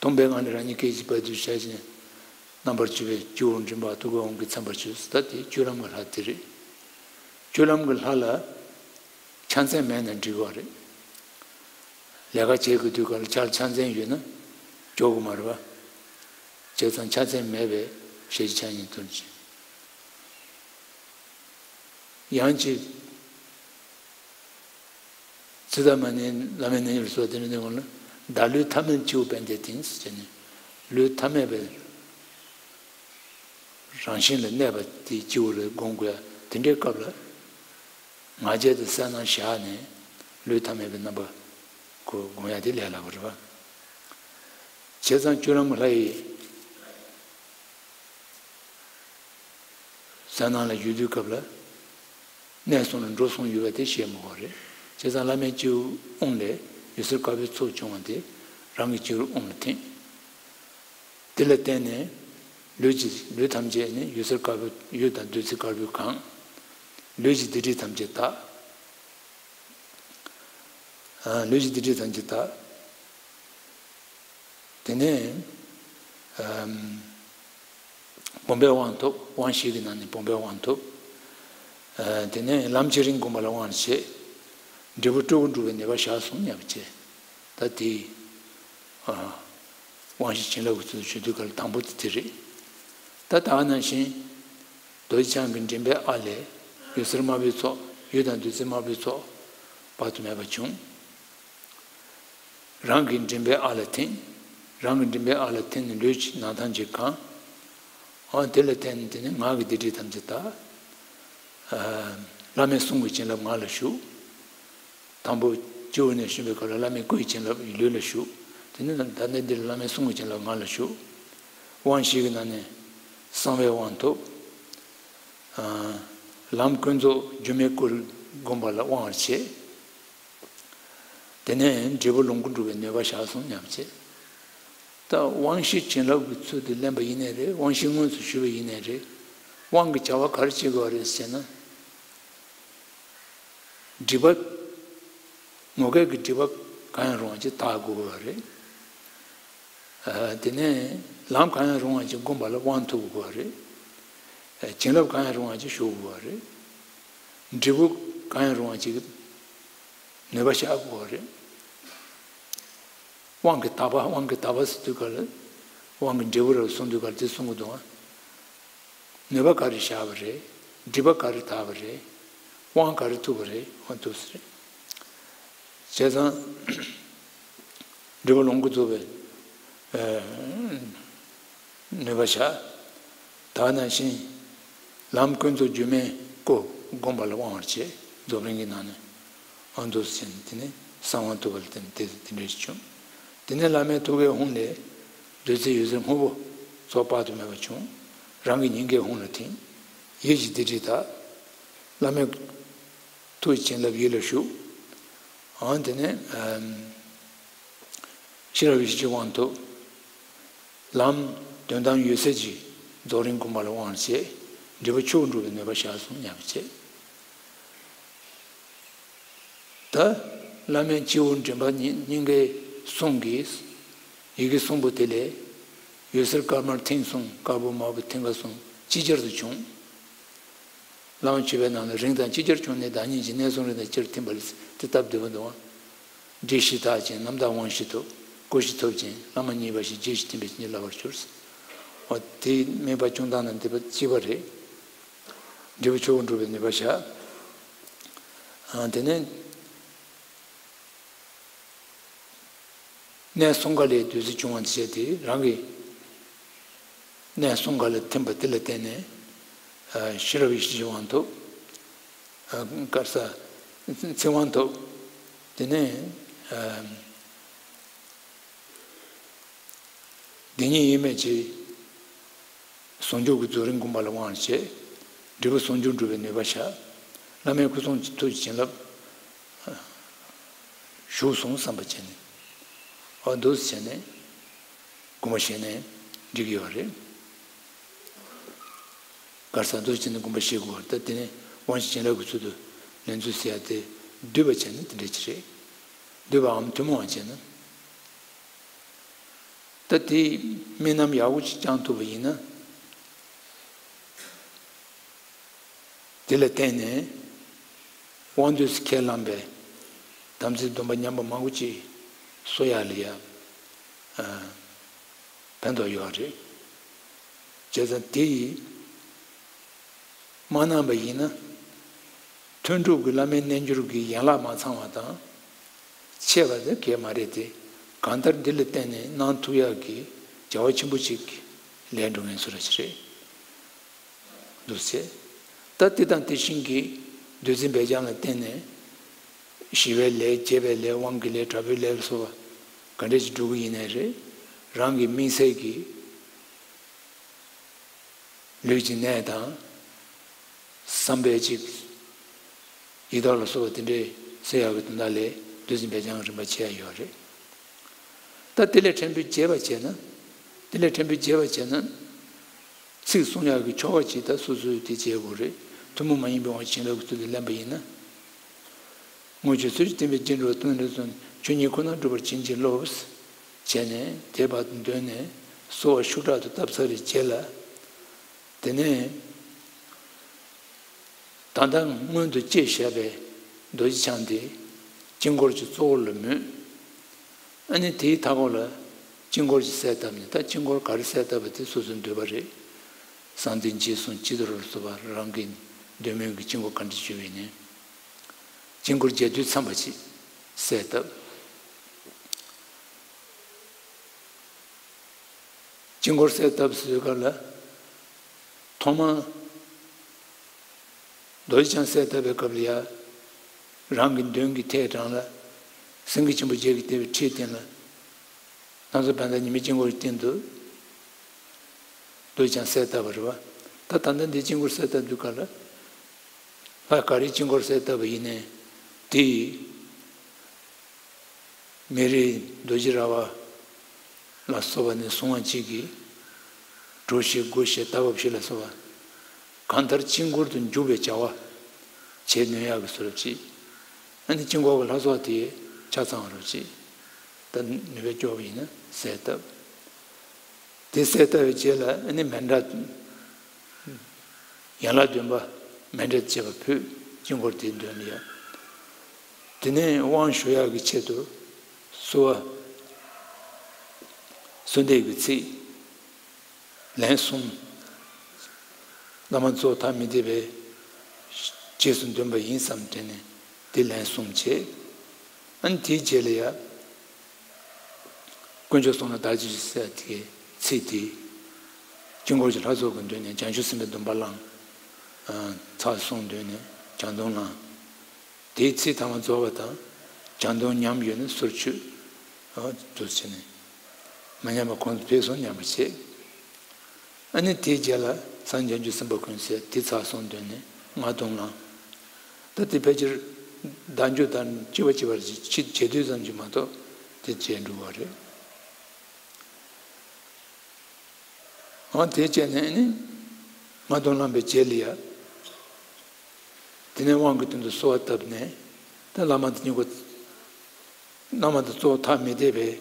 སྟོང་པའི་ངང་ནས་རང་ཉིད་སྐད་ཅིག་པ་དུ་བྱ་ཞིང་། རྣམ་པར་དཔྱོད་པའི་སྤྱི་བོར་མགྲིན་པ་ཐུགས་ཀའི་དབང་གིས་མཚན་པར་བྱས་སོ། ད་དེ་སྤྱོད་ལམ་གྱི་ལྷ་དེ་རེད། སྤྱོད་ལམ་གྱི་ལྷ་ལ་ཆ་མཚན་མེད་ན་འགྲིག་པ་རེད། ལས་ཀ་བྱེད་དགོས་དུས་སྐབས་ལ་ཆ་ཆ་མཚན་ཡོད་ན་འཇོག་གི་མ་རེད་པ། བྱས་ཙང་ཆ་མཚན་མེད་པའི་ཞལ་གྱི་ཕྱག་གཉིས་ཐུགས་རྗེ་ཆེ། ཡང་ཅིག །ཙིཏྟ་མ་ཎི་བླ་མའི་རྣལ་འབྱོར་སོགས་དེ་འདྲ་འདོན་སྐབས་ལ། བདག་ལུས་ཐ་མལ་སྤྱི་བོ་པད་ཟླས་བསྟིམ་ཟེར་ནས། ལུས་ཐ་མལ་པའི་རང་བཞིན་ལ་གནས་པ་དེ་སྤྱི་བོ་ལ་སྒོམ་དགོས་ཡ་དེ་འདྲའི་སྐབས་ལ། ང་རྒྱལ་དང་གསལ་སྣང་བཞག་ནས་ལུས་ཐ་མལ་པའི་རྣམ་པ་ཁོ་སྒོམ་ཡ་དེ་ལས་སླ་པོ་རེད་པ། བྱས་ཙང་སྤྱོད་ལམ་ལྷ་ཡི་གསལ་སྣང་ལ་ཡོད་དུས་སྐབས་ལ། གནས་གསུམ་ལ་འགྲོ་གསུམ་ཡོད་པ་དེ་ཤེས་མི་དགོས་རེད། བྱས་ཙང་བླ་མའི་སྤྱི་བོའི་དབུང་ལས་འོད་ཟེར་དཀར་པོའི་ཚོགས་བྱུང་བ་དེ་རང་གི་སྤྱི་བོའི་དབུང་ལ་ཐིམ། དེ་ལ་བརྟེན་ནས་ལུས་ཀྱི་ལུས་ཐམས་ཅད་ནི་འོད་ཟེར་དཀར་པོ་འོད་དང་བདུད་རྩི་དཀར་པོས་གང་། ལུས་ཀྱི་སྡིག་སྒྲིབ་ཐམས་ཅད་དག །ལུས་ཀྱི་སྡིག་སྒྲིབ་ཐམས་ཅད་དག །དེ་ནས་ཨམ། བུམ་པའི་དབང་ཐོབ། དབང་བཞི་གི་ནང་ནས་བུམ་པའི་དབང་ཐོབ། ཨ། དེ་ནས་ལམ་བྱེད་རིམ་སྒོམ་པ་ལ་དབང་བྱེད། འབྲས་བུ་སྤྲུལ་སྐུ་འགྲུབ་པའི་ནུས་པ་བཞག་གསུམ་ཉམས་བྱེད། ད་དེ་ཨ། དབང་བཞི་བྱིན་རླབས་ཀྱི་ཚུལ་དུ་ཞུ་དུས་སྐབས་ལ་དང་པོ་དེ་དེ་རེད། ད་ད་ག་ནང་བཞིན། རྡོ་རྗེ་འཆང་གི་མགྲིན་པའི་ཨ་ལས་འོད་ཟེར་དམར་པོའི་ཚོགས། འོད་དང་བདུད་རྩི་དམར་པོའི་ཚོགས་དཔག་ཏུ་མེད་པ་བྱུང་། རང་གི་མགྲིན་པའི་ཨ་ལ་ཐིམ། རང་གི་མགྲིན་པའི་ཨ་ལ་ཐིམ་ནས་ལུས་ཀྱི་ནང་ཐམས་ཅད་གང་། འོ་དེ་ལ་བརྟེན་ནས་དེ་ནས་ངག་གི་སྡིག་སྒྲིབ་ཐམས་ཅད་དག །ཨ། བླ་མའི་གསུང་གི་བྱིན་རླབས་ངག་ལ་ཞུགས། དང་པོ་སྤྱི་བོ་ནས་བྱོན་པའི་སྐབས་ལ་བླ་མའི་སྐུའི་བྱིན་རླབས་ལུས་ལ་ཞུགས། དེ་ནས་ད་ལྟ་འདིར་བླ་མའི་གསུང་གི་བྱིན་རླབས་ངག་ལ་ཞུགས། དབང་བཞི་གི་ནང་ནས་གསང་བའི་དབང་ཐོབ། ཨ། ལམ་ཀུན་རྫོབ་སྒྱུ་མའི་སྐུ་སྒོམ་པ་ལ་དབང་བར་བྱེད། དེ་ནས་འབྲས་བུ་ལོངས་སྐུ་འགྲུབ་པའི་ནུས་པ་བཞག་གསུམ་ཉམས་བྱེད། ད་དབང་བཞི་བྱིན་རླབས་ཀྱི་ཚུལ་དུ་ལེན་པ་ཡིན་ནའི་རེད། དབང་བཞི་དངོས་སུ་ཞུ་བ་ཡིན་ནའི་རེད། དབང་གི་བྱ་བ་ག་རེ་བྱེད་དགོས་པ་རེད་ཟེར་ན། སྒྲིབ་པ། ངོ་སྐལ་གྱི་སྒྲིབ་པ་གང་ཡང་རུང་བ་ཅིག་དག་དགོས་པ་རེད། ཨ། དེ་ནས་ལམ་གང་ཡང་རུང་བ་ཅིག་སྒོམ་པ་ལ་དབང་ཐོབ་དགོས་པ་རེད། ཨ། བྱིན་རླབས་གང་ཡང་རུང་བ་ཅིག་ཞུགས་དགོས་པ་རེད། འབྲས་བུ་གང་ཡང་རུང་བ་ཅིག་ནུས་པ་བཞག་དགོས་པ་རེད། དབང་གི་དག་པ། དབང་གི་དག་པ་ཟེར་དུས་སྐབས་ལ། དབང་གི་འབྲས་བུ་རབ་གསུང་དུས་སྐབས་ལ་དེ་གསུང་གི་འདུག་ཨ། ནུས་པ་ག་རེ་བཞག་པ་རེད། སྒྲིབ་པ་ག་རེ་དག་པ་རེད། དབང་ག་རེ་ཐོབ་པ་རེད། དབང་ཐོབ་ཟེར། བྱས་ཙང་། འབྲས་བུ་ལོངས་སྐུ་རྫོགས་པའི་ཨ་ནུས་པ་བཞག །ད་ག་ནང་བཞིན། ལམ་ཀུན་རྫོབ་སྒྱུ་མའི་སྐུ་སྒོམ་པ་ལ་དབང་བར་བྱེད། རྫོགས་རིམ་གྱི་ནང་ནས་ཨ་མདོ་ཟེར་ནས་དེ་ནས་གསང་བ་ཐོབ་པ་ལ་བརྟེན་ཏེ་དེ་འདྲ་ཞིག་བྱུང་། དེ་ནས་བླ་མའི་ཐུགས་ཀའི་ཧཱུྃ་ལས་བདུད་རྩི་འོད་ཟེར་སྔོན་པོ་ཚོགས་དཔག་ཏུ་མེད་པ་བྱུང་། རང་གི་སྙིང་གའི་ཧཱུྃ་ལ་ཐིམ། ཡིད་ཀྱི་སྡིག་སྒྲིབ་དག །བླ་མའི་ཐུགས་བྱིན་རླབས་ཡིད་ལ་ཞུགས། ཨང་དེ་ནས་ཨམ། ཤེས་རབ་ཡེ་ཤེས་ཀྱི་དབང་ཐོབ། ལམ་དོན་དམ་འོད་གསལ་གྱི་རྫོགས་རིམ་སྒོམ་པ་ལ་དབང་བྱེད། འབྲས་བུ་མཆོག་འགྲུབ་པའི་ནུས་པ་བཞག་གསུམ་ཉམས་བྱེད། ད་བླ་མའི་སྤྱི་བོ་མགྲིན་པ་སྙིང་གའི་གསུང་གི་ཡི་གེ་གསུམ་པོ་དེ་ལས་འོད་ཟེར་དཀར་དམར་མཐིང་གསུམ། དཀར་པོ་དམར་པོ་མཐིང་ག་གསུམ་ཅིག་ཅར་དུ་བྱུང་། བླ་མ་མཆོད་པའི་ནང་ལ་རིང་དང་ཅིག་ཅར་བྱུང་ནས་བདག་ཉིད་ཀྱི་གནས་གསུམ་རིང་དང་ཅིག་ཅར་ཐིམ་པ་ལས་དེ་སྟབས་བདེ་པོ་འདུག་ཨང་། སྒྲིབ་བཞི་དག་ཅིང་རྣམ་དག་དབང་བཞི་ཐོབ། སྐུ་ཞིག་ཐོབ་ཅིང་བླ་མ་མཉེས་པ་ཞིག་རྗེ་ཞིག་བསྟེན་པའི་བྱིན་གྱིས་བརླབ་པར་གྱུར། འོ་དེའི་དམིགས་པ་སྐྱོང་སྟངས་དང་འདི་པ་གཅིག་པ་རེད། འབྲས་བུ་ཆོས་སྐུ་འགྲུབ་པའི་ནུས་པ་བཞག་ཨ། དེ་ནས་གནས་གསུམ་ཀ་ལས་བདུད་རྩི་བྱུང་བ་བྱས་ཏེ་རང་གི་གནས་གསུམ་ཀ་ལས་ཐིམ་པ་དེ་ལ་བརྟེན་ནས་ཨ། ཤེས་རབ་ཡེ་ཤེས་ཀྱི་དབང་ཐོབ། ཨ། དཀར་ས་ཚིག་དབང་ཐོབ། དེ་ནས་ཨ། འདི་ཉིད་ཡིན་མིན་གྱི་ཟུང་འཇུག་གི་རྫོགས་རིམ་བསྒོམ་པ་ལ་དབང་བྱས། འབྲས་བུ་ཟུང་འཇུག་འགྲུབ་པའི་ནུས་པ་བཞག་བླ་མའི་སྐུ་གསུང་ཐུགས་ཀྱི་བྱིན་རླབས་ཞུགས་སོང་བསམ་པ་བྱས་ནས། འོ་འདུག་སེ་བྱས་ནས་སྒོམ་པ་བྱས་ནས་འགྲིག་གི་ཡོད་རེད། ག་རེ་ཟེར་འདུག་བྱས་ནས་སྒོམ་པ་བྱེད་དགོས་པ་རེད། ད་དེ་ནས་དབང་ཕྱུག་བྱིན་རླབས་ཀྱི་ཚུལ་དུ་ལེན་ཚུལ་ཟེར་ཡ་དེ་བསྡུས་པ་བྱས་ན་དེ་འདྲ་ཅིག་རེད། བསྡུས་པའམ་ཐུན་མོང་བ་བྱས་ན། ད་དེའི་དམིགས་རྣམ་ཡག་པོ་ཅིག་བཅངས་ཐུབ་པ་ཡིན་ན། དེ་ལ་བརྟེན་ནས་དབང་སྡུད་ཀྱིས་ཁས་བླངས་པའི་དམ་ཚིག་སྡོམ་པ་ཉམས་པ་མང་པོ་ཅིག་གསོ་ཡག་ལ་ཡང་ཕན་ཐོགས་ཡོད་རེད། བྱས་ཙང་དེ་ཡིས་མ་གནང་བ་ཡིན་ན། ཐུན་དྲུག་གི་བླ་མའི་རྣལ་འབྱོར་གྱི་ཡན་ལག་མ་ཚང་བ་དང་། ཆད་པ་དེ་གས་མ་རེད་དེ། གང་ལྟར་འདི་ལ་བརྟེན་ནས་གནང་ཐུབ་ཡག་གི་བྱ་བ་ཆེན་པོ་ཅིག་ལས་འགྲོ་མཁན་ཚོ་ར་ཞིག་རེད། འདུག་ཟེར། ད་དེ་དང་དེ་བཞིན་གྱི་བདུད་རྩི་འབེབས་སྦྱང་ལ་བརྟེན་ནས། ཞི་བའི་ལས་བྱེད་པའི་ལས་དབང་གི་ལས་དྲག་པོའི་ལས་ལ་སོགས་པ་ག་འདྲ་ཞིག་སྒྲུབ་ཀྱི་ཡིན་ནའི་རེད། རང་གི་དམིགས་བསལ་གྱི་ལུས་ཀྱི་གནད་དང་། བསམ་པའི་ཅིག་ཡི་དྭགས་ལ་སོགས་པ་དེ་འདྲའི་སེལ་ཡག་གི་དོན་དག་ལས་བདུད་རྩི་འབེབས་སྦྱང་རིམ་པ་བྱེད་ཡག་ཡོད་རེད། ད་དེ་ལས་ཕྲན་བུ་རྒྱས་པ་བྱས་ན། དེ་ལས་ཕྲན་བུ་རྒྱས་པ་བྱས་ན། ཚིག་གསུང་ཡག་གི་ཆོ་ག་ཅིག་ད་སོ་སོས་དེ་བྱེད་དགོས་རེད། ཐུན་མོང་མ་ཡིན་པའི་དབང་ཕྱུག་བྱིན་རླབས་ཀྱི་ཚུལ་དུ་ལེན་པ་ཡིན་ན། དངུལ་ཆུ་ཚོད་ཀྱིས་བསྟན་པའི་སྐྱེ་འགྲོ་སྟོང་ལས་གསུངས་ཆོས་ཉིད་ཁོ་ན་སྒྲུབ་པར་བྱིན་གྱིས་རློབས། བྱས་ནས་དེ་བར་དུ་འདོན་ནས་གསོལ་བ་ཤུགས་དྲག་ཏུ་བཏབ་ཚར་བའི་རྗེས་ལ། དེ་ནས་ད་ལྟ་སྔོན་དུ་བཅས་བཞག་པའི་རྡོ་རྗེ་འཆང་དེ་དཀྱིལ་འཁོར་གྱི་གཙོ་བོ་ལ་མོས། ཨ་ནི་དེའི་མཐའ་འཁོར་ལ་དཀྱིལ་འཁོར་གྱིས་གསལ་བཏབ་ནས། ད་དཀྱིལ་འཁོར་ག་རེ་གསལ་བཏབ་པ་དེ་སོ་སོའི་འདོད་པ་རེད། གསང་བདེ་འཇིགས་གསུམ་སྤྱི་ལྟོར་སོགས་པ་རང་གི་འདོད་མོས་ཀྱི་དཀྱིལ་འཁོར་ག་འདྲ་བྱུང་བ་ཡིན་ནའི། དཀྱིལ་འཁོར་རྒྱས་བསྡུས་འཚམས་པ་ཅིག་གསལ་བཏབ། དཀྱིལ་འཁོར་གསལ་བཏབ་ཟེར་སྐབས་ལ། ཐོག་མར་རྡོ་རྗེ་འཆང་གསལ་བཏབ་པའི་སྐབས་ལ་ཡ། རང་གི་མདུན་གྱི་ཐད་དྲངས་ལ། སེང་གེ་ཆེན་པོ་བརྒྱད་ཀྱིས་བཏེགས་པའི་ཁྲིའི་སྟེང་ལ། སྣང་ཚུལ་བན་དྷ་ཉི་མའི་དཀྱིལ་འཁོར་གྱི་སྟེང་དུ་རྡོ་རྗེ་འཆང་གསལ་བཏབ་པ་རེད་པ། ད་ད་ལྟ་འདི་དཀྱིལ་འཁོར་གསལ་བཏབ་དུས་སྐབས་ལ། ལྷ་ག་རེའི་དཀྱིལ་འཁོར་གསལ་བཏབ་པ་ཡིན་ནའི། དེ་ཡི་མེ་རི་རྡོ་རྗེ་ར་བ་ལ་སོགས་པ་ནས་བཟུང་བ་གཅིག་གིས། གྲུ་བཞི་སྒོ་བཞི་རྟ་བབས་བཞི་ལ་སོགས་པ། གང་ལྟར་དཀྱིལ་འཁོར་དུ་འཇུག་པའི་བྱ་བ་བྱེད་ནུས་ཡག་གི་བཟོ་འདྲ་ཅིག་ཨ་ནི་དཀྱིལ་འཁོར་གྱི་ལྷ་ཚོགས་དེ་ཆ་ཚང་བ་འདྲ་ཅིག་ད་ནུས་པ་སྐྱོར་བ་ཡིན་ན་གསལ་བཏབ། དེ་གསལ་བཏབ་པའི་རྗེས་ལ་ཨ་ནི་མཎྜལ། ཡན་ལག་བདུན་པ་མཎྜལ་བཅས་པ་ཕུལ། དཀྱིལ་འཁོར་དེའི་མདུན་ལ་ཡ། དེ་ནས་དབང་ཞུ་ཡག་གི་ཆེད་དུ་གསོལ་བ། གསོལ་འདེབས་ཀྱི་ཚིག་ལན་གསུམ། བླ་མ་གཙོ་བོ་ཐ་མི་དད་པས་རྗེས་སུ་འདོན་པ་ཡིན་བསམ་དྲན་ནས་དེ་ལན་གསུམ་བྱས། ཨ་ནི་དེའི་རྗེས་ལ་ཡ། དཀོན་མཆོག་གསུམ་ལ་བདག་བསྐྱེད་ཅིང་ཟེར་དེ་གའི་ཚིག་དེ། དཀྱིལ་འཁོར་གྱི་ལྷ་ཚོགས་ཀྱི་མདུན་ནས་བྱང་ཆུབ་སེམས་དཔའི་སྡོམ་པ་བླངས། ཚར་གསུམ་མདུན་ནས་བྱང་སྡོམ་བླངས། དེའི་ཚིག་ཐ་མ་རྫོགས་པ་དང་། བྱང་སྡོམ་ཉམས་ཡོད་ན་སོར་ཆུད། འདུག་བྱས་ནས། མ་ཉམས་པ་གོང་དུ་འཕེལ་སོང་སྙམ་པ་བྱས། ཨ་ནི་དེའི་རྗེས་ལ་སངས་རྒྱས་བྱང་ཆུབ་སེམས་དཔའ་ཀུན་གསལ་དེ་ཚར་གསུམ་མདུན་ནས་སྔགས་སྡོམ་བླངས། ད་དེ་ཕལ་ཆེར་བདག་འཇུག་དང་གཅིག་པ་གཅིག་པར་ཕྱི་བྱེད་དུས་ཙམ་གྱིས་མ་གཏོགས་དེ་བྱས་འགྲོ་བ་རེད། འོ་དེ་བྱས་ནས་ནི་སྔགས་སྡོམ་བླངས་པའི་རྗེས་ལ་ཡ། དེ་ནས་དབང་གི་དོན་དུ་གསོལ་བ་བཏབ་ནས། ད་བླ་མ་དང་སྙིང་པོ། བླ་མ་དང་གཙོ་བོ་ཐ་མི་དད་པས།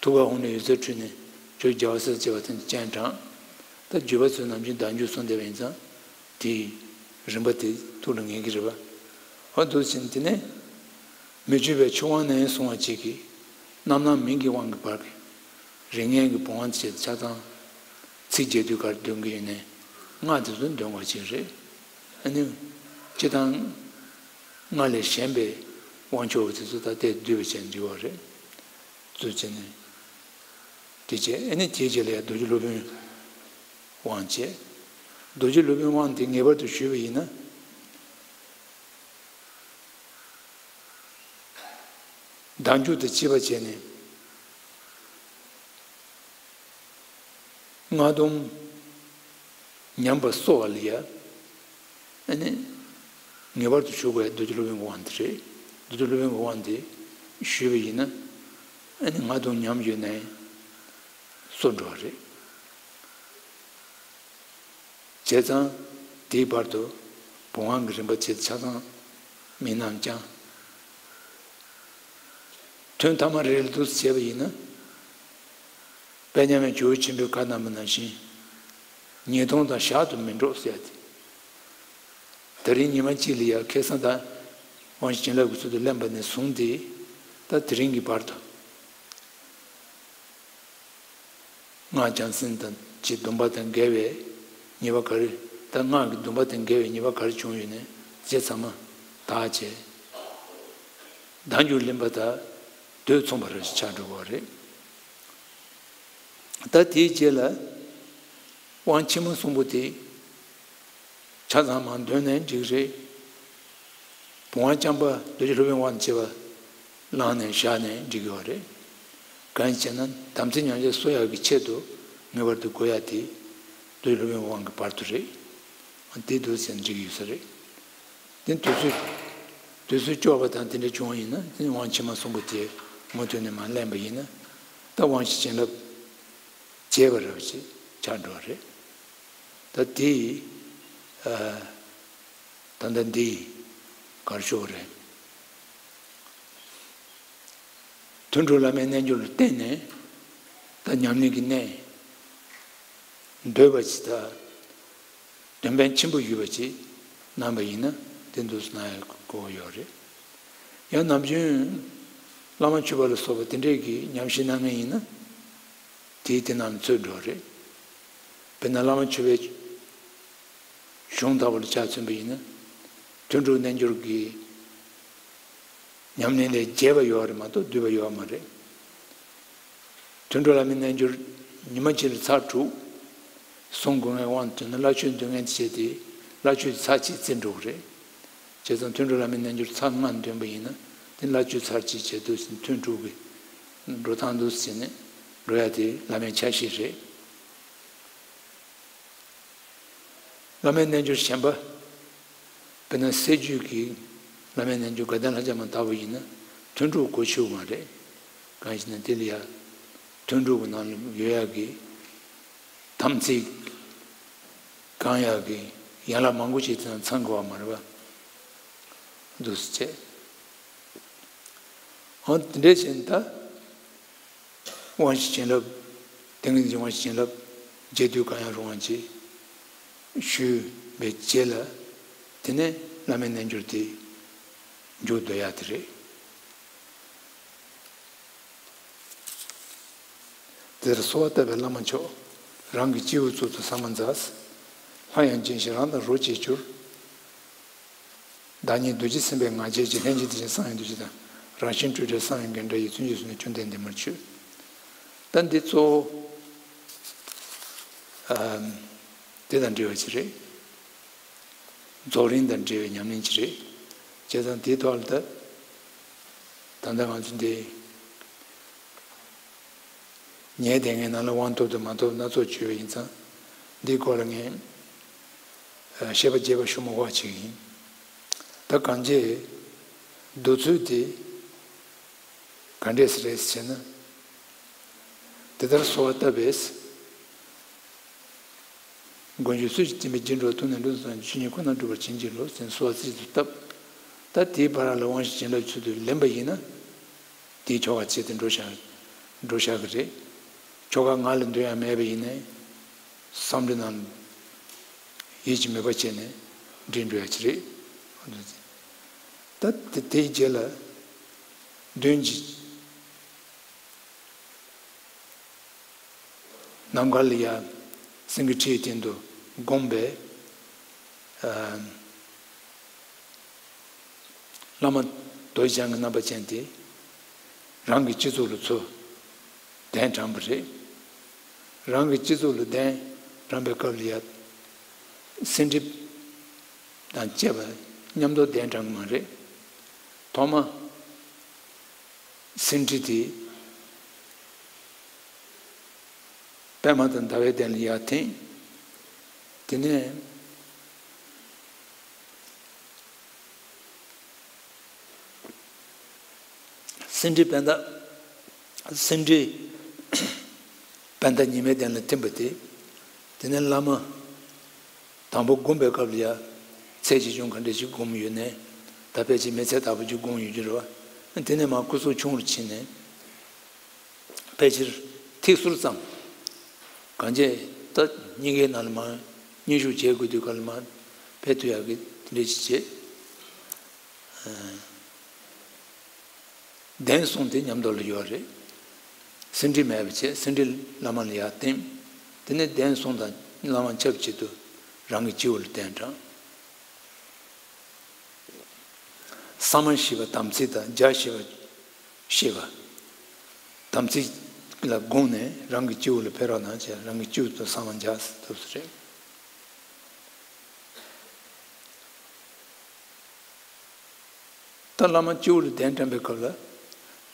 ཐུགས་ཀར་འོང་ནས་འོད་ཟེར་འཕྲོས་ནས་ཇོ་བོ་རྒྱལ་བ་སྲས་བཅས་པ་དེ་ཚོ་སྤྱན་དྲངས། ད་བརྒྱུད་པ་ཚོས་ནམ་རྒྱུན་བདག་འཇུག་གསུངས་བསྡད་པ་ཡིན་ཙང་། དེའི་རིམ་པ་དེ་ཐུགས་ལ་ངེས་ཀྱི་རེད་པ། འོ་འདུག་ཕྱིན་དེ་ནས་མི་བསྐྱོད་པའི་ཆུ་དབང་ནས་གསུང་བ་གཅིག་གིས། རྣམ་སྣང་མིང་གི་དབང་གིས་བར་གྱི་རིགས་ངན་གྱི་བུམ་དབང་བྱས་ཆ་ཚང་ཚིག་རྒྱས་བསྡུས་ག་རེ་འདོན་གྱི་ཡོད་ནའི་སྔགས་དེ་ཚོ་འདོན་དགོས་ཅིག་རེད། ཨ་ནི་སྤྱིར་བཏང་སྔགས་ལས་གཞན་པའི་དབང་ཆོག་དེ་ཚོ་ད་ལྟའི་བསྡུས་པ་བྱས་འབྲི་བ་རེད། བཙུགས་བྱས་ནས་དེ་བྱས། ཨ་ནི་དེའི་རྗེས་ལ་ཡང་རྡོ་རྗེ་སློབ་དཔོན་དབང་བྱས། རྡོ་རྗེ་སློབ་དཔོན་དབང་དེ་ངེས་པར་དུ་ཞུས་པ་ཡིན་ན། བདག་འཇུག་དང་བཅས་པ་བྱས་ནས་སྔགས་སྡོམ་ཉམས་པ་གསོ་བ་ལ་ཡ། ཨ་ནི་ངེས་པར་དུ་ཞུ་དགོས་ཡ་རྡོ་རྗེ་སློབ་དཔོན་གྱི་དབང་དེ་རེད། རྡོ་རྗེ་སློབ་དཔོན་གྱི་དབང་དེ་ཞུས་པ་ཡིན་ན། ཨ་ནི་སྔགས་སྡོམ་ཉམས་ཡོད་ནའི་གསོ་འགྲོ་བ་རེད། བྱས་ཙང་དེའི་བར་དུ་བུམ་དབང་གི་རིམ་པ་བྱས་ཆ་ཚང་མིན་ནམ་ཀྱང་། ཐུན་ཐ་མ་རེ་རེ་འདུག་བྱས་པ་ཡིན་ན། དཔལ་མཉམ་མེད་ཇོ་བོ་ཆེན་པོས་བཀའ་གནང་བ་ནང་བཞིན་ཉེས་ལྟུང་དང་ཞག་ཏུ་མི་འགྲོ་ཟེར་ཏེ། དེ་རིང་ཉི་མ་གཅིག་ལ་ཡ་ཁེ་བཟང་དང་དབང་ཕྱུག་བྱིན་རླབས་ཀྱི་ཚུལ་དུ་ལེན་པ་ནས་བཟུང་སྟེ། ད་དེ་རིང་གི་བར་དུ། སྔགས་རྒྱལ་མཚན་དང་བཅས་སྡོམ་པ་དང་འགལ་བའི་ཉེས་པ་ག་རེ། ད་སྔགས་ཀྱི་སྡོམ་པ་དང་འགལ་བའི་ཉེས་པ་ག་རེ་བྱུང་ཡོད་ནའི་དེ་ཚང་མ་དག་བྱས། བདག་འཇུག་ལེན་པ་དང་དུས་མཚུངས་པ་རེ་ཆགས་འགྲོ་བ་རེད། ད་དེའི་རྗེས་ལ་དབང་ཕྱི་མ་གསུམ་པོ་དེ། ཆ་ཚང་མ་འདོན་ནའི་འགྲིག་རེད། བུམ་དབང་རྐྱང་པ་རྡོ་རྗེ་སློབ་དཔོན་དབང་བྱས་པ་བླངས་ནས་བཞག་ནའི་འགྲིག་གི་ཡོད་རེད། གང་ཡིན་ཟེར་ན་དམ་ཚིག་ཉམས་ཆག་གསོ་ཡག་གི་ཆེད་དུ་ངེས་པར་དུ་དགོས་ཡག་དེ་རྡོ་རྗེ་སློབ་དཔོན་དབང་གི་བར་དུ་རེད། དེ་འདུག་ཟེར་འགྲིག་གི་ཡོད་ས་རེད། དེ་དུས་ཚོད་དུས་ཚོད་སྐྱོ་བ་དང་དེ་འདྲ་བྱུང་བ་ཡིན་ན་དེ་དབང་ཕྱི་མ་གསུམ་པོ་དེ་མུ་མཐུད་ནས་མར་ལེན་པ་ཡིན་ན་ད་དབང་ཕྱུག་བྱིན་རླབས་རྒྱས་པ་རེད་ཅེས་ཆགས་འགྲོ་བ་རེད། ད་དེ་ཡིས། ད་ལྟ་འདི་གར་ཤོག་རེད། ཐུན་དྲུག་བླ་མའི་རྣལ་འབྱོར་ལ་བརྟེན་ནས་ད་ཉམས་ལེན་གྱི་གནད་འདོད་པ་ཅིག་དང་དོན་ཕན་ཆེན་པོ་ཡོད་པ་ཅིག་གནང་བ་ཡིན་ན་དེ་འདུག་སེ་གནང་ཡག་གོ་ཡོད་རེད། ཡང་ནམ་རྒྱུན་བླ་མ་མཆོད་པ་ལ་སོགས་པ་དེ་འདྲས་ཀྱི་ཉམས་ཞིབ་གནང་མཁན་ཡིན་ན་དེའི་དེ་རྣམས་ཚོས་འགྲོ་རེད། དཔེར་ན་བླ་མ་མཆོད་པའི་གཞུང་ལྟ་བུ་ལ་ཆ་མཚོན་པ་ཡིན་ན། ཐུན་དྲུག་རྣལ་འབྱོར་གྱི་ཉམས་ལེན་ལས་རྒྱས་པ་ཡོད་རེད་མ་གཏོགས་བསྡུས་པ་ཡོད་མ་རེད། ཐུན་དྲུག་བླ་མའི་རྣལ་འབྱོར་ཉི་མ་གཅིག་ལ་ཚར་དྲུག་གསུང་དགོས་ངེས་དབང་དུ་ན་བླ་མཆོད་འདོན་མཁན་བྱས་ཏེ་བླ་མཆོད་ཚར་གཅིག་བརྩི་འགྲོ་གི་རེད། བྱས་ཙང་ཐུན་དྲུག་བླ་མའི་རྣལ་འབྱོར་ཚར་ལྔ་འདོན་པ་ཡིན་ན་དེ་བླ་མཆོད་ཚར་གཅིག་བྱས་དུས་ཐུན་དྲུག་གི་འགྲོ་སྟངས་འདུག་ཟེར་ནས་འགྲོ་ཡ་དེ་བླ་མའི་ཆ་ཤས་རེད། བླ་མའི་རྣལ་འབྱོར་གཞན་པ། དཔེར་ན་སྲད་རྒྱུད་ཀྱི་བླ་མའི་རྣལ་འབྱོར་དགའ་ལྡན་ལྷ་བརྒྱ་མ་ལྟ་བུ་ཡིན་ན་ཐུན་དྲུག་གོ་ཆོད་མ་རེད། གང་ཞེ་ན་དེ་ལ་ཡ་ཐུན་དྲུག་གི་ནང་ལ་ཡོད་ཡག་གི་དམ་ཚིག་གང་ཡག་གི་ཡན་ལག་མང་པོ་ཞིག་དེ་དང་ཚང་དགོས་པ་མ་རེད་པ། འདུག་སེ་བྱས། འོ་དེ་འདྲས་བྱས་ནས་ད། དབང་ཕྱུག་བྱིན་རླབས། ཏིང་ངེ་འཛིན་དབང་ཕྱུག་བྱིན་རླབས་རྒྱས་བསྡུས་གང་ཡང་རུང་བ་ཅིག་ཞུས་པའི་རྗེས་ལ། དེ་ནས་བླ་མའི་རྣལ་འབྱོར་དེ་མཇུག་བསྡུ་ཡག་དེ་རེད། དེར་གསོལ་བ་བཏབ་པའི་བླ་མ་མཆོག་རང་གི་སྤྱི་བོའི་གཙུག་ཏུ་ས་མ་ཛས། ལྷ་ཡང་བྱིན་ཞིང་རང་དང་རོ་གཅིག་གྱུར། བདག་ཉིད་རྡོ་རྗེ་སེམས་དཔའི་ང་རྒྱལ་གྱིས། ལྷན་ཅིག་དེ་བཞིན་གསང་བའི་རྡོ་རྗེ་དང་། རང་བཞིན་སྤྲོས་བྲལ་གསང་བའི་རྒྱན་འདྲ་ཡིས། བརྩོན་འགྲུས་སུ་ནི་བཅོམ་ལྡན་འདས་མར་མཆོད། ད་འདི་གཙོ་བོ་ཨ་དེ་དང་འབྲེལ་བ་ཅིག་རེད། རྫོགས་རིམ་དང་འབྲེལ་བའི་ཉམས་ལེན་ཅིག་རེད། བྱས་ཙང་དེའི་ཐོག་ལ་ད་ད་ལྟ་ང་ཚོ་འདི། ཉལ་བསྡད་མཁན་ནང་ལ་དབང་ཐོབ་དང་མ་ཐོབ་སྣ་ཚོགས་བྱུང་བ་ཡིན་ཙང་། འདིའི་སྐོར་ལ་ངས་བཤད་པ་རྒྱས་པ་ཞུ་མ་དགོས་པ་ཅིག་ཡིན། ད་གང་ཅི། འདུག་ཚུལ་དེ་ག་འདྲས་རེད་ཟེར་ན། དེ་ལྟར་གསོལ་བ་བཏབ་པས། མགོན་ཁྱོད་སུ་ཞིག་བསྟེན་པའི་རྗེས་འགྲོ་ཐུགས་ནི་འགྲོ་དང་ཆོས་ཉིད་ཁོ་ན་སྒྲུབ་པར་བྱིན་གྱིས་རློབས་ཟེར་ནས་གསོལ་བ་ཚིག་ཏུ་བཏབ། ད་དེའི་བར་ལ་དབང་ཕྱུག་བྱིན་རླབས་ཚུལ་དུ་ལེན་པ་ཡིན་ན། དེའི་ཆོ་ག་བྱས་ཏེ་འགྲོ་བཞག་འགྲོ་བཞག་གི་རེད། ཆོ་ག་ངག་ལ་འདོན་ཡ་མེད་པ་ཡིན་ནའི། བསམ་འགྲོ་ནང་ཡིད་ཀྱི་མོས་པ་བྱས་ནས་འདྲེན་འགྲོ་ཡ་ཅིག་རེད། ད་དེ་དེའི་རྗེས་ལ་འདོན་གྱི། ནམ་མཁའ་ལ་ཡ་སེང་གེའི་ཁྲིའི་སྟེང་དུ་བསྒོམས་པའི་བླ་མ་རྡོ་རྗེ་འཆང་གི་རྣམ་པ་ཅན་དེ་རང་གི་སྤྱི་གཙུག་ལ་ཚུར་གདན་དྲངས་པ་རེད། རང་གི་སྤྱི་གཙུག་ལ་གདན་དྲངས་པའི་སྐབས་ལ་ཡ་སེང་ཁྲི་དང་བཅས་པ་མཉམ་དུ་གདན་དྲངས་མ་རེད། ཐོག་མ་སེང་ཁྲི་དེ་པདྨ་དང་ཟླ་བའི་གདན་ལ་ཡར་འཐེན། དེ་ནས་སེང་ཁྲི་པད་ཟླ་སེང་ཁྲི་པད་ཟླ་ཉི་མའི་གདན་ལ་འཐེན་པ་དེ། དེ་ནས་བླ་མ་དང་པོ་བསྒོམས་པའི་སྐབས་ལ་ཡ་ཚད་ཆེ་ཆུང་ག་འདྲ་ཞིག་བསྒོམས་ཡོད་ནས། ད་ཕལ་ཆེར་མི་ཚད་དག་པོ་ཅིག་བསྒོམས་ཡོད་ཀྱི་རེད་བ། དེ་ནས་མར་སྐུ་གཟུགས་ཆུང་རུ་ཕྱིན་ནས། ཕལ་ཆེར་ཐིག་ཟུར་ཙམ། གང་བྱས་ད་སྙིང་གའི་ནང་ལ་མར་མཉེས་ཞུ་བྱེད་དགོས་དུས་སྐབས་ལ་མར་ཕེབས་ཐུབ་ཡག་གི་དེ་འདྲ་ཞིག་བྱེད། གདན་གསུམ་དེ་མཉམ་དུ་ལ་ཡོད་རེད། སེང་ཁྲི་མེད་པ་བྱས། སེང་ཁྲི་བླ་མ་ལ་ཡར་བསྟིམ། དེ་ནས་གདན་གསུམ་དང་བླ་མ་ཆབས་ཅིག་ཏུ་རང་གི་སྤྱི་བོ་ལ་གདན་དྲངས། ས་མ་ཞེས་པ་དམ་ཚིག་དང་རྒྱ་ཞེས་པ་ཞེས་པ། དམ་ཚིག་ལ་དགོངས་ནས་རང་གི་སྤྱི་བོ་ལ་ཕེབས་རོགས་གནང་བྱས། རང་གི་སྤྱི་བོ་དུ་ས་མ་རྒྱ་ཐུབ་ས་རེད། ད་བླ་མ་སྤྱི་བོ་ལ་གདན་དྲངས་པའི་སྐབས་ལ།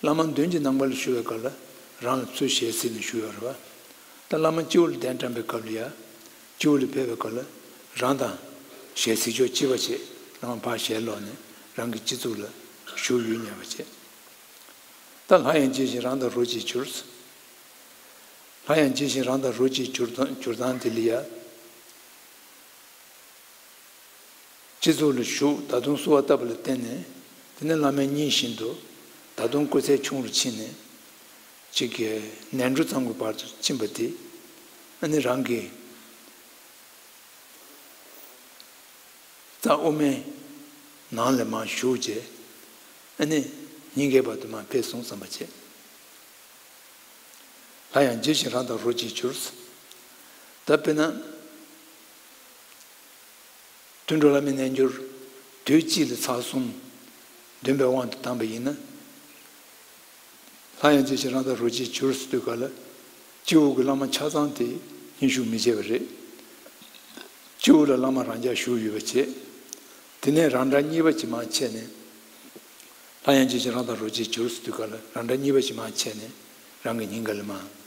བླ་མ་མདུན་གྱི་ནམ་མཁའ་ལ་བཞུགས་པའི་སྐབས་ལ་རང་ལ་ཚུར་ཞལ་གཟིགས་ནས་བཞུགས་ཡོད་རེད་བ། ད་བླ་མ་སྤྱི་བོ་ལ་གདན་དྲངས་པའི་སྐབས་ལ་ཡ། སྤྱི་བོ་ལ་ཕེབས་པའི་སྐབས་ལ་རང་དང་ཞལ་གཟིགས་ཕྱོགས་གཅིག་པ་བྱས། རང་ཕར་ཞལ་ལོག་ནས་རང་གི་སྤྱི་གཙུག་ལ་བཞུགས་ཡོད་ཉན་པ་བྱས། ད་སླར་ཡང་ཇི་བཞིན་རང་དང་རོ་གཅིག་གྱུར། སླར་ཡང་ཇི་བཞིན་རང་དང་རོ་གཅིག་གྱུར་སྟངས་གྱུར་སྟངས་དེ་ལ་ཡ། སྤྱི་གཙུག་ལ་བཞུགས། ད་དུང་བསུ་བ་བཏབ་པ་ལ་བརྟེན་ནས། དེ་ནས་བླ་མའི་སྙན་བཞིན་དུ་ད་དུང་སྐུ་ཚད་ཆུང་རུ་ཕྱིན་ནས། གཅིག་གི་ནས་འབྲུ་ཙམ་གྱི་བར་དུ་ཕྱིན་པ་དེ། ཨ་ནི་རང་གི་རྩ་དབུ་མའི་ནང་ལ་མར་ཞུགས་བྱས། ཨ་ནི་སྙིང་གའི་བར་དུ་མར་ཕེབས་སོང་བསམ་པ་བྱས། སླར་ཡང་ཇི་བཞིན་རང་དང་རོ་གཅིག་གྱུར། ད་དཔེར་ན། དུད་འགྲོ་ལྷ་མིའི་རྣལ་འབྱོར་དུས་གཅིག་ལ་ཚར་གསུམ་འདོན་པའི་དབང་དུ་བཏང་པ་ཡིན་ན། སླར་ཡང་ཇི་བཞིན་རང་དང་རོ་གཅིག་གྱུར་ཟེར་དུས་སྐབས་ལ། སྤྱི་བོ་གི་བླ་མ་ཆ་ཚང་དེ་སྙན་ཞུ་མི་བྱེད་པ་རེད། སྤྱི་བོ་ལ་བླ་མ་རང་འཇགས་བཞུགས་ཡོད་པ་བྱས། དེ་ནས་རང་འདྲ་གཉིས་པ་ཅིག་མར་ཕྱེ་ནས། སླར་ཡང་ཇི་བཞིན་རང་དང་རོ་གཅིག་གྱུར་ཟེར་དུས་སྐབས་ལ་རང་འདྲ་གཉིས་པ་ཅིག་མར་ཕྱེ་ནས་རང་གི་སྙིང་ག་ལ་མར་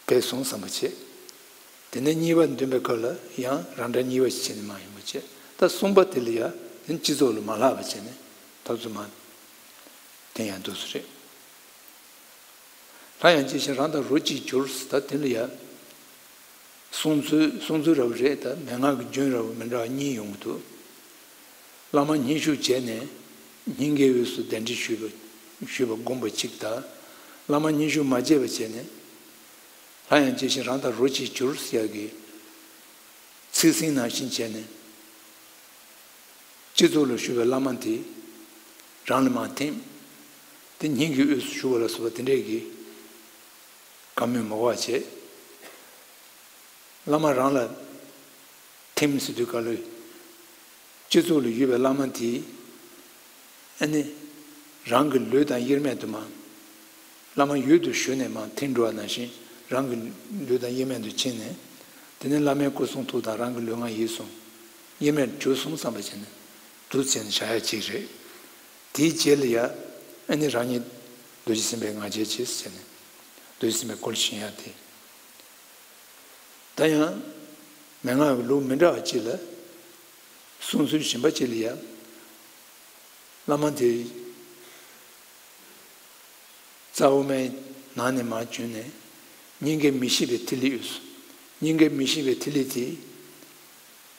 ཕེབས་སོང་བསམ་པ་བྱས། དེ་ནས་གཉིས་པ་འདོན་པའི་སྐབས་ལ་ཡང་རང་འདྲ་གཉིས་པ་ཞིག་བྱས་ནས་མར་ཡོང་བ་བྱས། ད་གསུམ་པ་དེ་ལ་ཡང་དེ་ནི་སྤྱི་གཙུག་ལ་མ་ལྷག་པ་བྱས་ནས་ཐབས་ཚུལ་མར་འཐེན་ཡང་འདུག་སེ་རེད། སླར་ཡང་ཇི་བཞིན་རང་དང་རོ་གཅིག་གྱུར། ད་དེ་ལ་ཡང་གསུང་ཚུལ་གསུང་ཚུལ་འདྲ་བོ་རེད། ད་མན་ངག་གི་རྒྱུན་འདྲ་བོ་མི་འདྲ་བ་གཉིས་ཡོང་གི་འདུག་བླ་མ་སྙན་ཞུ་བྱས་ནས་སྙིང་གའི་དབུས་སུ་གདན་འདྲེན་ཞུས་པ་ཞུས་པ་བསྒོམ་པ་གཅིག་དང་། བླ་མ་སྙན་ཞུ་མ་བྱས་པ་བྱས་ནས། སླར་ཡང་ཇི་བཞིན་རང་དང་རོ་གཅིག་གྱུར་ཟེར་ཡག་གི་ཚིག་ཟིན་ནང་བཞིན་བྱས་ནས། སྤྱི་གཙུག་ལ་བཞུགས་པའི་བླ་མ་དེ་རང་ལ་མར་འཐེན། དེ་སྙིང་གི་དབུས་སུ་བཞུགས་པ་ལ་སོགས་པ་དེ་འདྲས་ཀྱི་བཀའ་མོལ་མ་གོ་བ་བྱས། བླ་མ་རང་ལ་ཐིམ་ཟེར་དུས་སྐབས་ལ། སྤྱི་གཙུག་ལ་ཡོད་པའི་བླ་མ་དེ། ཨ་ནི། རང་གི་ལུས་དང་དབྱེར་མེད་དུ་མར། བླ་མ་ཡུལ་དུ་ཞུགས་ནས་མར་ཐིམ་འགྲོ་བ་ནང་བཞིན་རང་གི་ལུས་དང་དབྱེར་མེད་དུ་ཕྱིན་ནས། དེ་ནས་བླ་མའི་སྐུ་གསུང་ཐུགས་དང་རང་གི་ལུས་ངག་ཡིད་གསུམ། དབྱེར་མེད་གྱུར་སོང་བསམ་པ་བྱས་ནས་འདུག་བྱས་ནས་བཞག་ཡ་གཅིག་རེད། དེའི་རྗེས་ལ་ཡ། ཨ་ནི་རང་ཉིད་རྡོ་རྗེ་སེམས་དཔའི་ང་རྒྱལ་གྱིས་བྱས་ནས་རྡོ་རྗེ་སེམས་དཔའི་སྐུ་ལ་བཞེངས་ཡ་དེ། ད་ཡང་། མན་ངག་གི་ལུགས་མི་འདྲ་བ་གཅིག་ལ། གསུང་ཚུལ་གཞན་པ་གཅིག་ལ་ཡང་། བླ་མ་དེ་རྩ་དབུ་མའི་ནང་ནས་མར་བྱོན་ནས། སྙིང་གའི་མི་ཤིགས་པའི་ཐིག་ལེ་དབུས་སུ། སྙིང་གའི་མི་ཤིགས་པའི་ཐིག་ལེ་དེ།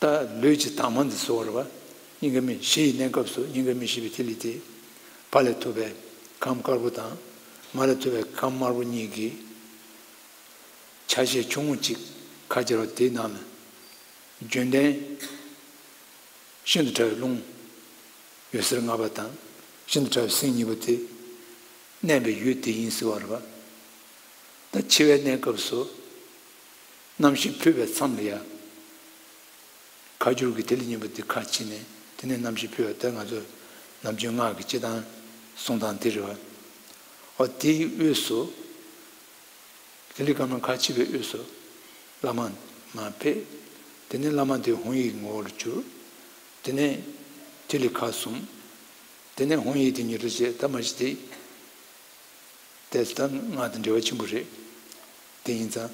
ད་ལུས་ཀྱི་དྭངས་མ་འདི་བཟོ་བར་བ། སྙིང་གའི་མི་གཞི་ཡི་གནས་སྐབས་སུ་སྙིང་གའི་མི་ཤིགས་པའི་ཐིག་ལེ་དེ། ཕ་ལས་ཐོབ་པའི་ཁམས་དཀར་པོ་དང་། མ་ལས་ཐོབ་པའི་ཁམས་དམར་པོ་གཉིས་ཀྱི་ཆ་ཤས་ཆུང་ངུ་གཅིག་ཁ་སྦྱར་བ་དེའི་ནང་ལ། བརྗོད་ལྡན་ཤིན་ཏུ་ཕྲ་བའི་རླུང་། འོད་ཟེར་ལྔ་པ་དང་ཤིན་ཏུ་ཕྲ་བའི་སེམས་གཉིས་པོ་དེ་གནས་པའི་ཡུལ་དེ་ཡིན་ཟེར་བ་རེད་པ། ད་འཆི་བའི་གནས་སྐབས་སུ་རྣམ་ཤེས་འཕོས་པའི་མཚམས་ལ་ཡ། ཁ་སྦྱོར་གྱི་ཐིག་ལེ་གཉིས་པོ་དེ་ཁ་ཕྱེ་ནས་དེ་ནས་རྣམ་ཤེས་འཕོས་པ་དེ་ང་ཚོ་ནམ་རྒྱུན་སྔགས་ཀྱི་སྤྱི་དང་གསུང་སྟངས་དེ་རེད་བ། འོ་དེའི་དབུས་སུ། ཐིག་ལེ་དཀར་དམར་ཁ་ཕྱེ་བའི་དབུས་སུ་བླ་མ་མར་ཕེབས། དེ་ནས་བླ་མ་དེ་ཧཱུྃ་ཡིག་ངོ་བོར་གྱུར། དེ་ནས་ཐིག་ལེ་ཁ་ཟུམ། དེ་ནས་ཧཱུྃ་ཡིག་དེ་ཉིད་དུ་བྱས། ད་མ་གཞི་དེ། དེ་ད་སྔགས་དང་འབྲེལ་བ་ཆེན་པོ་རེད། དེ་ཡིན་ཙང་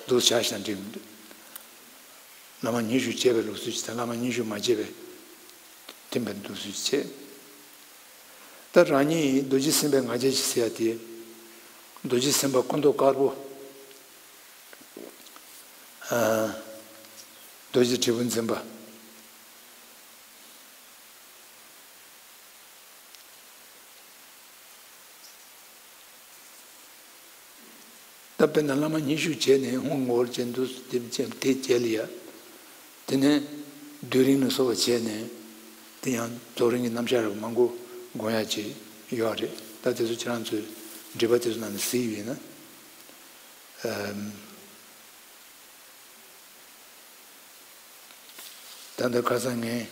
འདུག་བྱ་ཞིང་འགྲིག་མི་འདུག་བླ་མ་ཉི་ཤུ་བྱས་པའི་ལུགས་སྲོལ་ཅིག་དང་བླ་མ་ཉི་ཤུ་མ་བྱས་པའི་ཐིམ་པའི་ལུགས་སྲོལ་ཅིག་བྱས། ད་རང་ཉིད་རྡོ་རྗེ་སེམས་དཔའི་ང་རྒྱལ་གྱིས་ཟེར་ཡ་དེ། རྡོ་རྗེ་སེམས་དཔའ་སྐུ་མདོག་དཀར་པོ། ཨ། རྡོ་རྗེ་དྲིལ་བུ་འཛིན་པ། ད་དཔེར་ན་བླ་མ་ཉི་ཤུ་བྱས་ནས་ཧཱུྃ་ངོ་བོར་བྱས་འདུག་དེ་བྱས་དེ་རྗེས་ལ་ཡ། དེ་ནས་རྡོ་རིང་ལ་སོགས་པ་བྱས་ནས་དེ་ཡང་རྫོགས་རིམ་གྱི་རྣམ་གཞག་རབ་མང་པོ་སྒོམ་ཡ་ཅིག་ཡོད་རེད། ད་དེ་ཚོ་ཁྱེད་རང་ཚོས་འགྲེལ་པ་དེ་ཚོ་ནང་ནས་གཟིགས་ཡོད་ན། ཨམ། ད་ལྟ་ཁ་སང་ངས་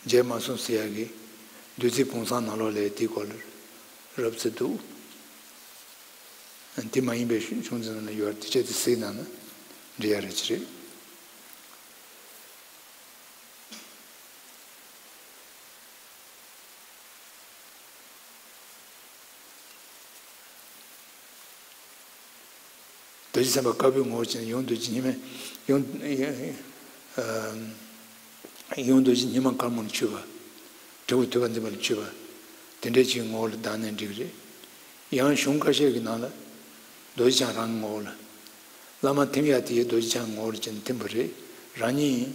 མཇལ་མ་སོང་ཟེར་ཡག་གི་བདུད་རྩི་བུམ་བཟང་ནང་ལོགས་ལ་དེའི་སྐོར་ལ་རོབ་ཙམ་འདུག་དེ་མ་ཡིན་པའི་ཆུང་ཆུང་ཙམ་ལ་ཡོད་དེ་ཆེད་དུ་གཟིགས་གནང་ན་འགྲིག་ཡ་རེད་ཅི་རེད། རྡོ་རྗེ་སེམས་དཔའ་དཀར་པོའི་ངོ་བོ་ཅན་ཡང་རྡོ་རྗེ་ཉི་མ། ཡང་། ཡང་རྡོ་རྗེ་ཉི་མ་དཀར་མོར་འཁྱུད་པ། དྲིལ་བུ་དུད་པ་འཛིན་པ་ལ་འཁྱུད་པ། དེ་འདྲའི་ཅིག་ངོ་བོ་ལ་ལྡང་ནས་འགྲིག་རེད། ཡང་གཞུང་ཁ་ཤས་ཀྱི་ནང་ལ་རྡོ་རྗེ་འཆང་རང་ངོ་བོ་ལ། བླ་མ་ཐིམ་ཡ་དེ་རྡོ་རྗེ་འཆང་ངོ་བོ་ལ་ཅན་ཐིམ་པ་རེད། རང་ཉིད།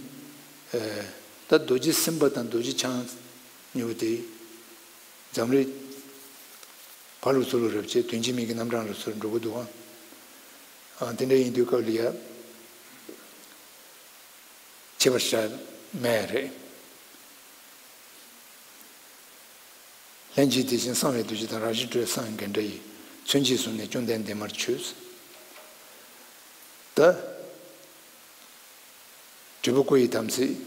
ད་རྡོ་རྗེ་སེམས་དཔའ་དང་རྡོ་རྗེ་འཆང་གཉིས་པོ་དེ། འཛམ་གླིང་ཕར་ལ་ཚུར་ལ་རབ་བྱེད་དོན་གཅིག་མིང་གི་རྣམ་གྲངས་ལ་ཚུར་འགྲོ་གི་འདུག་ཨང་། དེ་འདྲ་ཡིན་དུས་སྐབས་ལ་ཡ། ཁྱད་པར་ཆགས་མེད་རེད། ལྷན་ཅིག་དེ་བཞིན་གསང་བའི་རྡོ་རྗེ་དང་། རང་བཞིན་སྤྲོས་གསང་བའི་རྒྱན་འདྲ་ཡིས། མཚོན་བྱེད་གཟུགས་ནི་བཅོམ་ལྡན་འདས་མར་འཁྱུད། ད། དྲིལ་བུ་སྐུ་ཡི་དམ་ཚིག་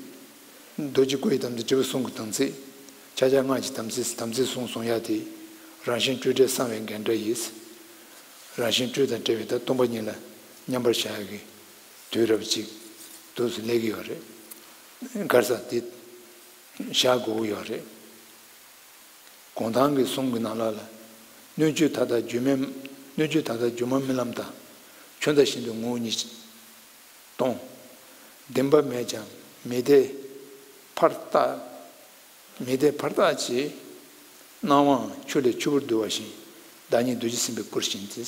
རྡོ་རྗེ་སྐུ་ཡི་དམ་ཚིག་དྲིལ་བུ་གསུང་གི་དམ་ཚིག་ཕྱག་རྒྱ་སྔགས་ཀྱི་དམ་ཚིག་དམ་ཚིག་གསུམ་གསུང་ཡ་དེ། རང་བཞིན་སྤྲོས་བྲལ་གསང་བའི་རྒྱན་འདྲ་ཡིས། རང་བཞིན་སྤྲོས་དང་བྲལ་བའི་ད་སྟོང་པ་ཉིད་ལ་མཉམ་པར་བཞག་ཡ་གི་དུས་རབས་ཅིག་དུས་སུ་སླེབས་ཀྱི་ཡོད་རེད། གར་ས་དེ་བཞག་དགོས་ཀྱི་ཡོད་རེད། གུང་ཐང་གི་གསུང་གི་ནང་ལོགས་ལ། སྣོད་བཅུད་མཐའ་དག་སྒྱུ་མའི། སྣོད་བཅུད་མཐའ་དག་སྒྱུ་མ་རྨི་ལམ་དང་། ཆུ་ཟླ་བཞིན་དུ་ངོ་བོ་ཉིད་སྟོང་། བདེན་པ་མེད་ཀྱང་མི་བདེ་ཕར་བལྟ། མི་བདེ་ཕར་བལྟ་ཅེས། སྣང་བའང་ཆུ་ལས་ཆུ་བུར་འདུ་བ་བཞིན། བདག་ཉིད་རྡོ་རྗེ་སེམས་དཔའི་སྐུར་བཞེངས་ཏེ།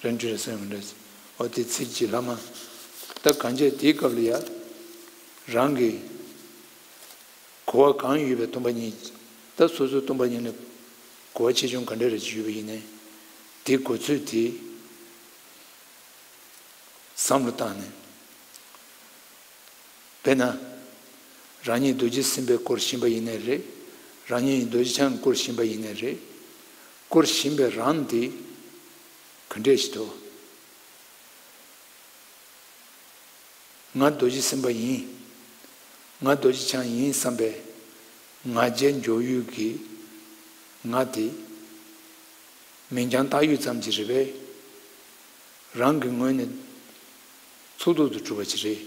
རང་འཁྲུལ་ལས་སེམས་འདྲ། འོ་དེ་ཚིག་གཅིག་ལྷག་མ། ད་གང་བྱས་དེའི་སྐབས་ལ་ཡ། རང་གི་གོ་བ་གང་ཡོད་པའི་སྟོང་པ་ཉིད། ད་སོ་སོའི་སྟོང་པ་ཉིད་ལ་གོ་བ་ཆེ་ཆུང་ག་འདྲ་རེ་ཅིག་ཡོད་པ་ཡིན་ནའི། དེའི་གོ་ཚུལ་དེ་བསམ་བློ་བཏང་ནས། དཔེར་ན། རང་ཉིད་རྡོ་རྗེ་སེམས་དཔའི་སྐུར་བཞེངས་པ་ཡིན་ནའི་རེད། རང་ཉིད་རྡོ་རྗེ་འཆང་སྐུར་བཞེངས་པ་ཡིན་ནའི་རེད། སྐུར་བཞེངས་པའི་རང་དེ་ག་འདྲས་ཞིག་འདུག་ང་རྡོ་རྗེ་སེམས་དཔའ་ཡིན། ང་རྡོ་རྗེ་འཆང་ཡིན་བསམ་པའི་ང་རྒྱལ་འཇོག་ཡུལ་གྱི་ང་དེ། མིང་རྐྱང་བཏགས་ཡུལ་ཙམ་གྱིས་རེད་པས། རང་གི་ངོས་ནས་ཚུགས་ཐུབ་ཏུ་གྲུབ་པ་ཅིག་རེད།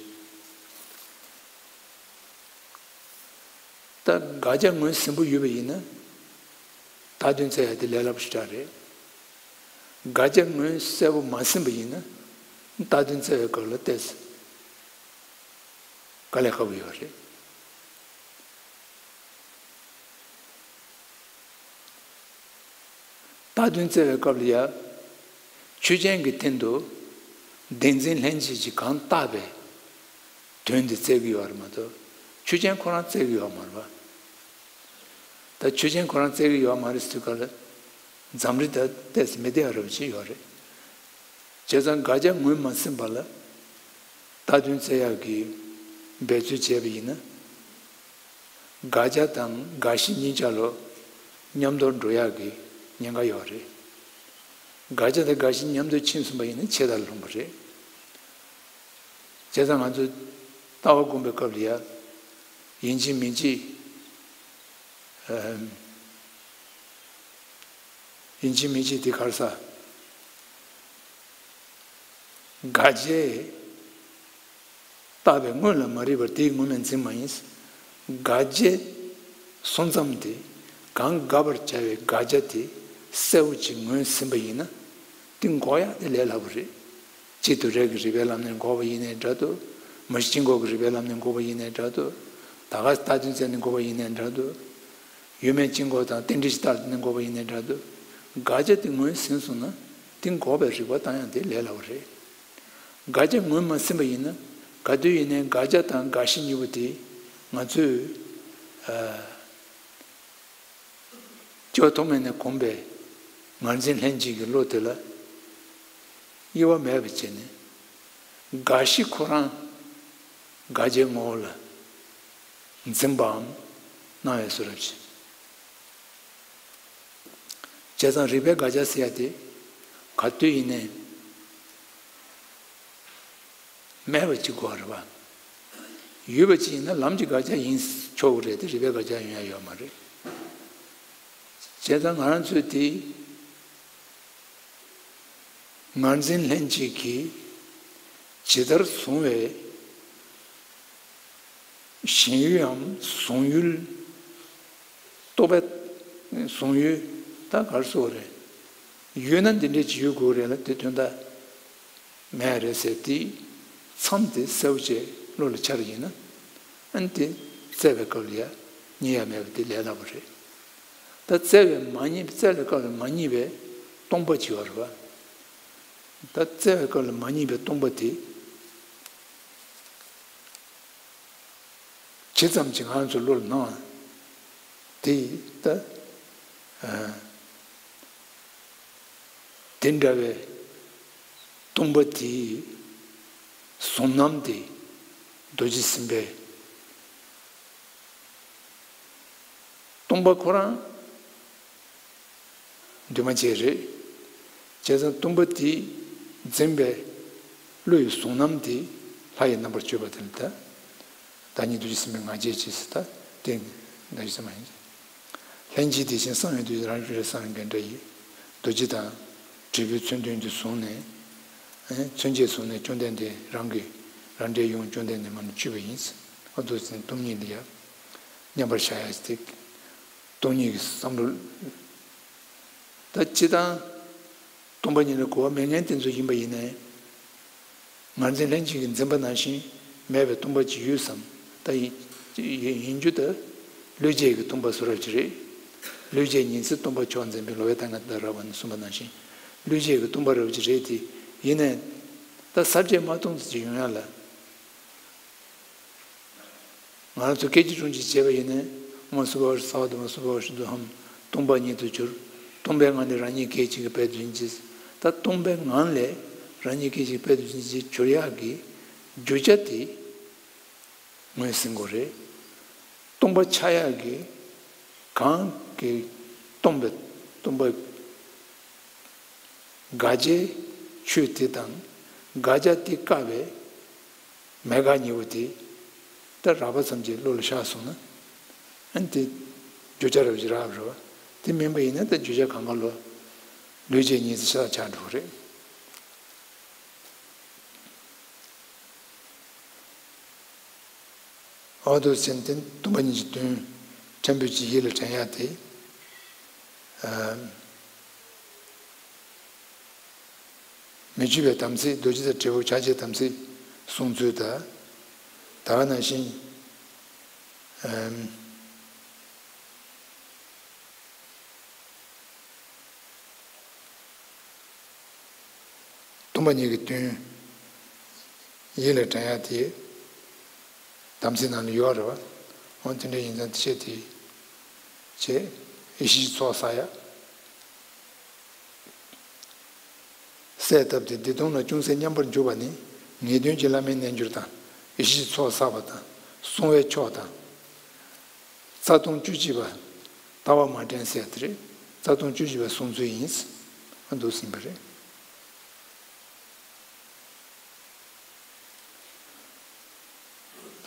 ད་དགག་བྱ་ངོས་ཟིན་པོ་ཡོད་པ་ཡིན་ན། རྟགས་དོན་བཙལ་ཡ་དེ་ལས་སླ་པོ་ཞེ་དྲག་རེད། དགག་བྱ་ངོས་གསལ་པོ་མ་ཟིན་པ་ཡིན་ན། རྟགས་དོན་བཙལ་བའི་སྐབས་ལ་ཏོག་ཙམ་དཀའ་ལས་ཁག་པོ་ཡོད་རེད། རྟགས་དོན་བཙལ་བའི་སྐབས་ལ་ཡ། ཆོས་ཅན་གྱི་སྟེང་དུ་བདེན་འཛིན་ལྷན་སྐྱེས་ཀྱིས་གང་བཏགས་པའི་དོན་དེ་བཙལ་གྱི་ཡོད་རེད་མ་གཏོགས། ཆོས་ཅན་ཁོ་རང་བཙལ་གྱི་ཡོད་མ་རེད་པ། ད་ཆོས་ཅན་ཁོ་རང་བཙལ་གྱི་ཡོད་མ་རེད་ཟེར་དུས་སྐབས་ལ། འཛམ་གླིང་ད་ཏོག་ཙམ་མི་བདེ་བ་རབ་ཅིག་ཡོད་རེད། བྱས་ཙང་དགག་བྱ་ངོས་མ་ཟིན་པ་ལ། རྟགས་དོན་བཙལ་ཡག་གི་འབད་རྩོལ་བྱས་པ་ཡིན་ན། དགག་བྱ་དང་དགག་གཞི་གཉིས་ཆ་ལོ་མཉམ་དུ་འགྲོ་ཡག་གི་ཉེན་ཁ་ཡོད་རེད། དགག་བྱ་དང་དགག་གཞི་མཉམ་དུ་ཕྱིན་སོང་བ་ཡིན་ན་ཆད་ལྟར་ལྷུང་བ་རེད། བྱས་ཙང་ང་ཚོས་ལྟ་བ་སྒོམ་པའི་སྐབས་ལ་ཡ། ཡིན་གཅིག་མིན་གཅིག་ཨམ། ཡིན་གཅིག་མིན་གཅིག་དེ་ག་རེ་ཟ། དགག་བྱའི་བཏགས་པའི་སྔོན་ལ་མ་རིག་པར་དེའི་སྔོན་མ་འཛིན་མ་ཡིན། དགག་བྱའི་སོང་ཙམ་དེ་གང་དགག་པར་བྱ་བའི་དགག་བྱ་དེ་གསལ་པོ་ཅིག་ངོས་ཟིན་པ་ཡིན་ན། དེ་འགོག་ཡག་དེ་ལས་སླ་པོ་རེད། གཅིག་ཏུ་རེག་གི་རིགས་པའི་ལམ་ནས་འགོག་པ་ཡིན་ནའི་འདྲ་འདུག་མུ་བཞི་སྐྱེ་འགོག་གི་རིགས་པའི་ལམ་ནས་འགོག་པ་ཡིན་ནའི་འདྲ་འདུག་ད་ག་རྟགས་ཅན་བཙལ་ནས་འགོག་པ་ཡིན་ནའི་འདྲ་འདུག་ཡོད་མེད་སྐྱེ་འགོག་དང་རྟེན་འབྲེལ་གྱི་རྟགས་ནས་འགོག་པ་ཡིན་ནའི་འདྲ་འདུག་དགག་བྱ་དེ་ངོས་ཟིན་སོང་ན་དེ་འགོག་པའི་རིགས་པ་བཏང་ཡག་དེ་ལས་སླ་པོ་རེད། དགག་བྱ་ངོས་མ་ཟིན་པ་ཡིན་ན་ག་དུས་ཡིན་ནའི་དགག་བྱ་དང་དགག་གཞི་གཉིས་པོ་དེ་ང་ཚོས་ཨ། སྐྱེ་བ་ཐོག་མེད་ནས་གོམས་པའི་ངར་འཛིན་ལྷན་སྐྱེས་ཀྱི་བློ་དེ་ལ་དབྱེ་བ་མེད་པར་བྱས་ནས་དགག་གཞི་ཁོ་རང་དགག་བྱའི་ངོ་བོ་ལ་འཛིན་པའམ་སྣང་བའི་བཟོ་འདྲ་བྱེད། བྱས་ཙང་རིགས་པའི་དགག་བྱ་ཟེར་ཡ་དེ་ག་དུས་ཡིན་ནའི་མེད་པ་ཅིག་དགོས་རེད་པ། ཡོད་པ་ཅིག་ཡིན་ན་ལམ་གྱི་དགག་བྱ་ཡིན་ཆོག་གི་རེད་དེ་རིགས་པའི་དགག་བྱ་ཡོང་ཡ་ཡོད་མ་རེད། བྱས་ཙང་ང་རང་ཚོས་དེ་ངར་འཛིན་ལྷན་སྐྱེས་ཀྱིས་ཇི་ལྟར་བཟུང་བའི་ཞེན་ཡུལ་འམ་གཟུང་ཡུལ། རྟོག་པའི་གཟུང་ཡུལ་ད་ག་རེ་ཟེར་དགོས་རེད། ཡོད་ན་འདི་འདྲས་ཅིག་ཡོད་དགོས་རེད་ལ་དེ་དོན་དག་མེད་རེད་ཟེར་དེ་མཚམས་དེ་གསལ་པོ་བྱས་བློ་ལ་འཆར་ཡིན་ན། ཨ་ནི་དེ་བཙལ་བའི་སྐབས་ལ་ཡ་རྙེད་ཡ་མེད་པ་དེ་ལས་སླ་པོ་རེད། ད་བཙལ་བའི་མ་རྙེད་བཙལ་བའི་སྐབས་ལ་མ་རྙེད་པའི་སྟོང་པ་ཅིག་ཡོད་རེད་པ། ད་བཙལ་བའི་སྐབས་ལ་མ་རྙེད་པའི་སྟོང་པ་དེ། ཇི་ཙམ་གྱིས་ང་ཚོ་བློ་ལ་སྣང་བ་དེ་ད་ཨ། དེ་འདྲ་བའི་སྟོང་པ་དེའི་གཟུང་རྣམ་དེ་རྡོ་རྗེ་སེམས་དཔའི་སྟོང་པ་ཁོ་རང་འདུས་མ་བྱས་རེད། བྱས་ཙང་སྟོང་པ་དེ་འཛིན་པའི་བློ་ཡི་གཟུང་རྣམ་དེ་ལྷ་ཡི་རྣམ་པར་སྤྱོད་པ་དེ་ལ་ད། བདག་ཉིད་རྡོ་རྗེ་སེམས་དཔའི་ང་རྒྱལ་གྱིས་སུ་ད་བསྟན་ད་ཞིག་ཙམ་མ་ཡིན། ལྷན་སྐྱེས་དེ་བཞིན་གསང་བའི་རྡོ་རྗེ་རང་རིག་རང་གི་འདྲ་ཡི་རྡོ་རྗེ་དང་འབྲས་བུའི་མཚོན་དོན་དུ་བཟུང་ནས། མཚོན་བྱེད་བཟུང་ནས་བཅོམ་ལྡན་འདས་རང་གི་རང་འབྲས་ཡུམ་བཅོམ་ལྡན་འདས་མ་ནས་སྤྱོད་པ་ཡིན། ཨ་རྡོ་རྗེ་སྟོང་ཉིད་ལ་ཡ་མཉམ་པར་བཞག་ཡ་ཞིག་སྟེ། སྟོང་ཉིད་ཀྱི་བསམ་བློ། ད་སྤྱི་དང་སྟོང་པ་ཉིད་ལ་གོ་བ་མེད་མཁན་དེ་ཚོ་ཡིན་པ་ཡིན་ནའི། ངར་འཛིན་ལྷན་སྐྱེས་ཀྱིས་འཛིན་པ་ནང་བཞིན་མེད་པའི་སྟོང་པ་ཅིག་ཡོད་བསམ། ད་ཡིན་ཡིན་རྒྱུ་ད་བློས་བྱས་ཀྱི་སྟོང་པ་བཟོ་འདྲ་ཅིག་རེད། བློས་བྱས་ཉིད་ཚེ་སྟོང་པ་མཆོག་འཛིན་པའི་ལོ་པཎ་ཐང་ག་ཏ་ར་བ་ནས་གསུངས་པ་ནང་བཞིན་བློས་བྱས་ཀྱི་སྟོང་པ་འདྲ་བོ་ཅིག་རེད་དེ། ཡིན་ནའི་ད་ས་བཅད་མ་སྟོང་ཙམ་ཅིག་ཡོང་ཡ་ལ། ང་རང་ཚོ་སྐད་ཅིག་གྲོང་ཅིག་བྱས་པ་ཡིན་ནའི། ཨོཾ་སྭ་བྷཱ་ཝ་ཧྲཱིཿ་སྭ་བྷཱ་ཏྭ་ཨོཾ་སྭ་བྷཱ་ཝ་ཧྲཱིཿ་ཏུ་ཧཾ། སྟོང་པ་ཉིད་དུ་གྱུར། སྟོང་པའི་ངང་ལས་རང་ཉིད་སྐད་ཅིག་གིས་སྦས་དུ་ཕྱིན་ཅིག་ད་སྟོང་པའི་ངང་ལས་རང་ཉིད་སྐད་ཅིག་སྦས་དུ་ཕྱིན་ཅིག་གྱུར་ཡག་གི་རྒྱུ་ཆ་དེ་ངོས་ཟིན་དགོས་རེད། སྟོང་པ་ཆགས་ཡག་གི་གང་གིས་སྟོང་པའི་སྟོང་པ་དགག་བྱའི་ཆོས་དེ་དང་དགག་བྱ་དེ་བཀག་པའི་མེད་དགག་གཉིས་པོ་དེ་ད་རགས་པ་ཙམ་གྱིས་བློ་ལ་ཤར་སོང་ན། ཨ་ནི་དེ་བརྗོད་བྱ་རབ་ཀྱི་རབ་རེད་བ། དེ་མིན་པ་ཡིན་ན་ད་བརྗོད་བྱ་གང་ག་ལོ་བློས་བྱས་ཉིད་ཚེ་ཤ་ཆགས་འགྲོ་གི་རེད། འོ་དེ་ཚེ་འདི་སྟོང་པ་ཉིད་ཀྱི་དོན་ཕྲན་བུ་ཅིག་ཡིད་ལ་དྲན་ཡག་དེ། ཨ། མི་བསྐྱོད་པའི་དམ་ཚིག་རྡོ་རྗེ་དང་འབྲས་བུ་ཕྱག་རྒྱའི་དམ་ཚིག་བསྲུང་ཚུལ་དང་། ད་ག་ནང་བཞིན། ཨམ། སྟོང་པ་ཉིད་ཀྱི་དོན་ཡིད་ལ་དྲན་ཡག་དེ་དམ་ཚིག་ནང་ལ་ཡོད་རེད་བ། འོ་དེ་འདྲ་ཡིན་ཙང་དེ་བཤད་དེ་བྱས་ཡེ་ཤེས་ཀྱི་ཚོགས་བསགས་ཡག་གསལ་བཏབ་སྟེ་བདེ་སྟོང་ལ་ཅུང་ཟད་མཉམ་པར་འཇུག་པ་ནི་ངེས་དོན་གྱི་བླ་མའི་རྣལ་འབྱོར་དང་ཡེ་ཤེས་ཀྱི་ཚོགས་བསགས་པ་དང་བསྲུང་བའི་མཆོག་དང་། རྩ་ལྟུང་བཅུ་གཅིག་པ་ལྟ་བ་མ་དྲན་ཟེར་དེ་རེད། རྩ་ལྟུང་བཅུ་གཅིག་པ་བསྲུང་ཚུལ་ཡིན། འདུག་ཟིན་པ་རེད།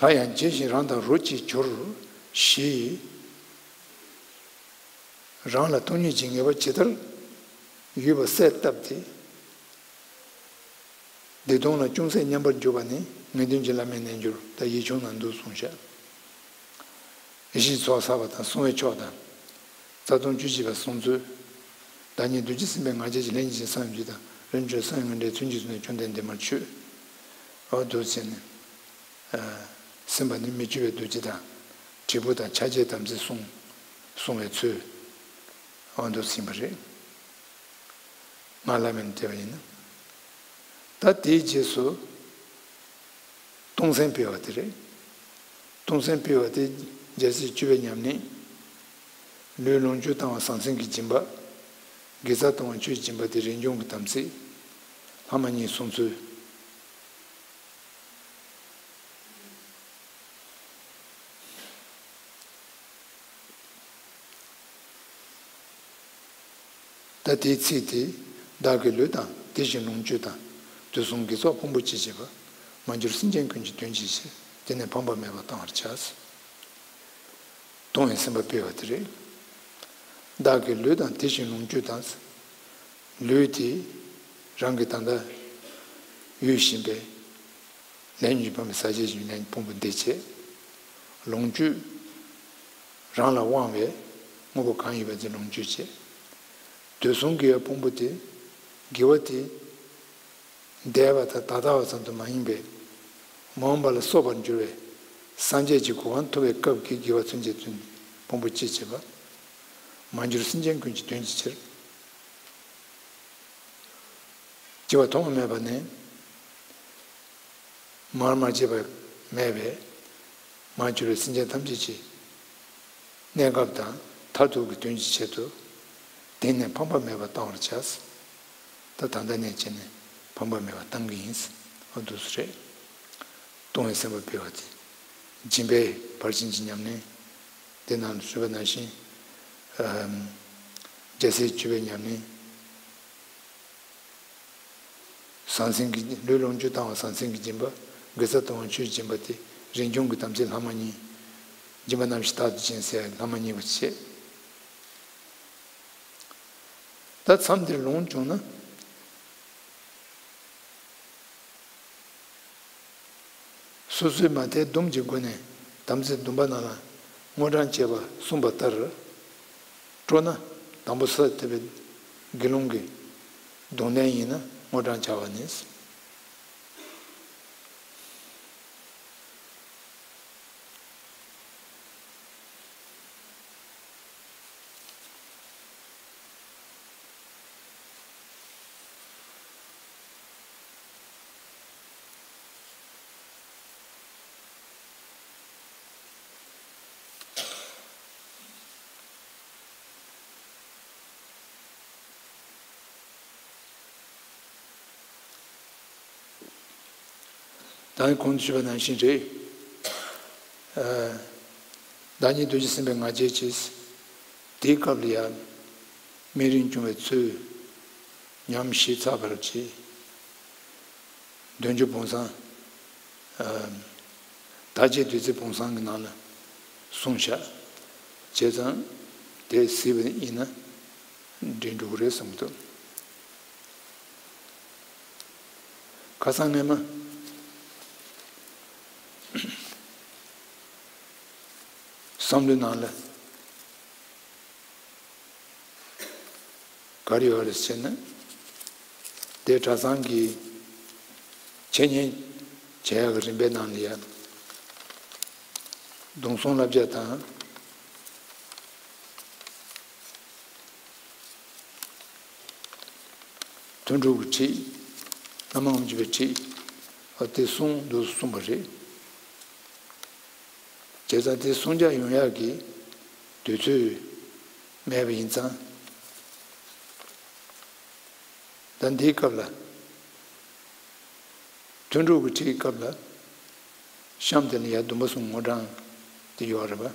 ལྷ་ཡང་བརྗེད་ཅིང་རང་དང་རོ་གཅིག་གྱུར། ཞེས། རང་ལ་སྟོང་ཉིད་ཀྱི་ངེས་པ་ཇི་ལྟར་ཡོད་པ་གསལ་བཏབ་སྟེ། བདེ་སྟོང་ལ་ཅུང་ཟད་མཉམ་པར་གྱུར་པ་ནི་ངེས་དོན་གྱི་བླ་མའི་རྣལ་འབྱོར་དང་ཡིག་ཆུང་ནང་འདུག་གསུངས་ཤག། ཡེ་ཤེས་ཚོགས་བསགས་པ་དང་བསྲུང་བའི་ཕྱོགས་དང་། རྩ་ལྟུང་བཅུ་གཅིག་པ་བསྲུང་ཚུལ། བདག་ཉིད་རྡོ་རྗེ་སེམས་དཔའི་ང་རྒྱལ་གྱིས་ལྷན་ཅིག་བསམ་གྱིས་དང་རིམ་གྲོ་གསང་བའི་ངན་འབྲས་ཚུལ་གྱིས་བཟུང་ནས་བཅོམ་ལྡན་འདས་མར་མཆོད། འོ་འདུག་བྱས་ནས། སེམས་པ་ནི་མི་བསྐྱོད་པའི་རྡོ་རྗེ་དང་། དྲིལ་བུ་དང་ཕྱག་རྒྱའི་དམ་ཚིག་བསྲུང་། བསྲུང་བའི་ཚུལ། འོ་འདུག་ཟིན་པ་རེད། ང་ལ་མེན་བལྟས་པ་ཡིན་ན། ད་དེའི་རྗེས་སུ། སྟོང་གསལ་སྤེལ་བ་དེ་རེད། སྟོང་གསལ་སྤེལ་བ་དེ་རྒྱལ་སྲས་སྤྱོད་པའི་ཉམས་ལེན། ལུས་ལོངས་སྤྱོད་བཏང་བ་ཟང་ཟིང་གི་སྦྱིན་པ། དགེ་རྩ་གཏོང་བ་ཆོས་སྦྱིན་པ་དེ་རིན་འབྱུང་གི་དམ་ཚིག། ལྷག་མ་གཉིས་བསྲུང་ཚུལ། ད་དེའི་ཚིག་དེ། བདག་གི་ལུས་དང་དེ་བཞིན་ལོངས་སྤྱོད་དང་། དུས་གསུམ་དགེ་ཚོགས་ཕུང་པོ་ཅི་མཆིས་པ། མ་གྱུར་སེམས་ཅན་ཀུན་གྱི་དོན་གྱི་ཕྱིར། དེ་ནི་ཕངས་པ་མེད་པར་གཏང་བར་བྱ། སྟོང་བའི་སེམས་པ་སྤེལ་བ་དེ་རེད། བདག་གི་ལུས་དང་དེ་བཞིན་ལོངས་སྤྱོད་དང་། ལུས་དེ་རང་གི་ད་ལྟ་ཡོད་བཞིན་པའི་ལས་ཉོན་ཕམ་པའི་ཟག་བཅས་ཀྱི་ལས་ཕུང་པོ་འདི་བྱས། ལོངས་སྤྱོད་རང་ལ་དབང་བའི་དངོས་པོ་གང་ཡོད་པ་དེ་ལོངས་སྤྱོད་བྱས། དུས་གསུམ་དགེ་བའི་ཕུང་པོ་དེ། དགེ་བ་དེ། འདས་པ་དང་ད་ལྟ་བ་ཙམ་དུ་མ་ཡིན་པའི། མ་འོངས་པ་ལ་གསོག་པར་འགྱུར་བའི། སངས་རྒྱས་ཀྱི་གོ་འཕང་ཐོབ་པའི་སྐབས་ཀྱི་དགེ་བ་ཚུན་ཆད་ཕུང་པོ་ཅི་མཆིས་པ། མ་གྱུར་སེམས་ཅན་ཀུན་གྱི་དོན་གྱི་ཕྱིར། སྐྱེ་བ་ཐོག་མ་མེད་པ་ནས། མར་མ་སྐྱེས་པ་མེད་པས། མར་གྱུར་པའི་སེམས་ཅན་ཐམས་ཅད་ཀྱི་གནས་སྐབས་དང་མཐར་ཐུག་གི་དོན་གྱི་ཆེད་དུ། དེང་ནས་ཕངས་པ་མེད་པར་གཏང་བར་བྱ། ད་ད་ལྟ་ནས་བྱས་ནས་ཕངས་པ་མེད་པར་གཏང་གི་ཡིན། འོ་འདུག་སེ་རེད། སྟོང་བའི་སེམས་པ་སྤེལ་བ་དེ། སྦྱིན་པའི་ཕར་ཕྱིན་གྱི་ཉམས་ལེན། དེ་ནང་ཞུས་པ་ནང་བཞིན། རྒྱལ་སྲས་སྤྱོད་པའི་ཉམས་ལེན། ཟང་ཟིང་གི་ལུས་ལོངས་སྤྱོད་བཏང་བ་ཟང་ཟིང་གི་སྦྱིན་པ། དགེ་རྩ་གཏོང་བ་ཆོས་སྦྱིན་པ་སྟེ་རིན་འབྱུང་གི་དམ་ཚིག་ལྷག་མ་གཉིས། སྦྱིན་པ་རྣམ་བཞི་རྟག་ཏུ་བྱིན་ཟེར་ལྷག་མ་གཉིས་པ་བྱེད། ད་མཚམས་འདིར་ལོངས་བྱུང་ན། སོ་སོའི་མ་མཐའི་སྡོམ་གྱི་སྒོ་ནས་དམ་ཚིག་སྡོམ་པ་རྣམས་ལ་དངོས་བགྲང་བྱེད་པར་གསུངས་པ་ལྟར། སྤྲོ་ན་དང་པོ་ས་ཐེབས་པའི་དགེ་སློང་གི་གདོང་ལེན་ཡིན་ན་དངོས་བགྲང་བྱ་བ་ནི། ད་གོང་དུ་ཞུས་པ་ནང་བཞིན་རེད། བདག་ཉིད་རྡོ་རྗེ་སེམས་དཔའི་ང་རྒྱལ་གྱིས། དེའི་སྐབས་ལ་ཡང་སྨན་རིན་སྐྱོང་བའི་ཚུལ་ཉམས་ཞིབ་ཚགས་པར་བྱས། འདོད་འཇོ་བོང་བཟང་། ད་ཅི་བདུད་རྩི་བོང་བཟང་གི་ནང་ལ་གསུངས་བཞག། བྱས་ཙང་དེ་གཟིགས་པ་ཡིན་ན་འགྲིག་འགྲོ་གི་རེད་བསམ་གྱི་འདུག། ཁ་སང་སྔས་མ་བསམ་བློའི་ནང་ལ། ག་རེ་ཡོད་རེད་ཟེར་ན། དེ་གྲྭ་ཚང་གི་འཆད་ཉན་བྱེད་ཡག་གི་རིམ་པའི་ནང་ལ་ཡང་། གདུང་སྲུང་བསླབ་བྱ་དང་། ཐུན་དྲུག་གི་ཁྲིད། བླ་མ་དབུ་མ་འཇུག་པའི་ཁྲིད། ཨ་དེ་གསུང་འདུག་གསུངས་པ་རེད། བྱས་ཙང་དེ་གསུང་རྒྱ་ཡོང་ཡག་གི་དུས་ཚོད་མེད་པ་ཡིན་ཙང་། ད་འདིའི་སྐབས་ལ། ཐུན་དྲུག་གི་ཁྲིད་ཀྱི་སྐབས་ལ། གཤམ་དེ་ལ་ཡང་སྡོམ་པ་གསུམ་དངོས་བགྲང་དེ་ཡོད་རེད་པ།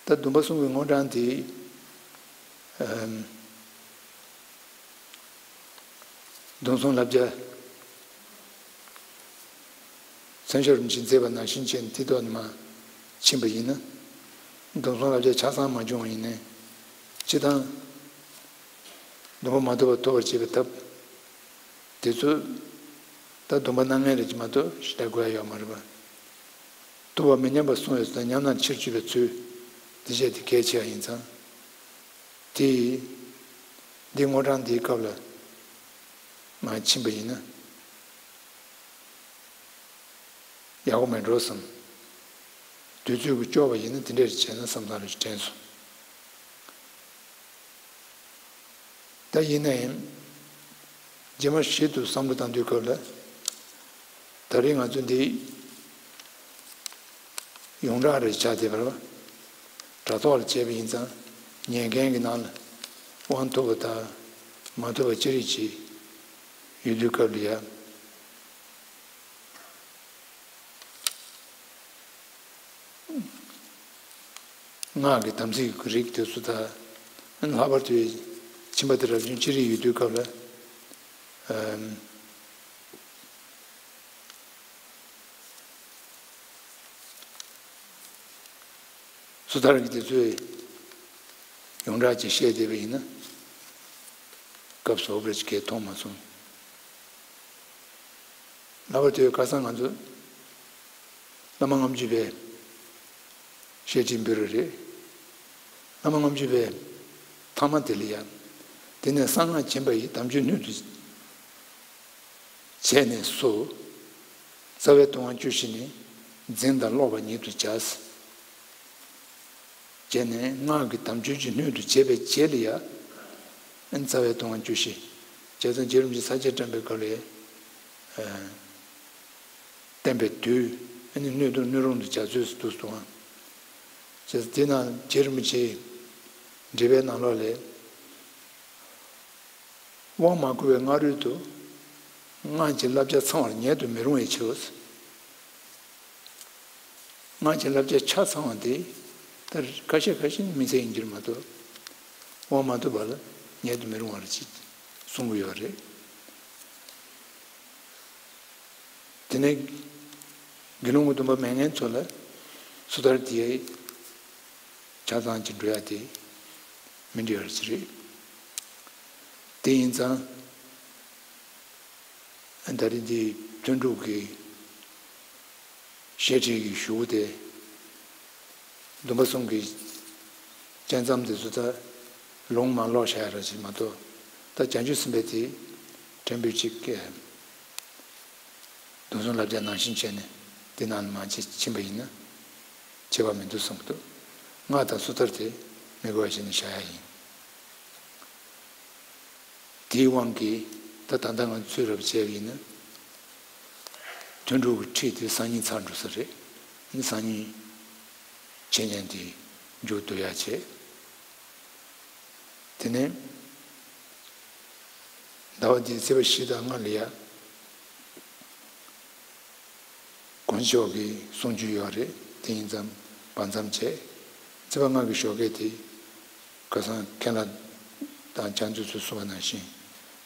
ད་སྡོམ་པ་གསུམ་གྱི་དངོས་བགྲང་དེ། ཨམ། སྡོམ་བཟུང་བསླབ་བྱ། མཚན་བྱང་རིན་པོ་ཆེས་མཛད་པ་ནང་བཞིན་བྱས་ནས་དེ་ཐོག་ནས་མར་ཕྱིན་པ་ཡིན་ན། སྡོམ་བཟུང་བསླབ་བྱ་ཆ་ཚང་མ་བྱུང་བ་ཡིན་ནའི། སྤྱིར་བཏང་སྡོམ་པ་མ་ཐོབ་པ་ཐོབ་པར་བྱེད་པའི་ཐབས། དེ་ཚོ་ད་སྡོམ་པ་གནང་མཁན་རེད་ཅེས་མ་གཏོགས་ཞེ་དྲག་དགོས་ཡ་ཡོད་མ་རེད་པ། ཐུབ་པ་མི་ཉམས་པར་སྲུང་བའི་ཚུལ་དང་ཉམས་རྣམས་ཕྱིར་བཅོས་པའི་ཚུལ། འདི་བཤད་དེ་གལ་ཆེ་བ་ཡིན་ཙང་། དེ་ཡིས། འདི་དངོས་གྲངས་འདིའི་སྐབས་ལ་མར་ཕྱིན་པ་ཡིན་ན། ཡག་པོ་མེད་འགྲོ་བསམ། དུས་ཚོད་ཀྱིས་སྐྱོར་བ་ཡིན་ན་དེ་འདྲས་བྱས་ན་བསམ་བསམ་རེ་དྲན་སོང་། ད་ཡིན་ན་ཡང་། རྗེས་མ་ཞིབ་ཏུ་བསམ་བློ་བཏང་དུས་སྐབས་ལ། ད་རེས་ང་ཚོ་འདི་ཡོངས་གྲགས་རེ་ཆགས་བསྡད་པ་རེད་པ། དྲ་ཐོག་ལ་བྱས་པ་ཡིན་ཙང་ཉན་མཁན་གྱི་ནང་ལ་དབང་ཐོབ་པ་དང་མ་ཐོབ་པ་ཅི་རིགས་ཅིག་ཡོད་དུས་སྐབས་ལ་ཡ། སྔགས་ཀྱི་དམ་ཚིག་གི་རིགས་དེ་ཚོ་དང་། ལྷག་པར་དུ་ཁྱིམ་པ་དེ་རབ་བྱུང་ཅི་རིགས་ཡོད་དུས་སྐབས་ལ། ཨམ། སོ་ཐར་གྱི་དེ་ཚོས་ཡོངས་གྲགས་ཅིག་བཤད་བསྡད་པ་ཡིན་ན། སྐབས་སུ་འོབ་རེ་ཅིག་གས་མཐོང་མ་སོང་། ལྷག་པར་དུ་ཁ་སང་ང་ཚོ་བླ་མ་ལྔ་བཅུ་པའི་བཤད་ཁྲིད་འབུལ་རེ་རེད། བླ་མ་ལྔ་བཅུ་པའི་ཐ་མ་དེ་ལ་ཡང་། དེ་ནས་གསང་སྔགས་བྱིན་པ་ཡི་དམ་ཆོས་སྣོད་དུ་བྱས་ནས་སུ། རྩ་བའི་ལྟུང་བ་བཅུ་བཞི་ནི། འཛིན་དང་ཀློག་པ་ཉིད་དུ་བྱ། བྱས་ནས་སྔགས་ཀྱི་དམ་ཆོས་ཀྱི་སྣོད་དུ་བྱས་པའི་རྗེས་ལ་ཡང་། རྩ་བའི་ལྟུང་བ་བཅུ་བཞི། བྱས་ཙང་རྗེ་རིན་པོ་ཆེས་ས་བཅད་བཀྲམ་པའི་སྐབས་ལ། ཨ། བསྟན་པའི་བདུད། ཨ་ནི་སྣོད་དུ་སྣོད་རུང་དུ་བྱ་ཚུལ་དུ་གསུངས། བྱས་ཙང་དེ་ནང་རྗེ་རིན་པོ་ཆེས་འགྲེལ་པའི་ནང་ལོགས་ལ། དབང་མ་བསྐུར་བའི་སྔ་རོལ་དུ། སྔགས་ཀྱི་བསླབ་བྱ་ཚང་བར་ཉན་དུ་མི་རུང་བའི་ཕྱིར་རོ། སྔགས་ཀྱི་བསླབ་བྱ་ཆ་ཚང་བ་དེ། ད་ཁ་ཤས་ཁ་ཤས་ནི་དམིགས་བསལ་ཡིན་གྱི་རེད་མ་གཏོགས། དབང་མ་ཐོབ་པ་ལ་ཉན་དུ་མི་རུང་བ་རེད་ཅེས་གསུང་གི་ཡོད་རེད། དེ་ནས་དགེ་སློང་གི་སྡོམ་པ་མེད་མཁན་ཚོ་ལ་སོ་ཐར་དེ་ཆ་ཚང་གཅིག་འགྲོ་ཡ་དེ་མི་འགྲིག་ཡ་ཅིག་རེད། དེ་ཡིན་ཙང་། ད་རེས་འདི་ཐུན་དྲུག་གི་བཤད་ཁྲིད་ཀྱི་གཞུག་གུ་དེ། སྡོམ་པ་གསུམ་གྱི་དཔྱད་མཚམས་དེ་ཚོ་ད་ལུང་མར་ཀློག་བཞག་ཡ་ར་ཅིག་མ་གཏོགས། ད་བྱང་ཆུབ་སེམས་དཔའི་དེ་ཕྲན་བུ་གཅིག་གིས་སྡོམ་བཟུང་བསླབ་བྱ་ནང་བཞིན་བྱས་ནས་དེ་ནང་ལ་མར་ཅིག་ཕྱིན་པ་ཡིན་ན་ཁྱད་པར་མི་འདུག་བསམ་གྱི་འདུག། སྔགས་དང་སོ་ཐར་དེ་མི་དགོས་པ་བྱས་ནས་བཞག་ཡ་ཡིན། དེའི་དབང་གིས་ད་ད་ལྟ་ང་ཚོས་རབ་བྱས་པ་ཡིན་ན། ཐུན་དྲུག་གི་ཁྲིད་དེ་སང་ཉིན་ཚར་འགྲོ་ས་རེད། ཨ་ནི་སང་ཉིན་འཆད་ཉན་དེ་མཇུག་བསྡུ་ཡ་བྱས། དེ་ནས་ཟླ་བ་འདིའི་ཚེས་པ་བཞི་དང་ལྔ་ལ་ཡ། དཀོན་མཆོག་གི་གསུང་ཆོས་ཡོད་རེད། དེ་ཡིན་ཙང་བར་མཚམས་བྱས། ཚེས་པ་ལྔ་གི་ཞོགས་ཀས་དེ། ཁ་སང་མཁན་བླ་དང་ཕྱག་མཛོད་ཚོས་གསུངས་པ་ནང་བཞིན་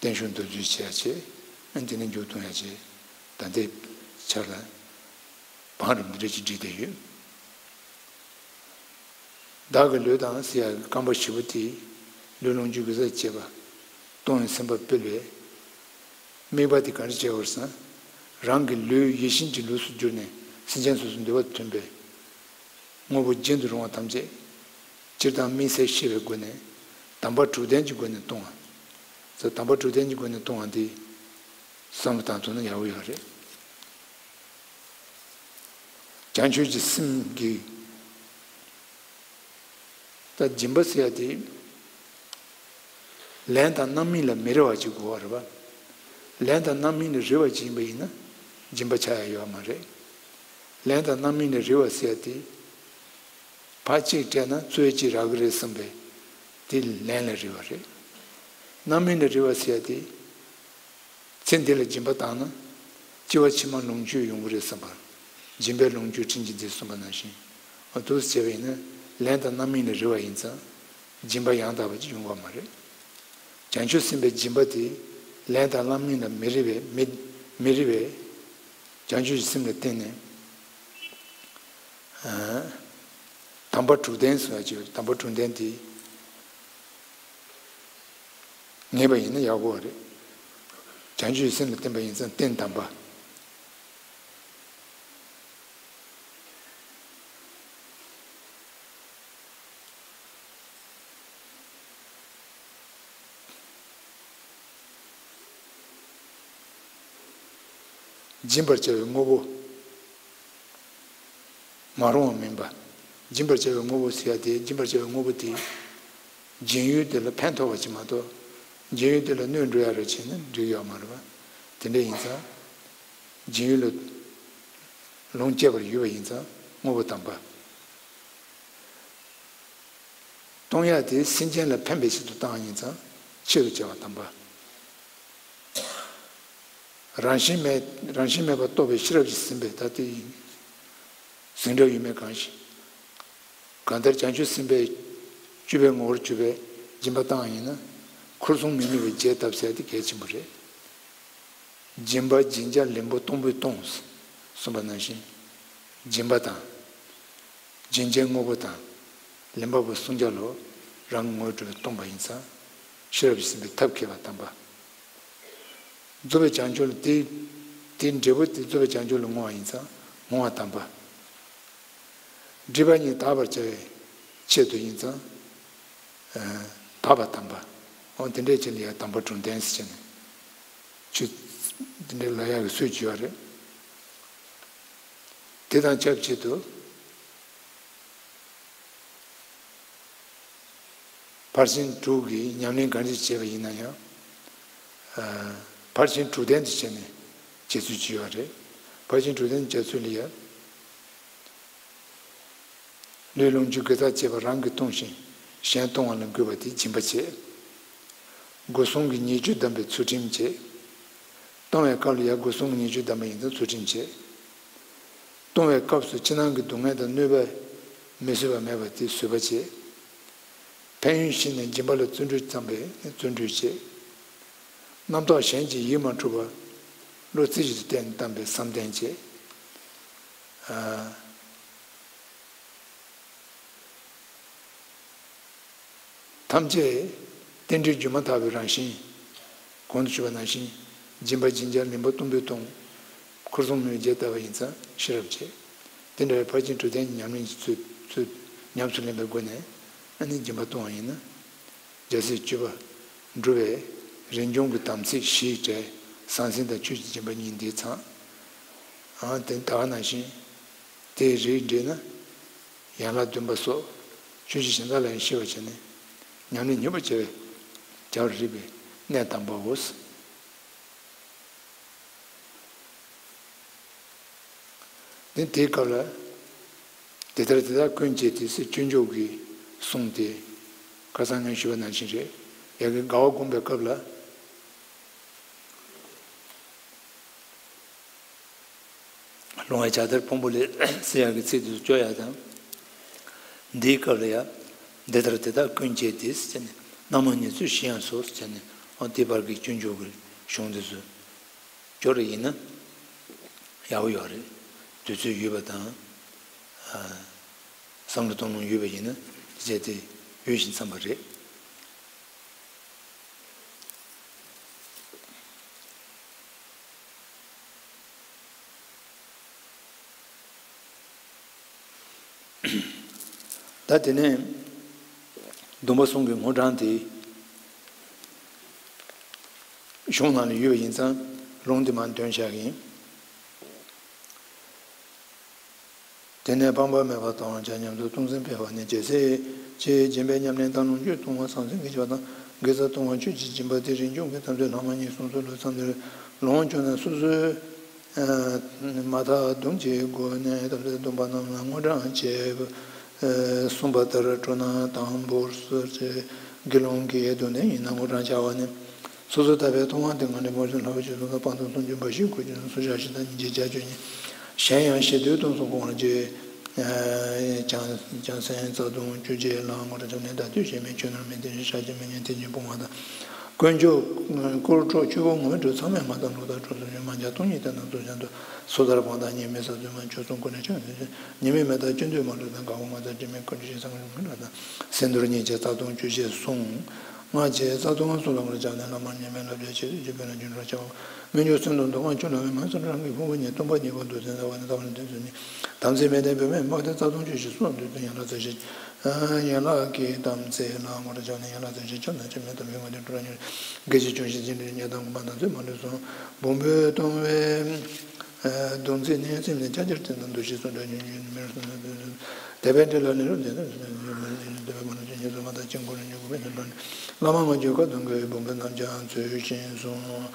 བརྟན་བཞུགས་མདོར་བསྡུས་བྱེད་ཡ་བྱས། ཨ་ནི་དེ་ནས་མཇུག་བསྡོམས་ཡ་བྱས། ད་ལྟའི་ཆར་ལ་བང་རིམ་འདི་འདྲ་ཅིག་བསྒྲིགས་བསྡད་ཡོད། བདག་གི་ལུས་དང་ཟེར་ཡ་གི་རྐང་པ་བཞི་པོ་དེ། ལུས་ལོངས་སྤྱོད་རྒྱུ་རྩལ་བཅས་པ་གཏོང་བའི་སེམས་པ་སྤེལ་བས། དམིགས་པ་དེ་ག་འདྲ་བྱེད་དགོས་སམ། རང་གི་ལུས་ཡིད་བཞིན་གྱི་ལུས་སུ་གྱུར་ནས་སེམས་ཅན་སོ་སོའི་འདོད་པ་མཐུན་པའི་དངོས་པོ་རྒྱུན་དུ་རུང་བ་ཐམས་ཅད་སྤྱིར་བཏང་དམིགས་བསལ་ཤེས་པའི་སྒོ་ནས་དམ་པ་དྲུག་ལྡན་གྱི་སྒོ་ནས་གཏོང་བ། ཟེར་དམ་པ་དྲུག་ལྡན་གྱི་སྒོ་ནས་གཏོང་བ་འདི་བསམ་བློ་བཏང་ཐུབ་ན་ཡག་པོ་ཡོད་རེད། བྱང་ཆུབ་ཀྱི་སེམས་ཀྱི། ད་སྦྱིན་པ་ཟེར་ཡ་དེ། ལན་དང་རྣམ་སྨིན་ལ་མི་རེ་བ་ཅིག་དགོས་པ་རེད་པ། ལན་དང་རྣམ་སྨིན་ལ་རེ་བ་ཅིག་ཡིན་པ་ཡིན་ན། སྦྱིན་པ་ཆགས་ཡ་ཡོད་མ་རེད། ལན་དང་རྣམ་སྨིན་ལ་རེ་བ་ཟེར་ཡ་དེ། ཕར་གཅིག་སྤྲད་ན་ཚུར་གཅིག་རག་གི་རེད་བསམ་པའི་དེ་ལན་ལ་རེ་བ་རེད། རྣམ་སྨིན་ལ་རེ་བ་ཟེར་ཡ་དེ། ཚེ་འདི་ལ་སྦྱིན་པ་བཏང་ན། སྐྱེ་བ་ཕྱི་མ་ལོངས་སྤྱོད་ཡོང་གི་རེད་བསམ་པ། སྦྱིན་པས་ལོངས་སྤྱོད་སྤྲིན་གྱིས་འདེབས་གསུངས་པ་ནང་བཞིན། འོ་འདུག་སེ་བྱས་པ་ཡིན་ན་ལན་དང་རྣམ་སྨིན་ལ་རེ་བ་ཡིན་ཙང་། སྦྱིན་པ་ཡང་དག་པ་ཅིག་ཡོང་གི་མ་རེད། བྱང་ཆུབ་སེམས་དཔའི་སྦྱིན་པ་དེ། ལས་དང་ལྷ་མིན་ལ་མི་རིགས་པའི་མི་མི་རིགས་པའི་བྱང་ཆུབ་ཀྱི་སེམས་ལ་བརྟེན་ནས། ཨ། དམ་པ་དྲུག་ལྡན་ཟེར་བ་ཅིག་ཡོད། དམ་པ་དྲུག་ལྡན་དེ་ངེས་པ་ཡིན་ན་ཡག་པོ་རེད། བྱང་ཆུབ་ཀྱི་སེམས་ལ་བརྟེན་པ་ཡིན་ཙང་རྟེན་དམ་པ། སྦྱིན་པར་བྱ་བའི་དངོས་པོ། མ་རུངས་པ་མིན་པ། སྦྱིན་པར་བྱ་བའི་དངོས་པོ་ཟེར་ཡ་དེ། སྦྱིན་པར་བྱ་བའི་དངོས་པོ་དེ། སྦྱིན་ཡུལ་དེ་ལ་ཕན་ཐོགས་པ་ཅིག་མ་གཏོགས། སྦྱིན་ཡུལ་དེ་ལ་གནོད་འགྲོ་ཡ་རེ་བྱས་ན་འགྲིག་ཡོད་མ་རེད་པ། དེ་འདྲ་ཡིན་ཙང་། སྦྱིན་ཡུལ་ལ་ལོངས་སྤྱད་པར་ཡོད་པ་ཡིན་ཙང་དངོས་པོ་དམ་པ། གཏོང་ཡ་དེ་སེམས་ཅན་ལ་ཕན་པའི་ཆེད་དུ་བཏང་བ་ཡིན་ཙང་ཆེད་དུ་བྱ་བ་དམ་པ། རང་བཞིན་མེད་རང་བཞིན་མེད་པར་རྟོགས་པའི་ཤེས་རབ་ཀྱིས་ཟིན་པའི་ད་ལྟའི་ཟིན་གྲབས་ཡོད་མེད་གང་ཞིག་གང་ལྟར་བྱང་ཆུབ་སེམས་དཔའི་སྤྱོད་པའི་ངོ་བོར་གྱུར་པའི་སྦྱིན་པ་བཏང་བ་ཡིན་ན། འཁོར་གསུམ་མི་ནུས་པའི་རྒྱས་བཏབ་ཟེར་དེ་གལ་ཆེན་པོ་རེད། སྦྱིན་པ་སྦྱིན་བྱ་ལེན་པོ་གཏོང་པོས་གཏོང་། གསུངས་པ་ནང་བཞིན། སྦྱིན་པ་དང་། སྦྱིན་བྱའི་དངོས་པོ་དང་། ལེན་པ་པོ་གསུམ་ཆར་ལ་རང་གི་ངོ་བོས་གྲུབ་པས་སྟོང་པ་ཡིན་ཙང་། ཤེས་རབ་ཀྱིས་ཟིན་པའི་ཐབས་མཁས་པ་དམ་པ། རྫོགས་པའི་བྱང་ཆུབ་ལ་དེ། དེའི་འབྲས་བུ་དེ་རྫོགས་པའི་བྱང་ཆུབ་ལ་བསྔོ་བ་ཡིན་ཙང་བསྔོ་བ་དམ་པ། སྒྲིབ་པ་གཉིས་དག་པར་བྱ་བའི་ཆེད་དུ་ཡིན་ཙང་། ཨ། དག་པ་དམ་པ། འོ་དེ་འདྲའི་ཆེད་ལ་ཡང་དམ་པ་དྲུག་ལྡན་ཟེར་བྱས་ནས། ཆོས་དེ་འདྲའི་ལབ་ཡག་གི་སྲོལ་ཅིག་ཡོད་རེད། དེ་དང་ཆབས་ཅིག་ཏུ། ཕར་ཕྱིན་དྲུག་གི་ཉམས་ལེན་གང་ཅི་བྱས་པ་ཡིན་ན་ཡང་། ཨ། ཕར་ཕྱིན་དྲུག་ལྡན་དུ་བྱས་ནས་བྱེད་ཚུལ་ཅིག་ཡོད་རེད། ཕར་ཕྱིན་དྲུག་ལྡན་དུ་བྱེད་ཚུལ་ལ་ཡང་། ལུས་ལོངས་སྤྱོད་དགེ་རྩ་བཅས་པ་རང་གིས་གཏོང་ཞིང་གཞན་གཏོང་བ་ལ་འགོད་པ་དེ་སྦྱིན་པ་བྱེད། སྒོ་གསུམ་གྱི་ཉེས་སྤྱོད་བསྡམས་པའི་ཚུལ་ཁྲིམས་བྱེད། གཏོང་བའི་སྐབས་ལ་ཡང་སྒོ་གསུམ་གྱི་ཉེས་སྤྱོད་བསྡམས་པ་ཡིན་ཙང་ཚུལ་ཁྲིམས་བྱེད། གཏོང་བའི་སྐབས་སུ་ཕྱི་ནང་གི་སྡུག་བསྔལ་དང་གནོད་པ་མི་བཟོད་པ་མེད་པ་དེ་བཟོད་པ་བྱེད། ཕན་ཡོན་ཤེས་ནས་སྦྱིན་པ་ལ་བརྩོན་འགྲུས་བརྩམས་པས་བརྩོན་འགྲུས་བྱེད། རྣམ་རྟོག་གཞན་གྱིས་ཡིད་མ་འཕྲོག་པར་བློ་རྩེ་གཅིག་ཏུ་བརྟན་བརྟན་པའི་བསམ་གཏན་བྱེད། ཨ། ཐམས་ཅད་རྟེན་འབྲེལ་བརྒྱུད་མ་ཐག་པའི་རང་བཞིན། གོང་དུ་ཞུས་པ་ནང་བཞིན། སྦྱིན་པ་སྦྱིན་བྱ་ལེན་པོ་གཏོང་པོས་གཏོང་། འཁོར་གསུམ་མི་ནུས་པའི་རྒྱས་བཏབ་པ་ཡིན་ཙང་ཤེས་རབ་བྱེད། དེ་འདྲ་བའི་ཕར་ཕྱིན་དྲུག་ལྡན་གྱི་ཉམས་ལེན་གྱི་ཚུལ་ཚུལ་ཉམས་སུ་ལེན་པའི་སྒོ་ནས་ཨ་ནི་སྦྱིན་པ་གཏོང་བ་ཡིན་ན། རྒྱལ་སྲས་སྤྱོད་པ་འགྲོ་བའི་རིན་འབྱུང་གི་དམ་ཚིག་བཞི་བྲལ། ཟང་ཟིང་དང་ཆོས་ཀྱི་སྦྱིན་པ་གཉིས་འདིས་ཚང་། ཨ། དེ་ལྟ་བ་ནང་བཞིན། དེའི་རིགས་འགྲེ་ན། ཡན་ལག་བདུན་པ་སོགས་ཆོས་བཞི་གཞན་དག་ལ་ཡང་ཤེས་པར་བྱས་ནས་ཉམས་ལེན་མྱུར་པོ་བྱ་བའི་བྱ་བར་རིགས་པའི་གནད་དམ་པའོ། དེ་དེའི་སྐབས་ལ། དེ་ལྟར་དེ་དག་ཀུན་བྱེད་དེ་ཟེར་སྤྱོད་འཇུག་གི་གསུང་དེ། ཁ་སང་ངས་ཞུས་པ་ནང་བཞིན་རེད། ཡ་གི་དགའ་བ་བསྒོམ་པའི་སྐབས་ལ། ལོང་བའི་བྱ་ལྟར་ཕུང་པོ་ལས་ཟེར་ཡག་གི་ཚིག་དེ་ཚོ་སྐྱོར་ཡག་དང་། འདིའི་སྐབས་ལ་ཡང་། འདི་ལྟར་དེ་དག་ཀུན་བྱེད་དེ་ཟེར་ནས་རྣམ་སྨིན་ཉེར་འཚོའི་གཞི་ཡང་སོ་ཟེར་ནས། འོ་དེ་བར་གྱི་སྤྱོད་འཇུག་གི་གཞུང་དེ་ཚོ་སྐྱོར་རེ་ཡིན་ན་ཡག་པོ་ཡོད་རེད། དུས་ཚོད་ཡོད་པ་དང་། ཨ། བསམ་བློ་གཏོང་ལོང་ཡོད་པ་ཡིན་ན་དེ་བྱས་ཏེ་ཡོད་བཞིན་འཚམས་པ་རེད། ད་དེ་ནས་སྡོམ་པ་གསུམ་གྱི་དངོས་གྲངས་དེ་གཞུང་ནང་ལ་ཡོད་པ་ཡིན་ཙང་ལུང་དེ་མར་འདོན་བཞག་གི་ཡིན། དེ་ནས་ཕངས་པ་མེད་པར་གཏོང་བར་བྱ། ཉམས་སུ་བཏུང་སེམས་འཕེལ་བ་ནི། རྒྱལ་སྲས་ཀྱིས་སྦྱིན་པའི་ཉམས་ལེན་དང་ལོངས་སྤྱོད་གཏོང་བ་ཟང་ཟིང་གི་བྱ་བ་དང་། དགེ་རྩ་གཏོང་བ་ཆོས་ཀྱི་སྦྱིན་པ་སྟེ། རིན་འབྱུང་གི་དམ་ཚིག་ལྷག་མ་གཉིས་གསུམ་སོགས་ལུགས་ཙམ་དུ་ལོངས་སྤྱོད་ན་སོ་སོའི་མ་དག་བསྡོམས་ཀྱི་སྒོ་ནས་དམ་ཚིག་སྡོམ་པ་རྣམས་ལ་དངོས་གྲངས་བྱེད། གསུངས་པ་ལྟར་སྤྲོ་ན་དང་པོར་གསོལ་ཅིག་དགེ་སློང་གི་སྡུག་བསྔལ་ཡིན་ན་དངོས་གྲངས་བྱ་བ་ནི། སོ་སོ་ལྟ་བའི་མཐོང་བ་དེ་ངང་ལས་མོ་ཆུང་ལྷ་བ་ཆོས་སུ་དང་སྤངས་དང་སུམ་ཅུ་འབའ་ཞིག་དགུ་ཅུ་སུམ་ཅུ་ཞེ་གཅིག་དང་སྙིང་རྗེ་བརྒྱད་ཅུ་གཉིས། གཞན་ཡང་ཞི་དུལ་གཏོང་སོགས་སྤོང་བར་བྱེད། བྱང་སེམས་རྩ་ལྟུང་བཅུ་བྱེད་ལ་དངོས་གྲངས་བྱམས་ལྡན་དག་ཏུ་བྱེད་མིན་ཆོས་རྣམས་མི་བདེན་ཞིང་ཤཱཀྱ་མི་སྙན་ཐེག་ཆེན་སྤོང་བ་དང་ དཀོན་མཆོག་དཀོར་འཕྲོག་ཆུ་བོ་ངོ་མི་འགྲོ། ཚང་མས་མ་དང་ལོ་དང་གྲོགས་སུ་ཡོད། མ་འཇའ་སྟོང་ཉིད་དེ་རྣམས་ཚོགས་ཀྱང་འདུ། སོ་ཐར་བང་དང་ཉེས་མེད་ས་ཚོད་མ་ཆོས་སྲུང་ཀུན་ནས་ཆོས་ཉེས་མེད་མེ་ཏོག་ཅི་འདོད་མ་ལུས་དང་། གང་བ་ང་ཚ་དྲི་མེད་ཀུན་གྱི་ཞིང་། སེམས་རྟོག་ཉིད་ཀྱི་རྩ་ལྟུང་བཅུ་བཞི་གསུངས། སྔགས་ཀྱི་རྩ་ལྟུང་སུ་ལ་བར་བྱ་ནས། བླ་མར་ཉེས་མེད་བསླབ་བྱའི་ཆེད་དུ། རྒྱུད་པའི་ནང་རྒྱུན་འགྲོ་བྱ་བ། སྨོན་འཇུག་སེམས་དང་བསྡོ་ཁང་ཆུ་ལ་བའི། མ་སེམས་རང་གི་ཕུང་པོ་ཉེ་བར་འདུ། སེམས་ལ་བ་ནི་ལྟ་བ་ནི་དོན་ཚུལ་ནི། དམ་ཚིག་མེད་དེ་འབད་མེད་སྨྲ་སྟེ། རྩ་ལྟུང་བཅུ་བཞི་གསུངས། བདུད་དོན་ཡན་ལག་རྩ་བཞི། ཡན་ལག་གི་དམ་ཚིག་ལ་ངོ་ར་བྱ་ནས། ཡན་ལག་རྩ་བཞི་ཆ་ན་ཆ་མེད་དམ་པའི་ངོ་དེ་འགྲོ་ར་ཉེ། དགེ་བཅུ་སྦྱོང་བཞི་སྦྱིན་དྲུག་ཉེས་དང་དགུ་མ་དམ་ཚིག་མ་ལུས་སྲུང་། སྦོམ་པོས་སྟོང་བའི་སྡོམ་ཚིག་ནི། སེམས་ནི་ཕྱག་རྒྱར་བསྟེན་དང་། འདུ་ཤེས་སྲུང་འདྲ་ཉོན་ཉོན་མེར་སྲུང་། དད་པས་འདྲེ་ལ་ནི་རུ་འདྲེན་དང་། འདོད་པའི་མ་ནུས་ཅན་ཉེས་སུ་མ་ལྟ། ཅིང་གོ་རུ་ཉོན་དགུ་པའི་ནི་འགྲོ་ནི། བླ་མ་ངོ་འཇུག་ཁ་དང་འགལ་བའི་སྦོམ་པོའི་རྣམ་གཞག་ཚུལ་བཞིན་སྲུང་།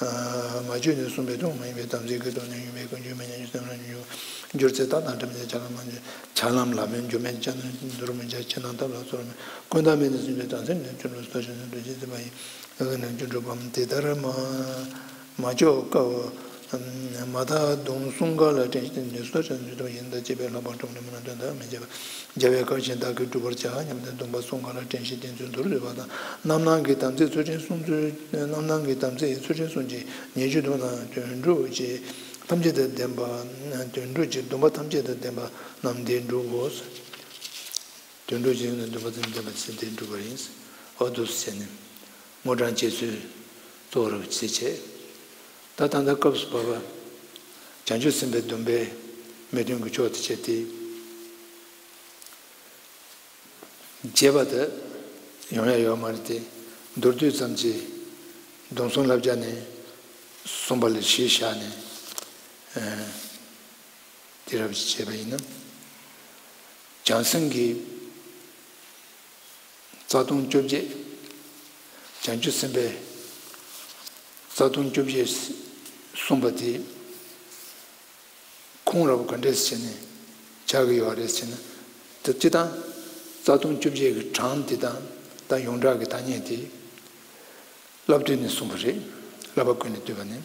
མ་བཅོས་ནས་གསུངས་པའི་དོན་མ་ཡིན་པའི་དམ་ཚིག་གི་དོན་ནི་ཡིན་པས་ཀུན་སྤྱོད་མི་ཉམས་ཀྱི་སེམས་རང་ཉིད་འཇུག་སྒྱུར་ཚེ་རྟག་དང་འབྲལ་མེད་ཆ་ལམ་མ་ཆ་ལམ་ལ་མེད་འགྱུར་མེད་ཆ་ནི་འདུར་མི་བྱ་ཕྱི་ནང་ཐབས་ལ་ཚོར་མེད་ཀུན་བརྟགས་མེད་ནི་སེམས་ཅན་དོན་ཚན་ནི་ཆོས་ལུགས་སྟོབས་ཆེན་ནི་འདུ་བྱེད་ཚིག་པ་ཡིན། ཨ་ནི་རྒྱུ་འགྲུབ་བམ་དེ་ལྟར་མ་མ་ལྕོགས་དཀའ་བ། མ་དག་སྡོམ་གསུམ་ཀ་ལ་དྲན་ཤེས་ནུས་སོ་ཆ་འཇུག་ཐབས་ཡིན་ད་ཅེས་པའི་ལྷག་པར་གྲོགས་ནི་མི་སྣང་དོན་དག་མི་བྱེད་པ། རྒྱལ་བའི་བཀའ་བཞིན་བདག་གིས་བསྒྲུབ་པར་བྱ་སྙམ་སྟེ་སྡོམ་པ་གསུམ་ཀ་ལ་དྲན་ཤེས་བསྟེན་ཚུལ་མདོར་བསྡུས་པ་དང་། རྣམ་སྣང་གི་དམ་ཚིག་ཚུལ་ཁྲིམས་སྲུང་ཚུལ། རྣམ་སྣང་གི་དམ་ཚིག་ཚུལ་ཁྲིམས་སྲུང་ཅིང་ཉེས་སྤྱོད་སྡོམ་དང་དོན་གྲུབ་ཀྱི་ཐམས་ཅད་དང་ལྡན་པ། དོན་གྲུབ་ཀྱི་སྡོམ་པ་ཐམས་ཅད་དང་ལྡན་པ་རྣམས་འདི་སྒྲུབ་དགོས། དོན་གྲུབ་ཀྱི་སྡོམ་པ་ཐམས་ཅད་ལྡན་པ་ཚེ་འདི་སྒྲུབ་པ་ཡིན། འོ་འདུག་སེ་བྱས་ནས་དངོས་བགྲང་བྱེད་ཚུལ་གཙོ་བོར་བྱེད་བྱས། ད་ད་ལྟ་སྐབས་སུ་བབ་པ་བྱང་ཆུབ་སེམས་དཔའི་སྡོམ་པའི་མི་མཐུན་གྱི་ཕྱོགས་དེ་བྱས་ཏེ། བྱས་པ་དེ་ཡོང་ཡ་ཡོད་མ་རེད་དེ། མདོར་བསྡུས་ཙམ་གྱིས་སྡོམ་གསུམ་བསླབ་བྱ་ནས་གསུངས་པ་ལ་གཞི་བཞག་ནས། ཨ། དེ་རབ་ཅིག་བྱས་པ་ཡིན་ན། བྱང་སེམས་ཀྱི་རྩ་ལྟུང་བཅོ་བརྒྱད། བྱང་ཆུབ་སེམས་དཔའི་རྩ་ལྟུང་བཅོ་བརྒྱད་གསུངས་པ་དེ། ཁུངས་རབ་ག་འདྲས་བྱས་ནས་ཆགས་ཀྱི་ཡོད་རེད་ཟེར་ན། ད་སྤྱིར་བཏང་རྩ་ལྟུང་བཅོ་བརྒྱད་ཀྱི་གྲངས་དེ་དང་ད་ཡོངས་གྲགས་ཀྱི་ཐ་སྙད་དེ་བསླབ་བཏུས་ནས་གསུངས་པ་རེད། བསླབ་པ་ཀུན་ནས་བཏུས་པ་ནི།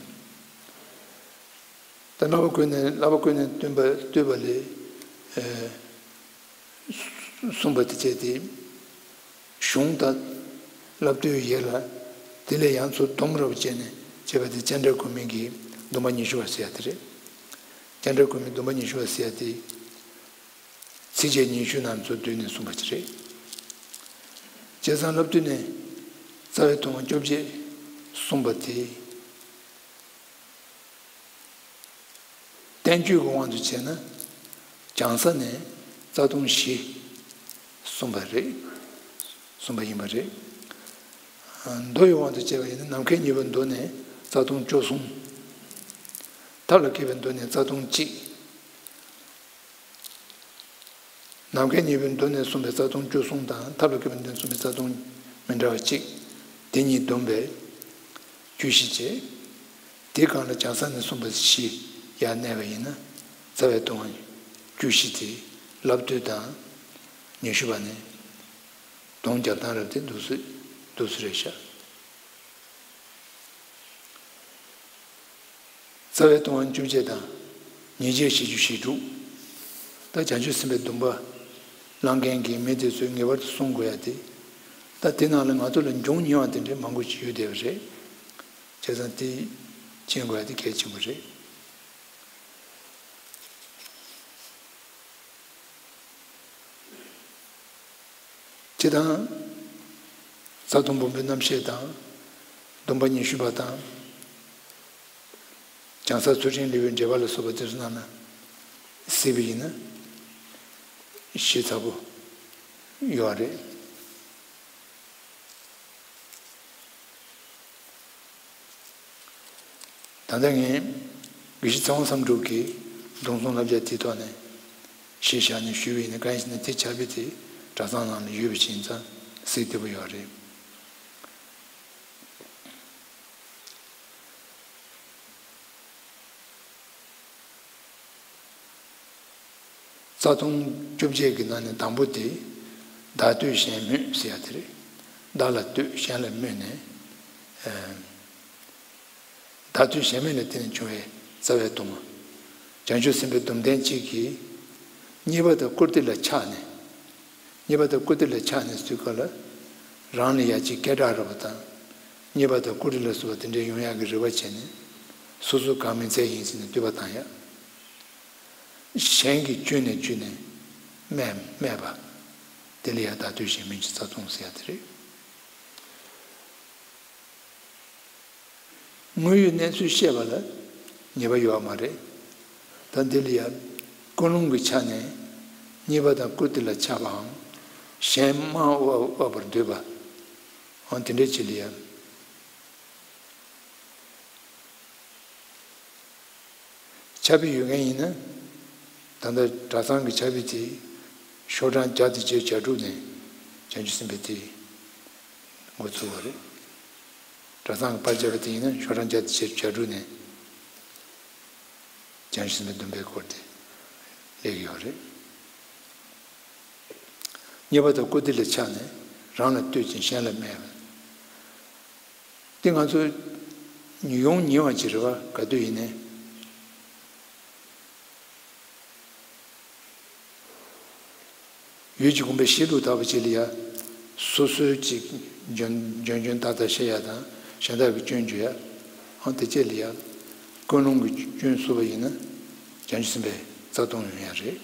ད་བསླབ་པ་ཀུན་ནས་བསླབ་པ་ཀུན་ནས་བཏུས་པ་བཏུས་པ་ལས། གསུངས་པ་དེ་བྱས་ཏེ། གཞུང་དང་བསླབ་བཏུས་ཡོད་ལ། དེ་ལས་ཡང་ཚུར་སྡོམ་རབ་བྱས་ནས་བྱས་པ་དེ་སྤྱན་རས་གོས་མི་གི་སྡོམ་པ་ཉི་ཤུ་པ་ཟེར་ཡ་དེ་རེད། སྤྱན་རས་གོས་མི་སྡོམ་པ་ཉི་ཤུ་པ་ཟེར་ཡ་དེ། ཚིགས་བཅད་ཉི་ཤུ་རྣམས་ཚུར་བསྡུས་ནས་གསུངས་པ་ཅིག་རེད། བྱས་ཙང་བསླབ་བཏུས་ནས་རྩ་བའི་ལྟུང་བ་བཅོ་བརྒྱད་གསུངས་པ་དེ། བསྟན་བཅོས་ཀྱི་དབང་དུ་བྱས་ན། བྱང་ས་ནས་རྩ་ལྟུང་བཞི་གསུངས་པ་རེད། གསུངས་པ་ཡིན་པ་རེད། མདོ་ཡི་དབང་དུ་བྱས་པ་ཡིན་ན་ནམ་མཁའི་སྙིང་པོའི་མདོ་ནས་རྩ་ལྟུང་བཅུ་གསུམ། ཐབས་ལ་མཁས་པའི་མདོ་ནས་རྩ་ལྟུང་གཅིག། ནམ་མཁའི་སྙིང་པོའི་མདོ་ནས་གསུངས་པའི་རྩ་ལྟུང་བཅུ་གསུམ་དང་ཐབས་ལ་མཁས་པའི་མདོ་ནས་གསུངས་པའི་རྩ་ལྟུང་མི་འདྲ་བ་གཅིག། དེ་གཉིས་བསྡོམས་པས་བཅུ་བཞི་བྱས། དེའི་སྒང་ལ་བྱང་ས་ནས་གསུངས་པ་བཞི་ཡར་གནས་པ་ཡིན་ན། རྩ་བའི་ལྟུང་བ་བཅུ་བཞི་དེ་བསླབ་བཏུས་དང་ཉི་ཤུ་པ་ནས་སྡོམ་རྒྱབ་སྟངས་རབ་དེ་འདུག་སེ་འདུག་སེ་རེད་ཤག། རྩ་བའི་ལྟུང་བ་བཅོ་བརྒྱད་དང་ཉེས་བྱས་བཞི་བཅུ་ཞེ་དྲུག། ད་བྱང་ཆུབ་སེམས་དཔའི་སྡོམ་པ་བླང་མཁན་གྱི་མི་དེ་ཚོས་ངེས་པར་དུ་སྲུང་དགོས་ཡ་དེ། ད་དེ་ནང་ལ་ང་ཚོ་ལ་འབྱུང་ཉེ་བ་དེ་འདྲའི་མང་པོ་ཞིག་ཡོད་བསྡད་པ་རེད། བྱས་ཙང་དེ་མཁྱེན་དགོས་ཡ་དེ་གལ་ཆེན་པོ་རེད། སྤྱིར་བཏང་། རྩ་ལྟུང་སྦོམ་པོའི་རྣམ་བཤད་དང་། སྡོམ་པ་ཉི་ཤུ་པ་དང་། བྱང་ས་ཚུལ་ཁྲིམས་ལེའུའི་འགྲེལ་པ་ལ་སོགས་པ་དེ་ཚོ་ནང་ན་གཟིགས་པ་ཡིན་ན་ཞིབ་ཚགས་པོ་ཡོད་རེད། ད་ལྟ་ངས་དགེ་བཤེས་ཚེ་དབང་བསམ་གྲུབ་ཀྱིས་སྡོམ་གསུམ་བསླབ་བྱ་དེའི་ཐོག་ནས་གཞི་བཞག་ནས་ཞུས་པ་ཡིན་ན། གང་ཡིན་ཟེར་ན་དེ་ཕྱག་དཔེ་དེ་གྲྭ་ཚང་ནང་ལ་ཡོད་པ་ཡིན་ཙང་གཟིགས་བདེ་པོ་ཡོད་རེད། རྩ་ལྟུང་བཅོ་བརྒྱད་ཀྱི་ནང་ནས་དང་པོ་དེ། བདག་བསྟོད་གཞན་སྨོད་ཟེར་ཡ་དེ་རེད། བདག་ལ་བསྟོད་གཞན་ལ་སྨོད་ནས། ཨ། བདག་བསྟོད་གཞན་སྨོད་ལ་བརྟེན་ནས་བྱུང་བའི་རྩ་བའི་ལྟུང་བ། བྱང་ཆུབ་སེམས་དཔའི་སྡོམ་ལྡན་གཅིག་གིས་གཉེར་པ་དང་བཀུར་སྟི་ལ་ཆགས་ནས། གཉེར་པ་དང་བཀུར་སྟི་ལ་ཆགས་ནས་ཟེར་དུས་སྐབས་ལ། རང་ལ་ཡ་གཅིག་སྐད་གྲགས་རག་པ་དང་། རྙེད་པ་དང་བཀུར་སྟི་ལ་སོགས་པ་དེ་འདྲའི་ཡོང་ཡག་གི་རེ་བ་བྱས་ནས། སོ་སོ་གང་མིན་ཚད་ཡིན་ཟེར་ནས་བསྟོད་པ་བཏང་ཡག་གཞན་གྱི་སྐྱོན་ནས་བརྒྱུད་ནས་སྨད་སྨད་པ། དེ་ལ་ཡང་བརྡ་སྤྲོད་གཞན་སྨོད་ཀྱི་རྩ་ལྟུང་ཟེར་ཡག་དེ་རེད། དངོས་ཡོད་གནས་ཚུལ་བཤད་པ་ལ་ཉེས་པ་ཡོད་པ་མ་རེད། ད་འདི་ལ་ཡང་ཀུན་སློང་གི་ཆ་ནས་རྙེད་པ་དང་བཀུར་སྟི་ལ་ཆགས་པའམ། གཞན་དམའ་འོག་འོག་པར་འདོད་པའམ། དེ་འདྲའི་ཅིག་ལ་ཡང་ཆ་བེད་ཡོད་མཁན་ཡིན་ན། ད་ལྟ་གྲྭ་ཚང་གི་ཆ་བེད་དེ་ཤོག་གྲངས་བརྒྱ་དང་བརྒྱད་ཅུ་གྱ་དྲུག་ནས་བྱང་ཆུབ་སེམས་དཔའི་དེ་འགོ་ཚུགས་པ་རེད། གྲྭ་ཚང་གི་པར་བརྒྱབ་པ་དེ་ཡིན་ན་ཤོག་གྲངས་བརྒྱ་དང་བརྒྱད་ཅུ་གྱ་དྲུག་ནས་བྱང་ཆུབ་སེམས་དཔའི་སྡོམ་པའི་སྐོར་དེ་སླེབས་ཀྱི་ཡོད་རེད། རྙེད་པ་དང་བཀུར་སྟི་ལ་ཆགས་ནས་རང་ལ་བསྟོད་ཅིང་གཞན་ལ་སྨད་པ། དེ་ང་ཚོ་ཡོང་ཉེ་བ་ཅིག་རེད་བ། ག་དུས་ཡིན་ནའི་ཡུལ་གྱི་དགོན་པའི་བཤད་ལུགས་ལྟ་བུ་ཅིག་ལ་ཡ། སོ་སོའི་ཅིག་འཇོན་འཇོན་འཇོན་ཏག་ཏག་བཤད་ཡ་དང་གཞན་དག་གི་སྐྱོན་བརྗོད་ཡ། ཨང་དེ་ཅིག་ལ་ཡ། ཀུན་སློང་གི་སྐྱོན་བསུབ་པ་ཡིན་ན་བྱང་ཆུབ་སེམས་དཔའི་རྩ་ལྟུང་ཡོང་ཡ་རེད།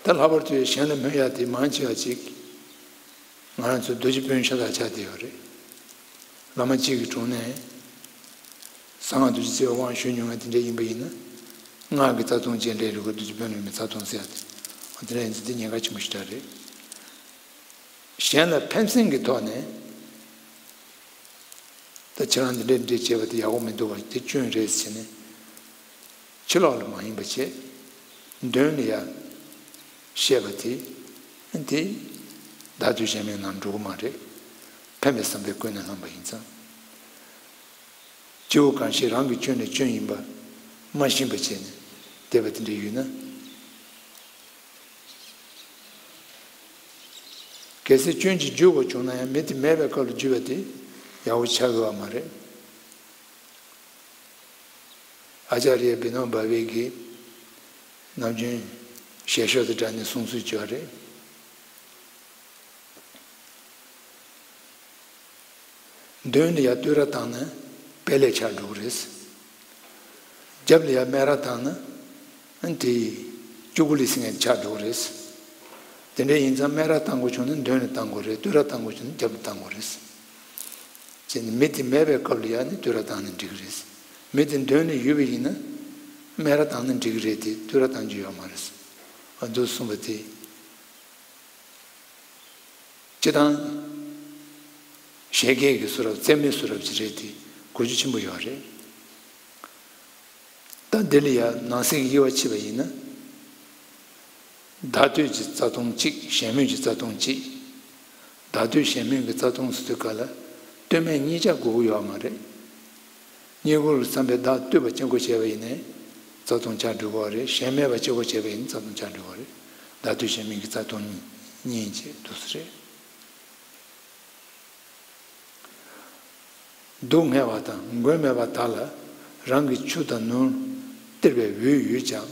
ད་ལྷག་པར་དུ་གཞན་ལ་སྨོད་ཡ་དེ་མང་ཆེ་བ་ཅིག་ང་རང་ཚོ་རྡོ་རྗེ་དཔོན་ཤ་སྟག་ཆགས་བསྡད་ཡོད་རེད། བླ་མ་གཅིག་གི་དྲུང་ནས་གསང་སྔགས་རྡོ་རྗེ་བརྩེ་བའི་དབང་ཞུས་མྱོང་བ་དེ་འདྲ་ཡིན་པ་ཡིན་ན། སྔགས་ཀྱི་རྩ་ལྟུང་བཅས་འདྲའི་རིགས་རྡོ་རྗེ་དཔོན་སློབ་མའི་རྩ་ལྟུང་ཟེར་ཡ་དེ། འོ་དེ་འདྲ་ཡིན་ཚེ་དེ་ཉེན་ཁ་ཆེན་པོ་ཞེ་དྲག་རེད། གཞན་ལ་ཕན་སེམས་ཀྱི་ཐོག་ནས། ད་ཁྱེད་རང་འདི་འདྲས་འདི་འདྲས་བྱས་པ་དེ་ཡག་པོ་མི་འདུག་བ། དེ་སྐྱོན་རེད་ཟེར་ནས་ཕྱི་ལོགས་ལ་མ་ཡིན་པ་བྱས། མདུན་ལ་ཡ་བཤད་པ་དེ་དེ་བརྡ་སྤྲོད་གཞན་སྨོད་ནང་འགྲོ་གི་མ་རེད། ཕན་པའི་བསམ་པས་ཀུན་ནས་བསླངས་པ་ཡིན་ཙང་། སྐྱེ་བོ་གང་ཞིག་རང་གི་སྐྱོན་ནི་སྐྱོན་ཡིན་པ་མ་ཤེས་པ་བྱས་ནས་བསྡད་པ་དེ་འདྲ་ཡོད་ན། གལ་སྲིད་སྐྱོན་ཅིག་བརྗོད་དགོས་བྱུང་ན་ཡང་མི་དེ་མེད་པའི་སྐབས་ལ་བརྗོད་པ་དེ་ཡག་པོ་ཆགས་ཡོད་པ་མ་རེད། ཨཱ་ཙཱརྱ་བི་ནོ་བྷ་ཝེ་གིས་ནམ་རྒྱུན་ཞལ་ཤོག་དང་སྦྲགས་ནས་གསུང་སྲོལ་ཅིག་ཡོད་རེད། མདུན་ལ་ཡ་བསྟོད་ར་བཏང་ན་དཔེ་ལེགས་ཆགས་འགྲོ་གི་རེད། རྒྱབ་ལ་ཡ་སྨད་ར་བཏང་ན་དེ་ཅུ་གུ་ལི་སི་ངན་ཆགས་འགྲོ་གི་རེད། དེ་འདྲ་ཡིན་ཙང་སྨད་ར་བཏང་དགོས་བྱུང་ན་མདུན་ལ་བཏང་དགོས་རེད། བསྟོད་ར་བཏང་དགོས་བྱུང་ན་རྒྱབ་ལ་བཏང་དགོས་རེད། ཅེས་ནི་མི་དེ་མེད་པའི་སྐབས་ལ་ཡ་ནི་བསྟོད་ར་བཏང་ན་འགྲིག་གི་རེད། མི་དེ་མདུན་ལ་ཡོད་པ་ཡིན་ན་སྨད་ར་བཏང་ན་འགྲིག་གི་རེད་དེ་བསྟོད་ར་བཏང་རྒྱུ་ཡོད་མ་རེད། ཨ་འདུག་གསུངས་པ་དེ། སྤྱིར་བཏང་། བཞད་གད་ཀྱི་གསུང་རབ་རྩེད་མོའི་གསུང་རབ་ཅིག་རེད་དེ་གོ་རྒྱུ་ཆེན་པོ་ཡོད་རེད། ད་འདི་ལ་ཡང་ནང་གསེས་ཀྱི་དབྱེ་བ་ཕྱེ་བ་ཡིན་ན། བརྡ་སྤྲོད་ཀྱི་རྩ་ལྟུང་གཅིག་གཞན་སྨོད་ཀྱི་རྩ་ལྟུང་གཅིག་བརྡ་སྤྲོད་གཞན་སྨོད་ཀྱི་རྩ་ལྟུང་ཟེར་དུས་ག་ལ་སྟོད་སྨད་གཉིས་ཆ་དགོས་ཀྱི་ཡོད་མ་རེད། རྙེད་བཀུར་བསམ་པའི་བརྡ་སྤྲོད་པ་གཅིག་པོ་བྱས་པ་ཡིན་ནའི་རྩ་ལྟུང་ཆགས་འགྲོ་གི་རེད། གཞན་སྨོད་པ་གཅིག་པོ་བྱས་པ་ཡིན་ན་རྩ་ལྟུང་ཆགས་འགྲོ་གི་རེད། བརྡ་སྤྲོད་གཞན་སྨོད་ཀྱི་རྩ་ལྟུང་གཉིས་གཉིས་བྱས་འདུག་སེ་རེད། སྡུག་བསྔལ་བ་དང་མགོན་མེད་པ་དག་ལ་རང་གིས་ཆུ་དང་ནོར་སྟེར་བའི་འོས་ཡོད་ཀྱང་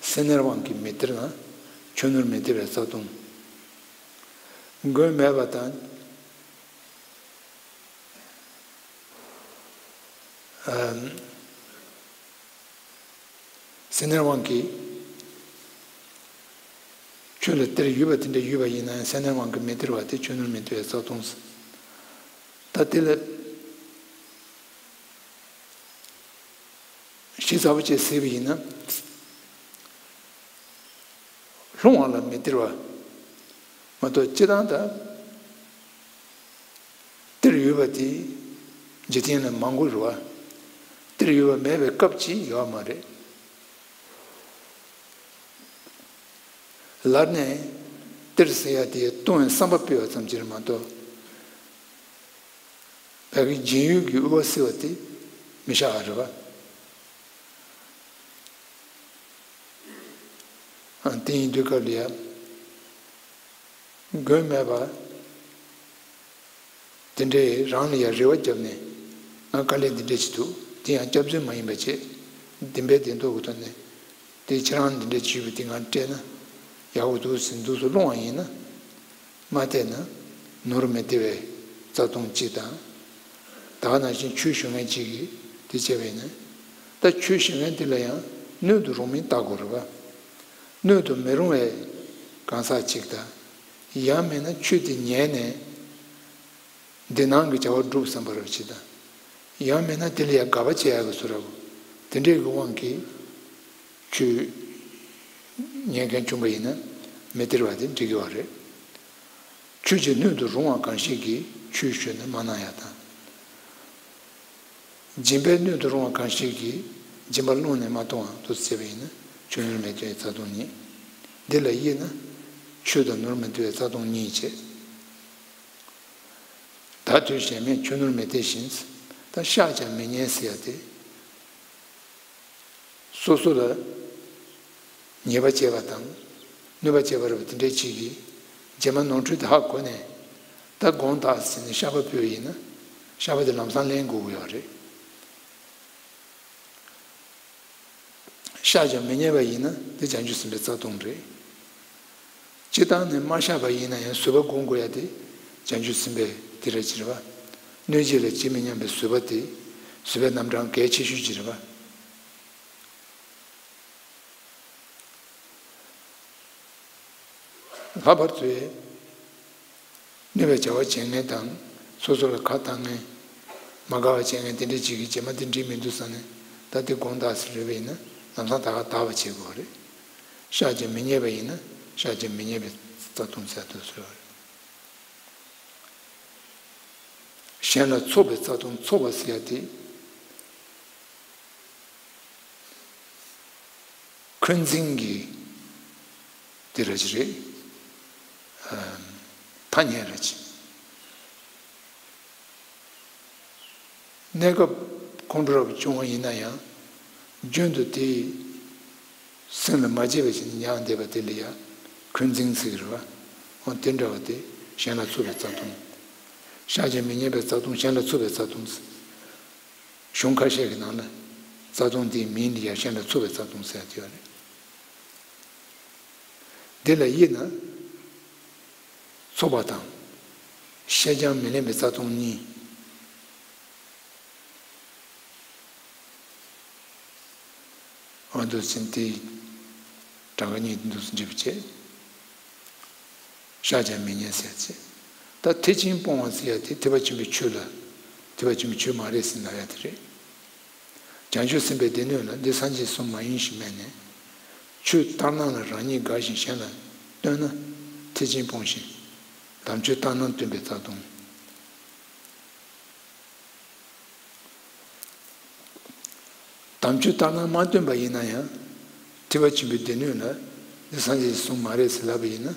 སེམས་ནད་དབང་གིས་མི་སྟེར་ན་ཆུ་ནོར་མི་སྟེར་བའི་རྩ་ལྟུང་། མགོན་མེད་པ་དང་། ཨམ། སེམས་ནད་དབང་གིས་ཆུ་ལ་སྟེར་ཡོད་པ་དེ་འདྲ་ཡོད་པ་ཡིན་ན་ཡང་སེམས་ནད་དབང་གིས་མི་སྟེར་བ་དེ་ཆུ་ནོར་མི་སྟེར་བའི་རྩ་ལྟུང་། ད་དེ་ལ་ཞིབ་ཚགས་པོ་བྱས་ཟེར་བ་ཡིན་ན། ལྷུང་བ་ལ་མི་སྟེར་བ་མ་གཏོགས་སྤྱིར་བཏང་ད་སྟེར་ཡོད་པ་དེ་འཇིག་རྟེན་ལ་མང་པོ་རེད་བ། སྟེར་ཡོད་པ་མེད་པའི་སྐབས་ཅིག་ཡོད་མ་རེད། ལར་ནས་སྟེར་ཟེར་ཡ་དེ་གཏོང་བའི་བསམ་པ་སྤེལ་བ་ཙམ་ཅིག་རེད་མ་གཏོགས། བོད་ཀྱི་སྦྱིན་ཡུལ་གྱི་དབུལ་བ་བསིལ་བ་དེ་མི་ཤ་བ་རེད་བ། ཨ་དེ་ཡིན་དུས་སྐབས་ལ་ཡ། མགོན་མེད་པ། དེ་འདྲའི་རང་ལ་ཡ་རེ་བ་བརྒྱབ་ནས་ང་དཀའ་ལས་འདི་འདྲ་ཞིག་འདུག་དེ་ཡང་སྐྱག་རྫུན་མ་ཡིན་པ་བྱས། བདེན་པའི་བདེན་ཐོག་གི་ཐོག་ནས་དེ་ཁྱེད་རང་འདི་འདྲ་བྱས་པ་དེ་ང་སྤྲད་ན་ཡག་པོ་འདུག་ཟེར་འདུག་སེ་སློང་བ་ཡིན་ན། མ་བལྟས་ན་ནོར་མི་སྟེར་བའི་ རྩ་ལྟུང་གཅིག་དང་། ད་ག་ནང་བཞིན་ཆོས་ཞུ་མཁན་གཅིག་གིས་དེ་བྱས་པ་ཡིན་ན། ད་ཆོས་ཞུ་མཁན་དེ་ལ་ཡང་སྣོད་དུ་རུང་མིན་བལྟ་དགོས་རེད་པ། སྣོད་དུ་མི་རུང་བའི་གང་ཟག་གཅིག་དང་། ཡང་མིན་ན་ཆོས་དེ་ཉན་ནས་འདི་སྣང་གི་བྱ་བ་སྒྲུབ་བསམ་པ་རབ་ཅིག་དང་། ཡང་མིན་ན་དེ་ལ་ཡང་དགག་པ་བྱེད་ཡག་གི་བཟོ་འདྲ་བོ། དེ་འདྲའི་གི་དབང་གིས་ཆོས་ཉན་མཁན་བྱུང་བ་ཡིན་ན་མི་སྟེར་བ་དེ་འགྲིག་གི་བ་རེད། ཆོས་ཀྱི་སྣོད་དུ་རུང་བ་གང་ཞིག་གིས་ཆོས་ཞུས་ནས་མ་གནང་ཡག་དང་། སྦྱིན་པའི་སྣོད་དུ་རུང་བ་གང་ཞིག་གིས་སྦྱིན་པ་བླངས་ནས་མ་གཏོང་བ་དུ་བྱས་པ་ཡིན་ན་ཆོས་ནོར་མི་སྟེར་བའི་རྩ་ལྟུང་གཉིས། འདི་ལ་དབྱེ་ན་ཆོས་དང་ནོར་མི་སྟེར་བའི་རྩ་ལྟུང་གཉིས་བྱས། ད་དུས་གཞན་མས་ཆོས་ནོར་མི་སྟེར་ཞིང་། ད་བཤགས་ཀྱང་མི་ཉན་ཟེར་ཡ་དེ། སོ་སོ་ལ་ཉེས་པ་བྱས་པ་དང་གནོད་པ་བྱས་པ་རེད་པ། དེ་འདྲའི་ཅིག་གིས་རྗེས་མ་ནོར་འཁྲུལ་དེ་ཧ་གོ་ནས་ད་དགོངས་དག་ཟེར་ནས་བཤགས་པ་ཕུལ་བ་ཡིན་ན་བཤགས་པ་དེ་ལམ་སང་ལེན་དགོས་ཀྱི་ཡོད་རེད། བཤགས་ཀྱང་མི་ཉན་པ་ཡིན་ན་དེ་བྱང་ཆུབ་སེམས་དཔའི་རྩ་ལྟུང་རེད། སྤྱིར་བཏང་ནས་མ་བཤགས་པ་ཡིན་ན་ཡང་བཟོད་པ་སྒོམ་དགོས་ཡ་དེ་བྱང་ཆུབ་སེམས་དཔའི་དེ་ར་ཅིག་རེད་པ། གནོད་བྱེད་ལ་ཇི་མི་སྙམ་པའི་བཟོད་པ་དེ་བཟོད་པའི་རྣམ་གྲངས་གལ་ཆེ་ཤོས་ཅིག་རེད་པ། ལྷག་པར་དུ་གནོད་པའི་བྱ་བ་བྱེད་མཁན་དང་སོ་སོ་ལ་ཁ་བཏང་མཁན། མ་དགའ་བ་བྱེད་མཁན་དེ་འདྲའི་ཅིག་གིས་རྗེས་མ་དེ་འགྲིག་མི་འདུག་བསམ་ནས་ད་དེ་དགོངས་དག་ཟེར་རེད་པ་ཡིན་ན་ལམ་སང་ད་ག་དག་པ་བྱེད་དགོས་རེད། བཤགས་ཀྱང་མི་ཉན་པ་ཡིན་ན་བཤགས་ཀྱང་མི་ཉན་པའི་རྩ་ལྟུང་ཟེར་དུ་ཟེར་བ་རེད། གཞན་ལ་འཚོགས་པའི་རྩ་ལྟུང་། འཚོགས་པ་ཟེར་ཡ་དེ། འཁོན་འཛིན་གྱི་དེ་ར་ཅིག་རེད། ཨ། ཐ་སྙད་ར་ཅིག་གནས་སྐབས་ཁོང་ཁྲོ་རབ་བྱུང་བ་ཡིན་ན་ཡང་རྒྱུན་དུ་དེ་སེམས་ལ་མ་བརྗེད་པ་ཞིག་ཉར་བསྡད་པ་དེ་ལ་ཡང་འཁོན་འཛིན་ཟེར་གི་རེད་པ། འོ་དེ་འདྲ་བ་དེ་གཞན་ལ་འཚོགས་པའི་རྩ་ལྟུང་། བཤགས་ཀྱང་མི་ཉན་པའི་རྩ་ལྟུང་། གཞན་ལ་འཚོགས་པའི་རྩ་ལྟུང་། གཞུང་ཁ་ཤས་ཀྱི་ནང་ན་རྩ་ལྟུང་དེའི་མིང་འདི་ཡང་གཞན་ལ་འཚོགས་པའི་རྩ་ལྟུང་ཟེར་ཡ་དེ་ཡོད་རེད། འདི་ལ་དབྱེ་ན། འཚོགས་པ་དང་། བཤད་ཀྱང་མི་ལེན་པའི་རྩ་ལྟུང་གཉིས། འོ་འདུག་ཟིན་ཏེ། གྲངས་ཀ་གཉིས་འདུག་སེ་འབྲི་བ་བྱས། བཤགས་ཀྱང་མི་ཉན་ཟེར་ཚེ། ད་ཐེག་ཆེན་སྤོང་བ་ཟེར་ཡ་དེ་ཐེག་པ་ཆེན་པོའི་ཆོས་ལ། ཐེག་པ་ཆེན་པོའི་ཆོས་མ་རེད་ཟེར་ལབ་ཡ་དེ་རེད། བྱང་ཆུབ་སེམས་དཔའི་སྡེ་སྣོད་ལ་འདི་སངས་རྒྱས་གསུང་མ་ཡིན་ཞེས་སྨྲས་ནས། ཆོས་ལྟར་སྣང་ལ་རང་ཉིད་དགའ་ཞིང་གཞན་ལ་སྟོན་ན་ཐེག་ཆེན་སྤོང་ཞིང་། དམ་ཆོས་ལྟར་སྣང་སྟོན་པའི་རྩ་ལྟུང་། དམ་ཆོས་ལྟར་སྣང་མ་སྟོན་པ་ཡིན་ན་ཡང་། ཐེག་པ་ཆེན་པོའི་སྡེ་སྣོད་ལ་འདི་སངས་རྒྱས་ཀྱི་གསུང་མ་རེད་ཟེར་ལབ་པ་ཡིན་ན།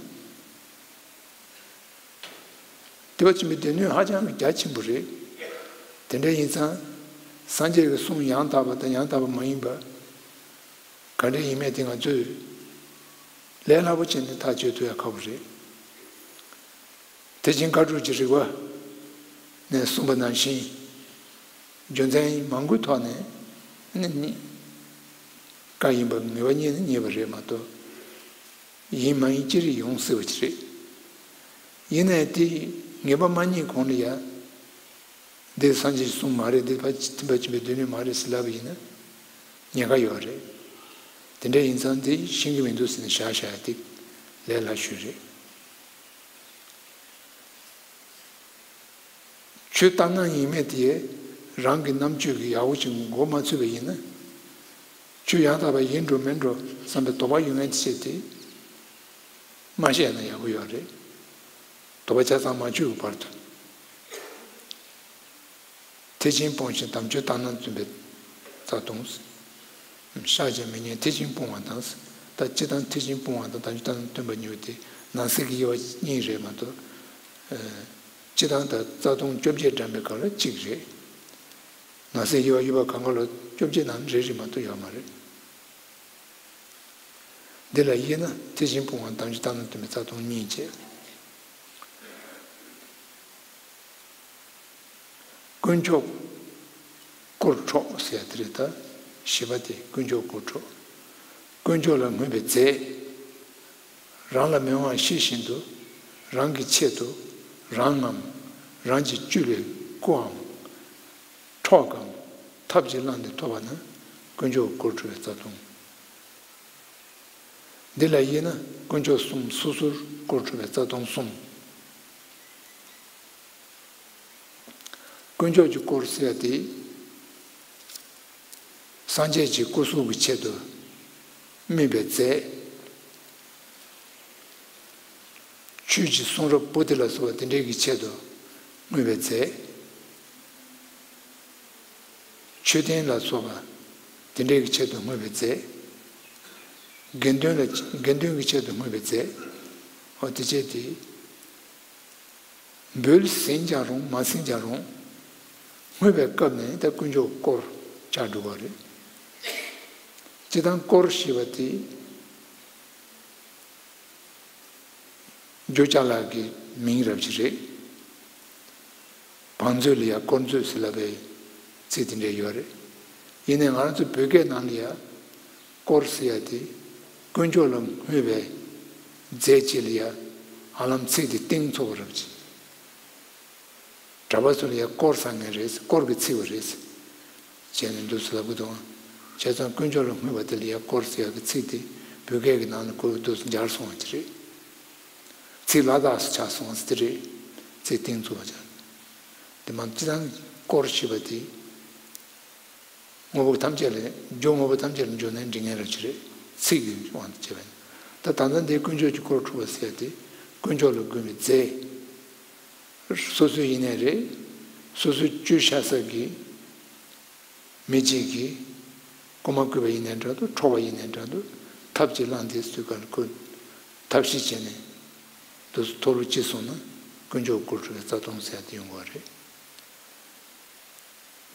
ཐེག་པ་ཆེན་པོའི་སྡེ་སྣོད་ཧ་ཅང་གི་རྒྱ་ཆེན་པོ་རེད། དེ་འདྲ་ཡིན་ཙང་། སངས་རྒྱས་ཀྱི་གསུང་ཡང་དག་པ་དང་ཡང་དག་པ་མ་ཡིན་པ། ག་འདྲ་ཡིན་མིན་དེ་ང་ཚོས་ལས་སླ་པོ་བྱས་ནས་ཐག་གཅོད་ཐུབ་ཡ་ཁག་པོ་རེད། དེ་བཞིན་མཁའ་འགྲོ་གི་རིག་པ་ནས་གསུངས་པ་ནང་བཞིན། རྒྱུ་མཚན་མང་པོའི་ཐོག་ནས་ནི་རྙེད། བཀའ་ཡིན་པ་ངེས་པ་རྙེད་ན་རྙེད་པ་རེད་མ་གཏོགས། ཡིན་མ་ཡིན་ཅི་རིགས་ཡོང་སྲིད་པ་ཅིག་རེད། ཡིན་ནའི་དེ་ངེས་པ་མ་རྙེད་གོང་ལ་ཡ། འདི་སངས་རྒྱས་ཀྱི་གསུང་མ་རེད། འདི་ཕ་ཐེག་པ་ཆེན་པོའི་སྡེ་སྣོད་མ་རེད་ཟེར་ལབ་པ་ཡིན་ན། ཉེན་ཁ་ཡོད་རེད། དེ་འདྲ་ཡིན་ཙང་འདི་ཤེས་ཀྱི་མི་འདུག་ཟེར་ནས་བཞག་བཞག་ཡ་དེ་ལས་སླ་ཤོས་རེད། ཆོས་ལྟར་སྣང་ཡིན་མིན་དེ་རང་གི་རྣམ་དཔྱོད་ཀྱིས་ཡག་པོ་ཅིག་མགོ་མ་ཚོས་པ་ཡིན་ན། ཆོས་ཡང་དག་པ་ཡིན་འགྲོ་མིན་འགྲོ་བསམ་པའི་དོགས་པ་ཡོད་མཁན་ཅིག་དེ་མ་བཤད་ན་ཡག་པོ་ཡོད་རེད། དོགས་པ་ཆ་ཚང་མ་ཆོད་ཀྱི་བར་དུ། ཐེག་ཆེན་སྤོང་ཞིང་དམ་ཆོས་ལྟར་སྣང་སྟོན་པའི་རྩ་ལྟུང་། བཤགས་ཀྱང་མི་ཉན་ཐེག་ཆེན་སྤོང་བ་དང་། ད་སྤྱིར་བཏང་ཐེག་ཆེན་སྤོང་བ་དང་དམ་ཆོས་ལྟར་སྣང་སྟོན་པ་གཉིས་པོ་དེ་ནང་གསེས་ཀྱི་དབྱེ་བ་གཉིས་རེད་མ་གཏོགས། སྤྱིར་བཏང་ད་རྩ་ལྟུང་བཅོ་བརྒྱད་བགྲངས་པའི་སྐབས་ལ་གཅིག་རེད། ནང་གསེས་དབྱེ་བ་དབྱེ་བ་གང་ག་ལ་བཅོ་བརྒྱད་ནང་རེ་རེ་མ་གཏོགས་ཡོད་མ་རེད། འདི་ལ་དབྱེ་ན་ཐེག་ཆེན་སྤོང་བ་དང་དམ་ཆོས་ལྟར་སྣང་སྟོན་པའི་རྩ་ལྟུང་གཉིས་བྱས། དཀོན་མཆོག་དཀོར་འཕྲོག་ཟེར་ཡ་དེ་རེད་ད། བཞི་པ་དེ་དཀོན་མཆོག་དཀོར་འཕྲོག་དཀོན་མཆོག་ལ་བསྔོས་པའི་རྫས། རང་ལ་མི་དབང་ཤེས་བཞིན་དུ། རང་གི་ཆེད་དུ། རང་ངམ། རང་གི་བཅུད་ལས་སྐུའམ་ཁྲག་གམ་ཐབས་ཀྱིས་བླངས་ཏེ་ཐོབ་པ་ན་དཀོན་མཆོག་དཀོར་འཁྲུ་བའི་རྩ་ལྟུང་། འདི་ལ་དབྱེ་ན་དཀོན་མཆོག་གསུམ་སོ་སོར་དཀོར་འཁྲུ་བའི་རྩ་ལྟུང་གསུམ། དཀོན་མཆོག་གི་དཀོར་ཟེར་ཡ་དེ། སངས་རྒྱས་ཀྱི་སྐུ་གཟུགས་ཀྱི་ཆེད་དུ་དམིགས་པའི་རྫས། ཆོས་ཀྱི་གསུང་རབ་པོ་ཏི་ལ་སོགས་པ་དེ་འདྲའི་གི་ཆེད་དུ་བསྔོས་པའི་རྫས། མཆོད་རྟེན་ལ་སོགས་པ་དེ་འདྲའི་གི་ཆེད་དུ་བསྔོས་པའི་རྫས། དགེ་འདུན་ལ་དགེ་འདུན་གྱི་ཆེད་དུ་བསྔོས་པའི་རྫས། འོ་དེ་བྱས་ཏེ། འབུལ་ཟིན་ཀྱང་རུང་མ་ཟིན་ཀྱང་རུང་། བསྔོས་པའི་སྐབས་ནས་ད་དཀོན་མཆོག་དཀོར་ཆགས་འགྲོ་གི་རེད། སྤྱིར་བཏང་དཀོར་ཞེས་པ་དེ། རྒྱུ་ཅ་ལག་གི་མིང་རབ་ཅིག་རེད། བང་མཛོད་ལ་ཡང་དཀོར་མཛོད་ཟེར་ལབ་པའི་ཚིག་དེ་འདྲ་ཡོད་རེད། ཡིན་ནའི་ང་རང་ཚོ་བོད་སྐད་ནང་ལ་ཡང་དཀོར་ཟེར་ཡ་དེ་དཀོན་མཆོག་ལ་བསྔོས་པའི་རྫས་ཅིག་ལ་ཡང་ཧ་ལམ་ཚིག་དེ་གཏིང་ཚུགས་པ་རབ་ཅིག་གྲྭ་པ་ཚོ་ལ་ཡང་དཀོར་ཟ་མཁན་རེད། དཀོར་གྱི་ཚིག་པ་རེད། བྱས་ནས་འདུག་སེ་ལབ་ཀྱི་འདུག་བྱས་ཙང་དཀོན་མཆོག་ལ་བསྔོས་པ་དེ་ལ་ཡང་དཀོར་ཟེར་ཡག་གི་ཚིག་དེ་བོད་སྐད་ཀྱི་ནང་ལ་ཁོ་འདུག་སེ་འབྱར་སོང་བ་ཅིག་རེད། ཚིག་ལ་དྭགས་སུ་ཆགས་སོང་ཟེར་དེ་རེད། ཚིག་གཏིང་ཚུགས་པ་ཅིག་དེ་མ་སྤྱིར་བཏང་དཀོར་ཞེས་པ་དེ། དངོས་པོ་ཐམས་ཅད་ལ་རྒྱུ་དངོས་པོ་ཐམས་ཅད་ལ་འཇུག་ནས་འབྲི་མཁན་རབ་ཅིག་རེད། ཚིག་གི་དབང་དུ་བྱས་པ་ཡིན། ད་ད་ལྟ་འདིའི་དཀོན་མཆོག་གི་དཀོར་འཁྲུ་བ་ཟེར་ཡ་དེ་དཀོན་མཆོག་ལ་དགོས་པའི་རྫས། སོ་སོའི་ཡིན་ནའི་རེད། སོ་སོའི་བཅུད་བཞག་ས་གི་མི་གཅིག་གིས་རྐུ་མ་རྐུས་པ་ཡིན་ནའི་འདྲ་འདུག་འཕྲོག་པ་ཡིན་ནའི་འདྲ་འདུག་ཐབས་ཀྱིས་བླངས་ཏེ་ཚུལ་ཁ་ལ་ཁོས་ཐབས་ཤེས་བྱས་ནས་དུ་མཐོ་རུ་ཅི་སོང་ན་དཀོན་མཆོག་དཀོར་འཁྲུ་བའི་རྩ་ལྟུང་ཟེར་ཡ་དེ་ཡོང་གི་རེད།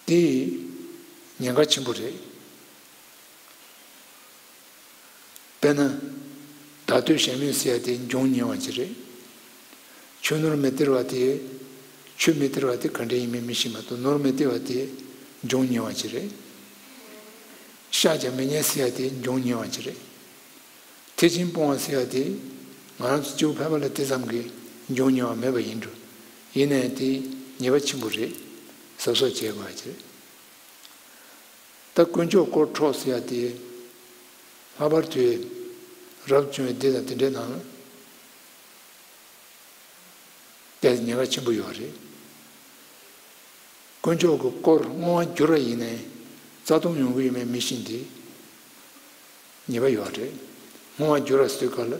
དེ་ཉེན་ཁ་ཆེན་པོ་རེད། དཔེར་ན། བརྡ་སྤྲོད་གཞན་མིན་ཟེར་ཡ་དེ་འབྱུང་ཉེ་བ་ཅིག་རེད། ཆུ་ནོར་མི་སྟེར་བ་དེ། ཆུ་མི་སྟེར་བ་དེ་ག་འདྲ་ཡིན་མིན་མི་ཤེས་མ་གཏོགས་ནོར་མི་སྟེར་བ་དེ་འབྱུང་ཉེ་བ་ཅིག་རེད། བཤགས་ཀྱང་མི་ཉན་ཟེར་ཡ་དེ་འབྱུང་ཉེ་བ་ཅིག་རེད། ཐེག་ཆེན་སྤོང་བ་ཟེར་ཡ་དེ་ང་རང་ཚོ་སྤྱི་བོ་ཕལ་པ་ལ་དེ་ཙམ་གྱི་འབྱུང་ཉེ་བ་མེད་པ་ཡིན་འགྲོ། ཡིན་ནའི་དེ་ཉེས་པ་ཆེན་པོ་རེད། གཟབ་གཟབ་བྱེད་དགོས་པ་ཅིག་རེད། ད་དཀོན་མཆོག་དཀོར་འཕྲོག་ཟེར་ཡ་དེ། ལྷག་པར་དུ་རབ་བྱུང་བའི་སྡེ་དང་དེ་འདྲའི་ནང་ལ་དེ་ཉེན་ཁ་ཆེན་པོ་ཡོད་རེད། དཀོན་མཆོག་གི་དཀོར་བསྔོ་བ་བསྒྱུར་བ་ཡིན་ནའི་རྩ་ལྟུང་ཡོང་གི་ཡོད་མེད་མི་ཤེས་ཏེ། ཉེས་པ་ཡོད་རེད། བསྔོ་བ་བསྒྱུར་བ་ཟེར་སྐབས་ལ།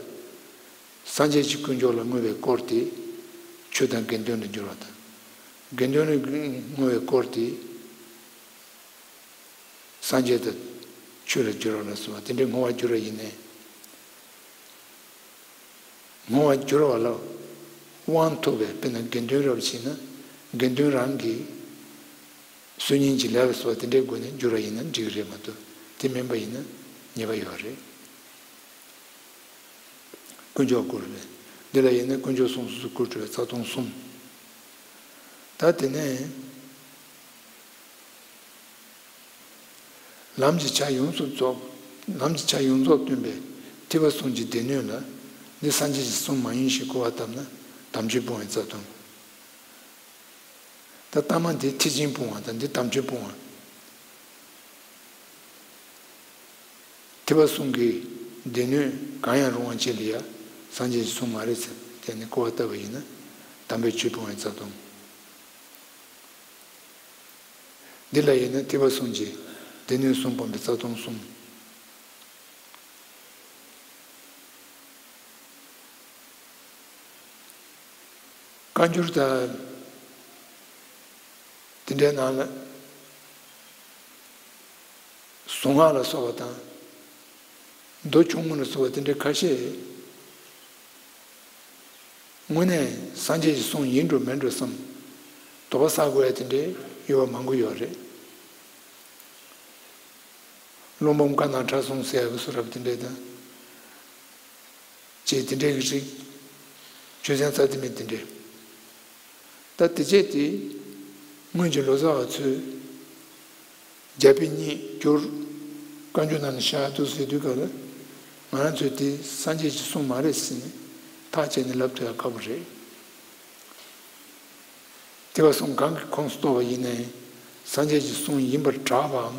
སངས་རྒྱས་ཀྱི་དཀོན་མཆོག་ལ་བསྔོ་བའི་དཀོར་དེ། ཆོས་དང་དགེ་འདུན་ལ་བསྒྱུར་བ་དང་། དགེ་འདུན་ལ་བསྔོ་བའི་དཀོར་དེ། སངས་རྒྱས་དང་ཆོས་ལ་བསྒྱུར་བ་ལ་སོགས་པ་དེ་འདྲའི་བསྔོ་བ་བསྒྱུར་བ་ཡིན་ནའི། བསྔོ་བ་བསྒྱུར་བ་ལ་དབང་ཐོབ་པའི་དཔེར་ན་དགེ་འདུན་རབ་ཕྱིན་ན་དགེ་འདུན་རང་གི་གསོལ་སྙིང་གི་ལས་ལ་སོགས་པ་དེ་འདྲའི་སྒོ་ནས་བསྒྱུར་བ་ཡིན་ན་འགྲིག་གི་རེད་མ་གཏོགས་དེ་མིན་པ་ཡིན་ན་ཉེས་པ་ཡོད་རེད། དཀོན་མཆོག་དཀོར་བས། འདི་ལ་དབྱེ་ན་དཀོན་མཆོག་གསུམ་སོ་སོར་དཀོར་འཁྲུ་བའི་རྩ་ལྟུང་གསུམ། ད་དེ་ནས། ལམ་གྱི་ཆ་ཡོངས་སུ་རྫོགས། ལམ་གྱི་ཆ་ཡོངས་རྫོགས་སྟོན་པའི་ཐེག་པ་གསུམ་གྱི་སྡེ་སྣོད་ལ་འདི་སངས་རྒྱས་ཀྱི་གསུང་མ་ཡིན་ཞེས་གོ་བ་བཏབ་ན་དམ་ཆོས་སྤོང་བའི་རྩ་ལྟུང་། ད་ལྟ་མ་འདི་ཐེག་ཆེན་སྤོང་བ་དང་འདི་དམ་ཆོས་སྤོང་བ། ཐེག་པ་གསུམ་གྱི་སྡེ་སྣོད་གང་ཡང་རུང་བ་ཅིག་ལ་ཡང་སངས་རྒྱས་ཀྱི་གསུང་མ་རེད་ཟེར་དེ་ནི་གོ་བ་བཏབ་པ་ཡིན་ན་དམ་པའི་ཆོས་སྤོང་བའི་རྩ་ལྟུང་། འདི་ལ་དབྱེ་ན་ཐེག་པ་གསུམ་གྱི་སྡེ་སྣོད་གསུམ་སྤོང་བའི་རྩ་ལྟུང་གསུམ། བཀའ་འགྱུར་དང་དེ་འདྲའི་ནང་ལ་གཟུངས་སྔགས་ལ་སོགས་པ་དང་། མདོ་ཆུང་ངུ་ལ་སོགས་པ་དེ་འདྲའི་ཁ་ཤས་དངོས་གནས་སངས་རྒྱས་ཀྱི་གསུང་ཡིན་འགྲོ་མིན་འགྲོ་བསམ་དོགས་པ་ཟ་དགོས་ཡ་དེ་འདྲའི་ཡོད་པ་མང་པོ་ཡོད་རེད། ཀླུ་འབུམ་བཀའ་ནང་ཁྲ་གསུང་ཟེར་ཡ་གི་སུ་རབ་དེ་འདྲའི་དང་། ཅེས་དེ་འདྲའི་གི་རིགས། ཆོས་ཚན་རྩ་དེ་མེད་དེ་འདྲའི། ད་དེ་རྗེས་དེ། སྔོན་གྱི་ལོ་ཙཱ་བ་ཚོས། རྒྱ་དཔེ་རྙེད་བསྒྱུར། བཀའ་འགྱུར་ནང་ནས་བཞག་འདུག་ཟེར་དུས་སྐབས་ལ། ང་རང་ཚོས་དེ་སངས་རྒྱས་ཀྱི་གསུང་མ་རེད་ཟེར་ནས་ཐག་བཅད་ནས་ལབ་ཐུབ་ཡ་དཀའ་པོ་རེད། དེ་བ་གསུམ་གང་གི་ཁོངས་སུ་གཏོགས་པ་ཡིན་ནའི་སངས་རྒྱས་ཀྱི་གསུང་ཡིན་པར་གྲགས་པའམ།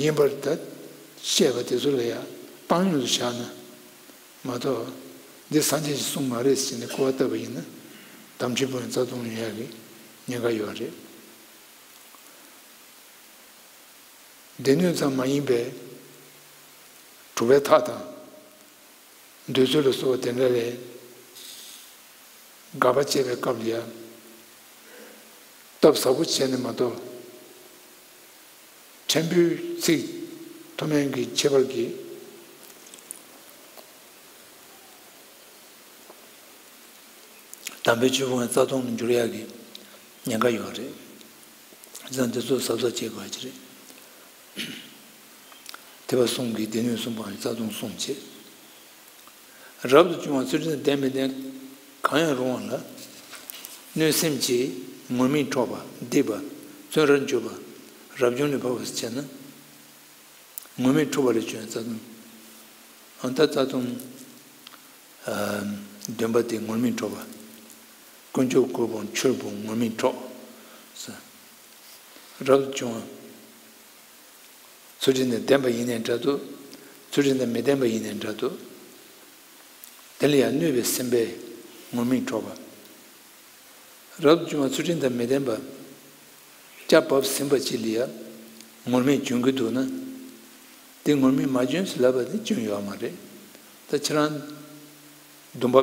ཡིན་པར་ད་བཤད་པ་དེ་ཚོ་ལ་ཡང་བཏང་སྙོམས་སུ་བཞག་ན་མ་གཏོགས། འདི་སངས་རྒྱས་ཀྱི་གསུང་མ་རེད་ཟེར་ནས་སྐུར་བ་བཏབ་པ་ཡིན་ན་དམ་ཆོས་ཕུང་བའི་རྩ་ལྟུང་ཡོང་ཡག་གི་ཉེན་ཁ་ཡོད་རེད། སྡེ་སྣོད་ཙམ་མ་ཡིན་པའི་གྲུབ་པའི་མཐའ་དང་། འདོད་ཚུལ་ལ་སོགས་པ་དེ་འདྲ་ལས་དགག་པ་བྱེད་པའི་སྐབས་ལ་ཡང་སྟབས་ཟབ་པོ་བྱས་ནས་མ་གཏོགས། ཕྲན་བུའི་ཚིག་མཐོ་དམན་གྱི་ཁྱད་པར་གྱིས་དམ་པའི་ཆོས་ཕུང་བའི་རྩ་ལྟུང་དུ་འགྱུར་ཡག་གི་ཉེན་ཁ་ཡོད་རེད། བྱས་ཙང་དེ་ཚོ་གཟབ་གཟབ་བྱེད་དགོས་ཀྱི་རེད། དེ་བ་གསུམ་གྱིས་སྡེ་སྣོད་གསུམ་པའམ་རྩ་ལྟུང་གསུམ་བྱེད། རབ་ཏུ་བྱུང་བ་ཚུལ་ཁྲིམས་དང་ལྡན་མི་ལྡན་གང་ཡང་རུང་བ་ལ། གནོད་སེམས་ཀྱིས་ངུར་སྨྲིག་འཕྲོག་པ། སྡིག་པ། བཙོན་རར་འཇུག་པ། རབ་བྱུང་ལས་ཕབ་པ་བྱས་ན། ངུར་སྨྲིག་འཕྲོག་པ་ལས་བྱུང་བའི་རྩ་ལྟུང་། ཨ་ད་རྩ་ལྟུང་། ཨ་བདུན་པ་དེ་ངུར་སྨྲིག་འཕྲོག་པ། དཀོན་མཆོག་གུས་པའམ་ཆོས་པའམ་ངུར་སྨྲིག་འཕྲོག། རབ་ཏུ་བྱུང་བ། ཚུལ་ཁྲིམས་དང་ལྡན་པ་ཡིན་ནའི་འདྲ་འདུག། ཚུལ་ཁྲིམས་དང་མི་ལྡན་པ་ཡིན་ནའི་འདྲ་འདུག། དེ་ལ་ཡང་གནོད་པའི་སེམས་པས་ངུར་སྨྲིག་འཕྲོག་པ། རབ་ཏུ་བྱུང་བ་ཚུལ་ཁྲིམས་དང་མི་ལྡན་པ། སྐྱབས་བབས་ཟིན་པ་ཅིག་ལ་ཡང་ངུར་སྨྲིག་འབྱུང་གི་འདུག་ན། དེ་ངུར་སྨྲིག་མ་བྱུང་ཟེར་ལབ་པ་དེ་བྱུང་ཡོད་མ་རེད། ད་ཁྱེད་རང་སྡོམ་པ་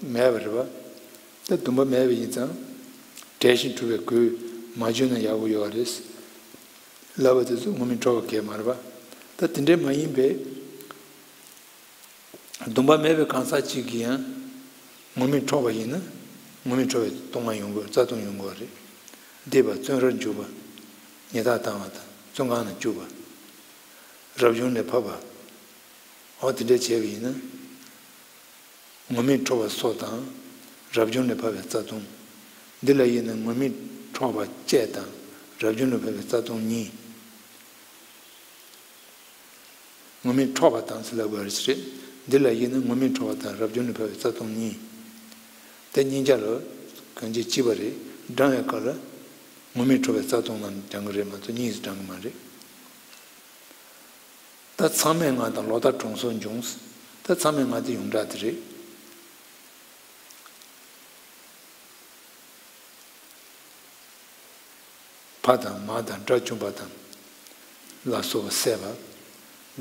མེད་པ་རེད་པ། ད་སྡོམ་པ་མེད་པ་ཡིན་ཙང་། བྲལ་ཞིང་གྲུབ་པའི་སྒོས་མ་བྱུང་ན་ཡག་པོ་ཡོད་རེད། ལབ་པ་དེ་ཚོ་ངུར་སྨྲིག་འཕྲོག་པ་གས་མ་རེད་པ། ད་དེ་འདྲས་མ་ཡིན་པའི་སྡོམ་པ་མེད་པའི་གང་ཟག་ཅིག་གིས་ཡང་ངུར་སྨྲིག་འཕྲོག་པ་ཡིན་ན་ངུར་སྨྲིག་འཕྲོག་པའི་ལྟུང་བ་ཡོང་དགོས། རྩ་ལྟུང་ཡོང་དགོས་རེད། སྡིག་པ། བཙོན་རར་འཇུག་པ། ཉལ་ཐ་བཏང་བ་དང་བཙོན་ཁང་ནང་བཅུག་པ། རབ་བྱུང་ལས་ཕབ་པ། འོ་དེ་འདྲས་བྱས་པ་ཡིན་ན། ངུར་སྨྲིག་འཕྲོག་པ་སོགས་དང་། རབ་བྱུང་ལས་ཕབ་པའི་རྩ་ལྟུང་། འདི་ལ་དབྱེ་ན་ངུར་སྨྲིག་འཕྲོག་པ་བཅས་དང་རབ་བྱུང་ལས་ཕབ་པའི་རྩ་ལྟུང་གཉིས། ངུར་སྨྲིག་འཕྲོག་པ་དང་ཟེར་ལབ་པ་རེད། འདི་ལ་དབྱེ་ན་ངུར་སྨྲིག་འཕྲོག་པ་དང་རབ་བྱུང་ལས་ཕབ་པའི་རྩ་ལྟུང་གཉིས། དེ་གཉིས་ཆ་ལ་གང་ཅི་གཅིག་པ་རེད། བགྲང་བའི་སྐབས་ལ་ངུར་སྨྲིག་འཕྲོག་པའི་རྩ་ལྟུང་ལ་བགྲང་གི་རེད་མ་གཏོགས་གཉིས་སུ་བགྲང་གི་མ་རེད། ད་མཚམས་མེད་ལྔ་དང་ལོག་ལྟ་གྲོང་སོགས་འབྱུང་། ད་མཚམས་མེད་ལྔ་དེ་ཡོངས་གྲགས་དེ་རེད། ཕ་དང་མ་དང་དགྲ་བཅོམ་པ་དང་ལ་སོགས་པ་བསད་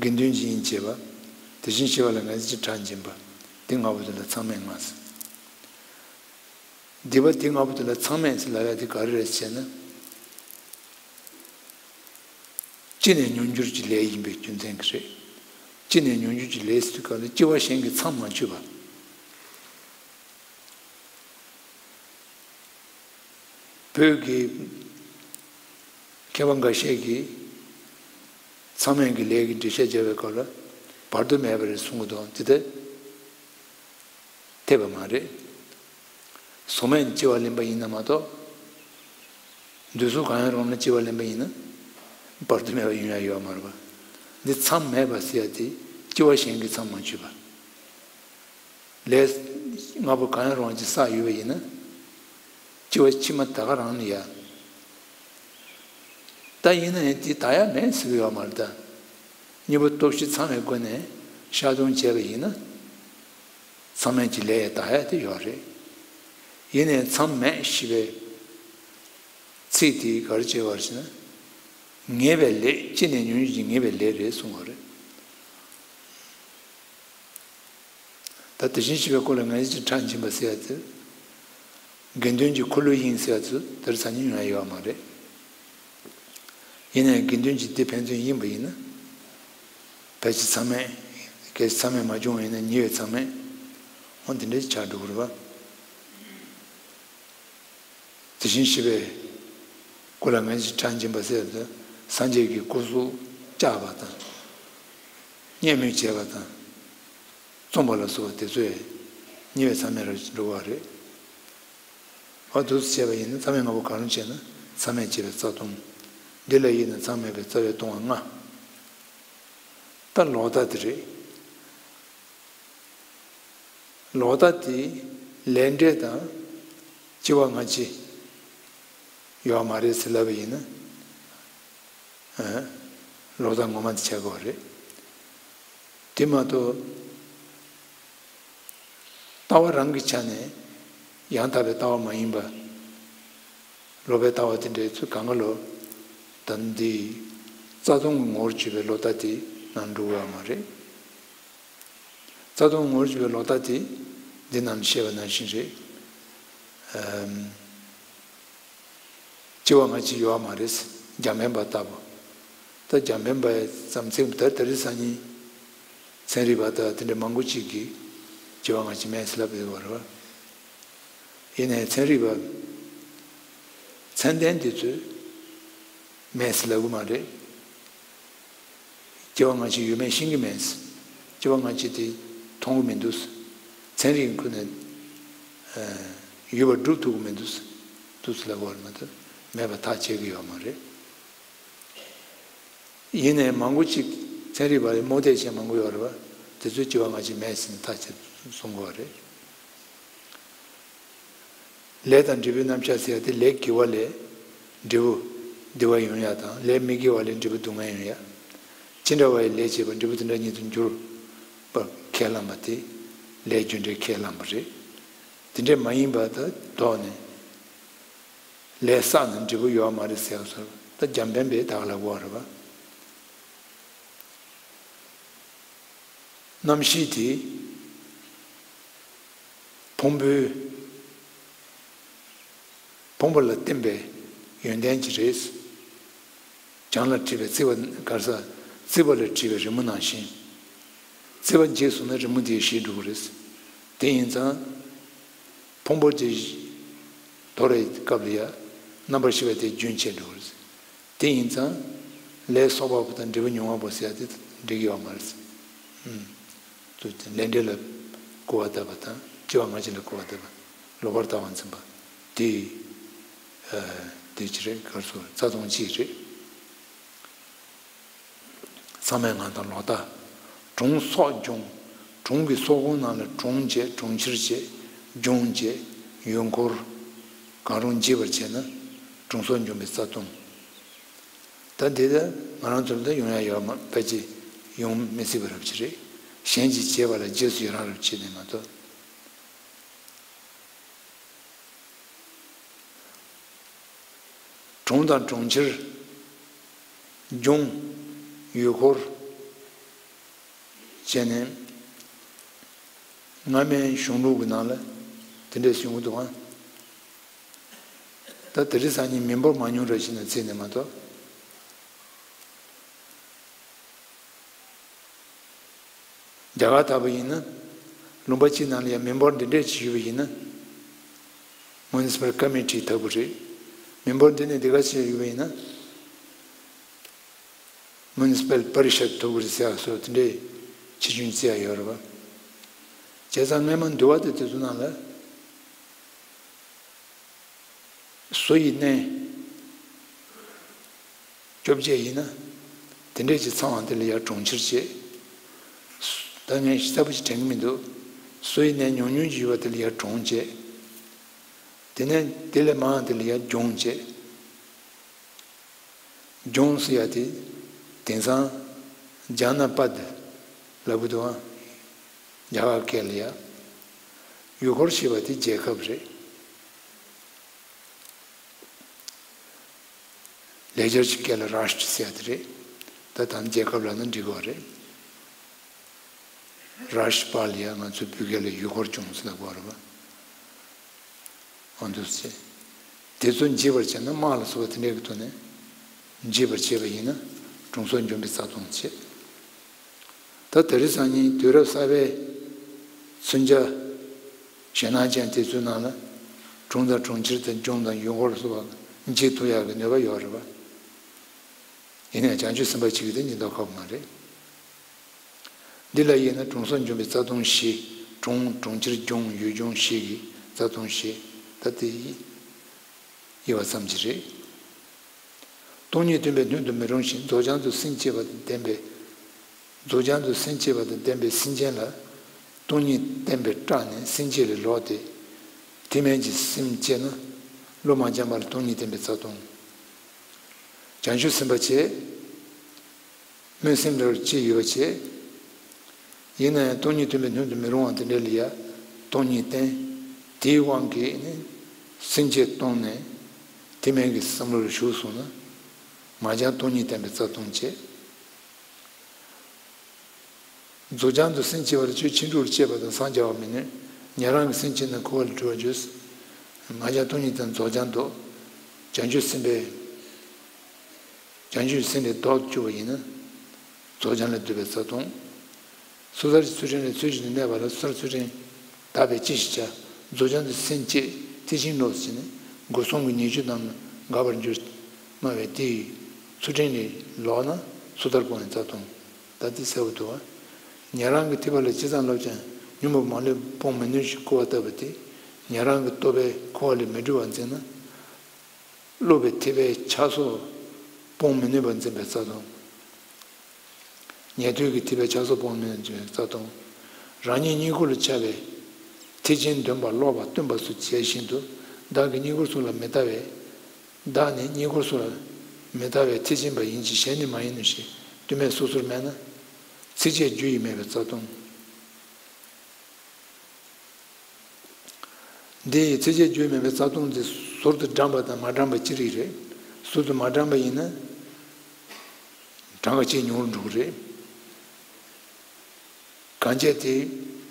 པ། དགེ་འདུན་གྱི་དབྱེན་བྱེད་པ། དེ་བཞིན་གཤེགས་པ་ལ་ངེས་ཅན་གྱི་ཁྲག་འབྱིན་པ། འདི་ལྔ་པོ་དེ་ལ་མཚམས་མེད་ལྔ་ཟེར། སྡིག་པ་འདི་ལྔ་པོ་དེ་ལ་མཚམས་མེད་ཟེར་ལབ་ཡ་དེ་ག་རེ་རེད་ཟེར་ན། ཅི་ནས་མྱོང་འགྱུར་གྱི་ལས་ཡིན་པའི་རྒྱུ་མཚན་གྱིས་རེད། ཅི་ནས་མྱོང་འགྱུར་གྱི་ལས་ཟེར་དུས་སྐབས་ལ་སྐྱེ་བ་གཞན་གྱིས་མཚམས་མ་ཆོད་པ། བོད་ཀྱི་མཁས་པ་འགའ་ཤས་ཀྱིས་མཚམས་མེད་ཀྱི་ལས་ཀྱི་འགྲེལ་བཤད་བརྒྱབ་པའི་སྐབས་ལ་བར་དུ་མེད་པ་རེད་གསུང་གི་འདུག། དེ་ལྟར་འཐད་པ་མ་རེད། ཟོ་མས་སྐྱེ་བ་ལེན་པ་ཡིན་ན་མ་གཏོགས། འདོད་གཟུགས་གང་ཡང་རུང་ན་སྐྱེ་བ་ལེན་པ་ཡིན་ན། བར་དུ་མེད་པ་ཡོང་ཡ་ཡོད་མ་རེད་པ། འདི་མཚམས་མེད་པ་ཟེར་ཡ་དེ་སྐྱེ་བ་གཞན་གྱིས་མཚམས་མ་ཆོད་པ། ལས་ལྔ་པོ་གང་ཡང་རུང་བ་ཅིག་བསགས་ཡོད་པ་ཡིན་ན། སྐྱེ་བ་ཕྱི་མ་ད་ག་རང་ནས་ཡ། ད་ཡིན་ན་ཡང་དེ་དག་ཡ་མེད་ཟེར་གྱི་ཡོད་མ་རེད་ད། གཉིས་པོ་སྟོབས་བཞི་ཚང་བའི་སྒོ་ནས་བཤགས་སྡོམ་བྱས་པ་ཡིན་ན། མཚམས་མེད་ཀྱི་ལས་ཡང་དག་ཡ་དེ་ཡོད་རེད། ཡིན་ནའི་མཚམས་མེད་ཞེས་པའི་ཚིག་དེ་ག་རེ་བྱས་པ་རེད་ཟེར་ན། ངེས་པའི་ལས། ཅི་ནས་མྱོང་འགྱུར་གྱི་ངེས་པའི་ལས་རེད་གསུངས་པ་རེད། ད་དེ་བཞིན་གཤེགས་པའི་སྐུ་ལ་ངེས་ཅན་གྱི་ཁྲག་འབྱིན་པ་ཟེར་ཡ་དེ། དགེ་འདུན་གྱི་འཁོར་ལོའི་དབྱེན་ཟེར་ཡ་དེ་དེར་ཚ་ཉུང་ཡང་ཡོད་མ་རེད། ཡིན་ནའི་དགེ་འདུན་གྱི་སྡེ་ཕན་ཚུན་ཡིན་པ་ཡིན་ན། ཕལ་ཆེར་མཚམས་མེད། གལ་སྲིད་མཚམས་མེད་མ་བྱུང་བ་ཡིན་ན་ཉེ་བའི་མཚམས་མེད། འོ་དེ་འདྲ་ཆགས་འགྲོ་གི་རེད་པ། དེ་བཞིན་གཤེགས་པའི་སྐུ་ལ་ངེས་ཅན་གྱི་ཁྲག་འབྱིན་པ་ཟེར་ཡ་དེ་སངས་རྒྱས་ཀྱི་སྐུ་གཟུགས་བཅག་པ་དང་། བརྙས་སྨོད་བྱས་པ་དང་། བཙོང་པ་ལ་སོགས་པ་དེ་ཚོས་ཉེ་བའི་མཚམས་མེད་རུ་འགྲོ་བ་རེད། འོ་འདུག་སེ་བྱས་པ་ཡིན་ན་མཚམས་མེད་ལྔ་པོ་གང་རུང་བྱས་ན་མཚམས་མེད་བྱས་པའི་རྩ་ལྟུང་། འདི་ལ་དབྱེ་ན་མཚམས་མེད་པའི་རྩ་བའི་ལྟུང་བ་ལྔ། ད་ལོག་ལྟ་དེ་རེད། ལོག་ལྟ་དེ་ལས་འབྲས་དང་ སྐྱེ་བ་སྔ་ཕྱི་ཡོད་མ་རེད་ཟེར་ལབ་པ་ཡིན་ན། ཨ། ལོག་ལྟ་ངོ་མ་དེ་ཆགས་ཀྱི་ཡོད་རེད། དེ་མ་གཏོགས། ལྟ་བ་རང་གི་ཆ་ནས་ཡང་དག་པའི་ལྟ་བ་མ་ཡིན་པ། ལོག་པའི་ལྟ་བ་དེ་འདྲའི་ཚུལ་གང་ག་ལོ། ད་འདི་རྩ་ལྟུང་གི་ངོ་བོར་གྱུར་པའི་ལོག་ལྟ་དེ་ནང་འགྲོ་གི་ཡོད་མ་རེད། རྩ་ལྟུང་ངོ་བོར་གྱུར་པའི་ལོག་ལྟ་དེ་འདི་ནང་བཤད་པ་ནང་བཞིན་རེད། ཨམ། སྐྱེ་བ་སྔ་ཕྱི་ཡོད་མ་རེད། རྒྱ་འཕེན་པ་ལྟ་བུ། ད་རྒྱ་འཕེན་པ་ཙམ་ཚིག་ད་དེ་རིང་སང་ཉིན་ཚན་རིག་པ་དང་དེ་འདྲ་མང་པོ་ཅིག་གིས་སྐྱེ་བ་སྔ་ཕྱི་མེད་ཟེར་ལབ་ཡོད་པ་རེད་བ། ཡིན་ནའི་ཚན་རིག་པ་མཚན་ལྡན་དེ་ཚོས་མེད་ཟེར་ལབ་གི་མ་རེད། སྐྱེ་བ་སྔ་ཕྱི་ཡོད་མེད་ཤེས་ཀྱི་མེད། སྐྱེ་བ་སྔ་ཕྱི་དེ་མཐོང་གི་མི་འདུག། ཚན་རིག་ཁོ་ནས་ཡོད་པ་སྒྲུབ་ཐུབ་ཀྱི་མི་འདུག། འདུག་ཟེར་ལབ་པ་རེད་མ་གཏོགས་མེད་པ་ཐག་བཅད་ཀྱི་ཡོད་མ་རེད། ཡིན་ནའི་མང་པོ་ཅིག་ཚན་རིག་པ་རེད་རྨོངས་དད་ཅན་མང་པོ་ཡོད་རེད་བ། དེ་ཚོས་སྐྱེ་བ་སྔ་ཕྱི་མེད་ཟེར་ནས་ཐག་བཅད་གསུང་གི་ཡོད་རེད། ལས་དང་འབྲས་བུའི་རྣམ་གཞག་ཟེར་ཡ་དེ་ལས་དགེ་བ་ལས་འབྲས་བུ་བདེ་བ་ཡོང་ཡ་དང་ལས་མི་དགེ་བ་ལས་འབྲས་བུ་སྡུག་བསྔལ་ཡོང་ཡ། ཅི་འདྲ་བ་ཡི་ལས་བྱས་པ་འབྲས་བུ་དེ་འདྲ་ཉིད་དུ་འགྱུར་བར་ཁས་བླངས་པ་དེ་ལས་རྒྱུ་འབྲས་ཁས་བླངས་པ་རེད། དེ་འདྲ་མ་ཡིན་པ་དང་ལྡོག་ནས་ལས་བསགས་ན་འབྲས་བུ་ཡོད་མ་རེད་ཟེར་བ་སོགས་ད་རྒྱ་འཕེན་པས་ད་ག་ལ་གོ་བ་རེད་བ། རྣམ་ཤེས་དེ་ཕུང་པོའི་ཕུང་པོ་ལ་བརྟེན་པའི་ཡོན་ཏན་གྱི་རེད། བྱང་ལ་བྲིས་པའི་རྩིག་པ་གར་ས་རྩིག་པ་ལ་བྲིས་པའི་རི་མོ་ནང་བཞིན། རྩིག་པ་འཇིག་སོང་ན་རི་མོ་དེ་ཞིག་འགྲོ་གི་རེད། དེ་ཡིན་ཙང་། ཕུང་པོ་དེ་དོར་བའི་སྐབས་ལ་ཡ་རྣམ་པར་ཤེས་པ་དེ་རྒྱུན་ཆད་འགྲོ་གི་རེད། དེ་ཡིན་ཙང་། ལས་གསོག་པ་པོ་དང་འབྲས་བུ་མྱོང་བ་པོ་ཟེར་ཡ་དེ་འགྲིག་གི་ཡོད་མ་རེད། ཨུམ། ལས་འབྲས་ལ་སྐུར་བ་བཏབ་པ་དང་སྐྱེ་བ་སྔ་ཕྱི་ལ་སྐུར་བ་བཏབ་པ་ལོག་པར་ལྟ་བ་འཛིན་པ་དེ། ཨ། དེ་ཅི་རེད་ག་རེ་ཟེར་རྩ་ལྟུང་གཅིག་རེད། ཚང་མའི་ངང་དང་ལོག་ལྟ། གྲོང་སོགས་ལྗོངས། གྲོང་གི་སོག་ཁོངས་ནང་ལ་གྲོང་བྱས་གྲོང་ཁྱེར་བྱས་ལྗོངས་བྱས་ཡུལ་འཁོར། གང་རུང་འབྱེད་པར་བྱས་ན་གྲོང་སོགས་འཇོམས་པའི་རྩ་ལྟུང་། ད་འདི་ལྟར་ང་རང་ཚོར་ད་ཡོང་ཡ་ཡོད་མ་ཕལ་ཆེར་ཡོང་མི་སྲིད་པ་རབ་ཅིག་རེད། གཞན་གྱིས་བྱས་པ་ལ་རྗེས་སུ་ཡི་རང་རབ་བྱེད་ནས་མ་གཏོགས། གྲོང་དང་གྲོང་ཁྱེར། ལྗོངས། ཡུལ་འཁོར། བྱས་ནས། སྔ་མའི་གཞུང་ལུགས་ཀྱི་ནང་ལ་དེ་འདྲས་གསུང་གི་འདུག་ཨང་། ད་དེ་རིང་སང་ཉིན་མི་འབོར་མང་ཉུང་རེ་བྱས་ནས་བརྩིས་ནས་མ་གཏོགས། རྒྱ་གར་ལྟ་བུ་ཡིན་ན། ལུང་པ་གཅིག་ནང་ལ་ཡང་མི་འབོར་འདི་འདྲས་ཅིག་ཡོད་པ་ཡིན་ན། མུ་ནི་སི་པལ་ཀ་མི་ཊི་ལྟ་བུ་རེད། མི་འབོར་འདི་ནས་འདི་ག་ཅིག་ཡོད་པ་ཡིན་ན། མུ་ནི་སི་པལ་པ་རི་ཤད་ལྟ་བུ་རེད་ཟེར་ཡ་སོགས་དེ་འདྲས་ཆེ་ཆུང་བརྩི་ཡ་ཡོད་རེད་པ། བྱས་ཙང་སྔོན་མ་འདུལ་བ་དེ་དེ་ཚོ་ནང་ལ། བཟོ་ཡི་གནས། བཅོ་བརྒྱད་ཡིན་ན། དེ་འདྲས་ཀྱི་ཚང་བ་དེ་ལ་ཡར་གྲོང་ཁྱེར་བྱས། ད་ངས་གསལ་པོ་ཞིག་དྲན་གྱི་མི་འདུག། བཟོ་ཡི་གནས་ཉུང་ཉུང་ཅིག་ཡོད་པ་དེ་ལ་ཡར་གྲོང་བྱས། དེ་ནས་དེ་ལས་མང་བ་དེ་ལ་ཡར་ལྗོངས་བྱས། ལྗོངས་ཟེར་ཡ་དེ་དེང་སང་ཇ་ན་པད་ལབ་གི་འདུག་ཨང་། རྒྱ་གར་སྐད་ལ་ཡ། ཡུལ་འཁོར་ཞེས་པ་དེ་རྒྱལ་ཁབ་རེད། ལེགས་སྦྱར་གྱི་སྐད་ལ་རཱཤྚ་ཟེར་ཡ་དེ་རེད། ད་ད་རྒྱལ་ཁབ་ལབ་ན་འགྲིག་གི་རེད། རཱཤྚ་པ་ལ་ཡ་ང་ཚོའི་བོད་སྐད་ལ་ཡུལ་འཁོར་ལྗོངས་ཟེར་ལབ་གི་རེད་པ། འོ་འདུག་སེ། དེ་ཚོ་འབྱེད་པར་བྱས་ན་དམག་ལ་སོགས་པ་དེ་འདྲའི་གི་ཐོག་ནས་འབྱེད་པར་བྱས་པ་ཡིན་ན་གྲོང་སོགས་འཇོམས་པའི་རྩ་ལྟུང་བྱེད། ད་དེ་རིང་སང་ཉིན་དུས་རབས་གསར་པའི་མཚོན་ཆ་ཞེད་སྣང་ཅན་དེ་ཚོའི་ནང་ལ་གྲོང་དང་གྲོང་ཁྱེར་དང་ལྗོངས་དང་ཡུལ་འཁོར་སོགས་པ་འབྱེད་ཐུབ་ཡག་གི་ནུས་པ་ཡོད་རེད་པ། ཡིན་ནའང་བྱང་ཆུབ་སེམས་དཔའ་གཅིག་གིས་དེ་ཉིད་ལྡོག་ཁག་པོ་མ་རེད། འདི་ལ་དབྱེ་ན་གྲོང་སོགས་འཇོམས་པའི་རྩ་ལྟུང་བཞི། གྲོང་གྲོང་ཁྱེར་ལྗོངས་ཡུལ་ལྗོངས་བཞི་གི་རྩ་ལྟུང་བཞི། ད་དེ་དབྱེ་བ་ཙམ་གྱིས་རེད། སྟོང་ཉིད་སྟོན་པའི་སྣོད་དུ་མི་རུང་ཞིང་རྫོགས་བྱང་དུ་སེམས་བསྐྱེད་པ་དང་ལྡན་པའི། རྫོགས་བྱང་དུ་སེམས་བསྐྱེད་པ་དང་ལྡན་པའི་སེམས་ཅན་ལ། སྟོང་ཉིད་བསྟན་པའི་སྐྲག་ནས་སེམས་བསྐྱེད་ལས་ལོག་སྟེ། ཐེག་དམན་གྱི་སེམས་བསྐྱེད་ན་བློ་མ་འཆམ་པ་ལ་སྟོང་ཉིད་བསྟན་པའི་རྩ་ལྟུང་། བྱང་ཆུབ་སེམས་དཔའ་བྱས། སྨོན་སེམས་ལ་ཅི་ཡོད་པ་བྱས། ཡིན་ན་ཡང་སྟོང་ཉིད་སྟོན་པའི་སྣོད་དུ་མི་རུང་བ་དེ་འདྲ་ལ་ཡ་སྟོང་ཉིད་བསྟན། དེའི་དབང་གིས་ནི་སེམས་བསྐྱེད་གཏོང་ནས་ཐེག་དམན་གྱི་བསམ་བློ་ལ་ཞུགས་སོང་ན། མ་འཆམ་སྟོང་ཉིད་བསྟན་པའི་རྩ་ལྟུང་བྱས། རྫོགས་བྱང་དུ་སེམས་བསྐྱེད་པ་ལ་ཆོས་ཕྱིན་དྲུག་ལ་སྤྱད་པ་དང་སངས་རྒྱ་བ་མི་ནུས། ཉན་རང་གི་སེམས་བསྐྱེད་ན་འཁོར་བ་ལས་གྲོལ་བར་འགྱུར། མ་འཆམ་སྟོང་ཉིད་དང་རྫོགས་བྱང་དུ། བྱང་ཆུབ་སེམས་དཔའི། བྱང་ཆུབ་སེམས་དཔའི་ལྡོག་གཅོད་པ་ཡིན་ན། རྫོགས་བྱང་ལ་འདུས་པའི་རྩ་ལྟུང་། སོ་ཐར་གྱི་ཚུལ་ཁྲིམས་ལ་ཚུལ་བཞིན་དུ་གནས་པ་ལ་སོ་ཐར་ཚུལ་ཁྲིམས་དག་པས་ཅི་ཞིག་བྱ། རྫོགས་བྱང་དུ་སེམས་བསྐྱེད་ཐེག་ཆེན་ལོག་ཟེར་ནས་སྒོ་གསུམ་གྱི་ཉེས་སྤྱོད་རྣམས་ལ་འགག་པར་འགྱུར། སྨྲ་བས་དེ་ཡི་ཚུལ་ཁྲིམས་ལས་ལོག་ན་སོ་ཐར་སྤོང་བའི་རྩ་ལྟུང་། ད་དེ་གསལ་པོ་འདུག་བ། ཉན་རང་གི་ཐེག་པ་ལ་ཇི་ཙམ་བསླབ་ཀྱང་སྙོམས་པར་མ་ལུས་སྤོང་མི་ནུས་ཞེས་སྐུར་བ་བཏབ་པ་དེ། ཉན་རང་གི་རྟོགས་པས་འཁོར་བ་ལས་མི་གྲོལ་བར་འཛིན་ན། སློབ་པའི་ཐེག་པའི་ཆགས་སོགས་སྤོང་མི་ནུས་པར་འཛིན་པའི་རྩ་ལྟུང་། ཉན་ཐོས་ཀྱི་ཐེག་པའི་ཆགས་སོགས་སྤོང་མི་ནུས་པར་འཛིན་པའི་རྩ་ལྟུང་། རང་ཉིད་རྙེད་བཀུར་ལ་ཆགས་པའི་ཐེག་ཆེན་འདོན་པ་ཀློག་པ་སྟོན་པ་སོགས་བྱས་བཞིན་དུ་བདག་གི་རྙེད་བཀུར་སོགས་ལ་མི་ལྟ་བས། བདག་ནི་རྙེད་བཀུར་སོགས་ལ་མི་ལྟ་བས་ཐེག་ཆེན་པ་ཡིན་གྱི་གཞན་ནི་མ་ཡིན་ནོ་ཞེས་རྟོད་མས་སོ་སོར་སྨྲས་ན། ཚིགས་བཅད་རྒྱུ་ཡིས་སྨྲས་པའི་རྩ་ལྟུང་། འདི་ཡི་ཚིགས་བཅད་རྒྱུ་ཡིས་སྨྲས་པའི་རྩ་ལྟུང་དེ་ཟུར་དུ་དྲངས་པ་དང་མ་དྲངས་པ་ཅི་རིགས་རེད། ཟུར་དུ་མ་དྲངས་པ་ཡིན་ན། གྲངས་ཀ་ཆེས་ཉུང་རུ་འགྲོ་གི་རེད། གང་བྱས་ཏེ།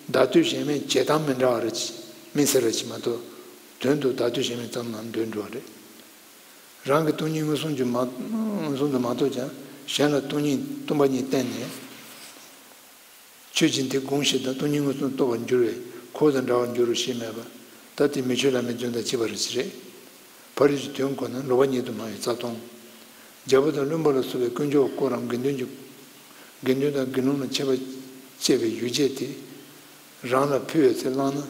བརྡ་སྤྲོད་གཞན་མའི་བྱེད་སྟངས་མི་འདྲ་བ་རེ་མི་སེར་རེ་མ་གཏོགས། དོན་དུ་བརྡ་སྤྲོད་གཞན་མའི་ཙམ་ནང་འདོན་འགྲོ་བ་རེད། རང་གི་སྟོང་ཉིད་མངོན་སུམ་གྱིས་མ་མངོན་སུམ་དུ་མ་རྟོགས་ཀྱང་གཞན་ལ་སྟོང་ཉིད་སྟོང་པ་ཉིད་བསྟན་ནས། ཆོས་ཅན་དེ་དགོངས་ཤིག་དང་སྟོང་ཉིད་མངོན་སུམ་རྟོགས་པར་འགྱུར་བས་ཁོ་དང་འདྲ་བར་འགྱུར་རོ་ཞེས་སྨྲས་པ། ད་དེ་མི་ཆོས་བླ་མའི་རྫུན་དང་གཅིག་པ་རེད་ཅི་རེད། ཕ་རོལ་གྱི་དོན་གོ་ན་ལོག་པ་ཉིད་དུ་སྨྲ་བའི་རྩ་ལྟུང་། རྒྱལ་པོ་དང་བློན་པོ་ལ་སོགས་པའི་དཀོན་མཆོག་དཀོར་རམ་དགེ་འདུན་གྱི། དགེ་འདུན་དང་དགེ་སློང་ལ་ཁྱད་པར་བཅད་པའི་ཡོ་བྱད་དེ། རང་ལ་ཕུལ་བའི་ཚེ་བླངས་ན།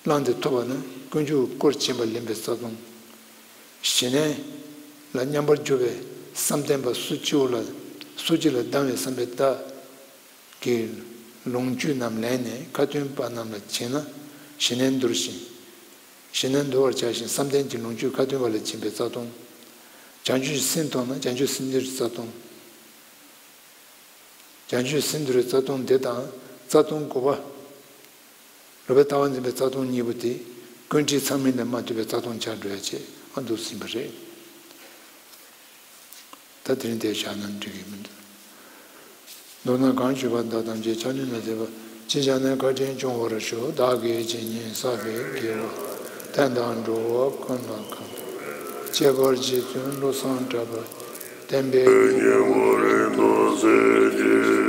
བླངས་ཏེ་ཐོབ་པ་ན་དཀོན་མཆོག་གི་དཀོར་བྱིན་པ་ལེན་པའི་རྩ་ལྟུང་། ཞི་གནས་ལ་མཉམ་པར་གྱུར་པའི་བསམ་གཏན་པ་སོ་སྐྱེ་བོ་ལ་སོ་སྐྱེ་ལ་སྡང་བའི་བསམ་པའི་རྟགས་ཀྱི་ལོངས་སྤྱོད་རྣམས་ལེན་ནས་ཁ་ཏོན་པ་རྣམས་ལ་བྱིན་ན་ཞི་གནས་འདོར་ཞིང་། ཞི་གནས་འདོར་བར་བྱ་ཞིང་བསམ་གཏན་གྱི་ལོངས་སྤྱོད་ཁ་ཏོན་པ་ལ་བྱིན་པའི་རྩ་ལྟུང་། བྱང་ཆུབ་ཀྱི་སེམས་མཐོང་ན་བྱང་ཆུབ་སེམས་འདུལ་རྩ་ལྟུང་། བྱང་ཆུབ་སེམས་འདུལ་བའི་རྩ་ལྟུང་འདི་དང་རྩ་ལྟུང་དགུ་པ། ལོག་པའི་ལྟ་བ་འཛིན་པའི་རྩ་ལྟུང་གཉིས་པོ་དེ་ཀུན་དཀྲིས་ཚང་མིན་ལས་མ་ཐུབ་པའི་རྩ་ལྟུང་ཆགས་འགྲོ་ཡ་ཆེ་ཨ་འདུག་ཟིན་པ་རེད། ད་དེ་རིང་དེ་བཞག་ན་འགྲིག་གི་མི་འདུག་མདོར་ན་གང་ཞུས་པ་དག་ཐམས་ཅད་ཆ་ནས་མ་ཐེབས་པ་ཅི་བྱ་ན་བཀའ་དྲིན་སྐྱོང་བར་ཞུ། བདག་གིས་ཇི་སྙེད་བསགས་པའི་དགེ་བ་དེ་དག་འགྲོ་བ་ཀུན་ལ་གང་ཁྱད་པར་རྗེ་བཙུན་བློ་བཟང་གྲགས་པ་བསྟན་པའི་ཉེ་བོ་རིན་པོ་ཆེ།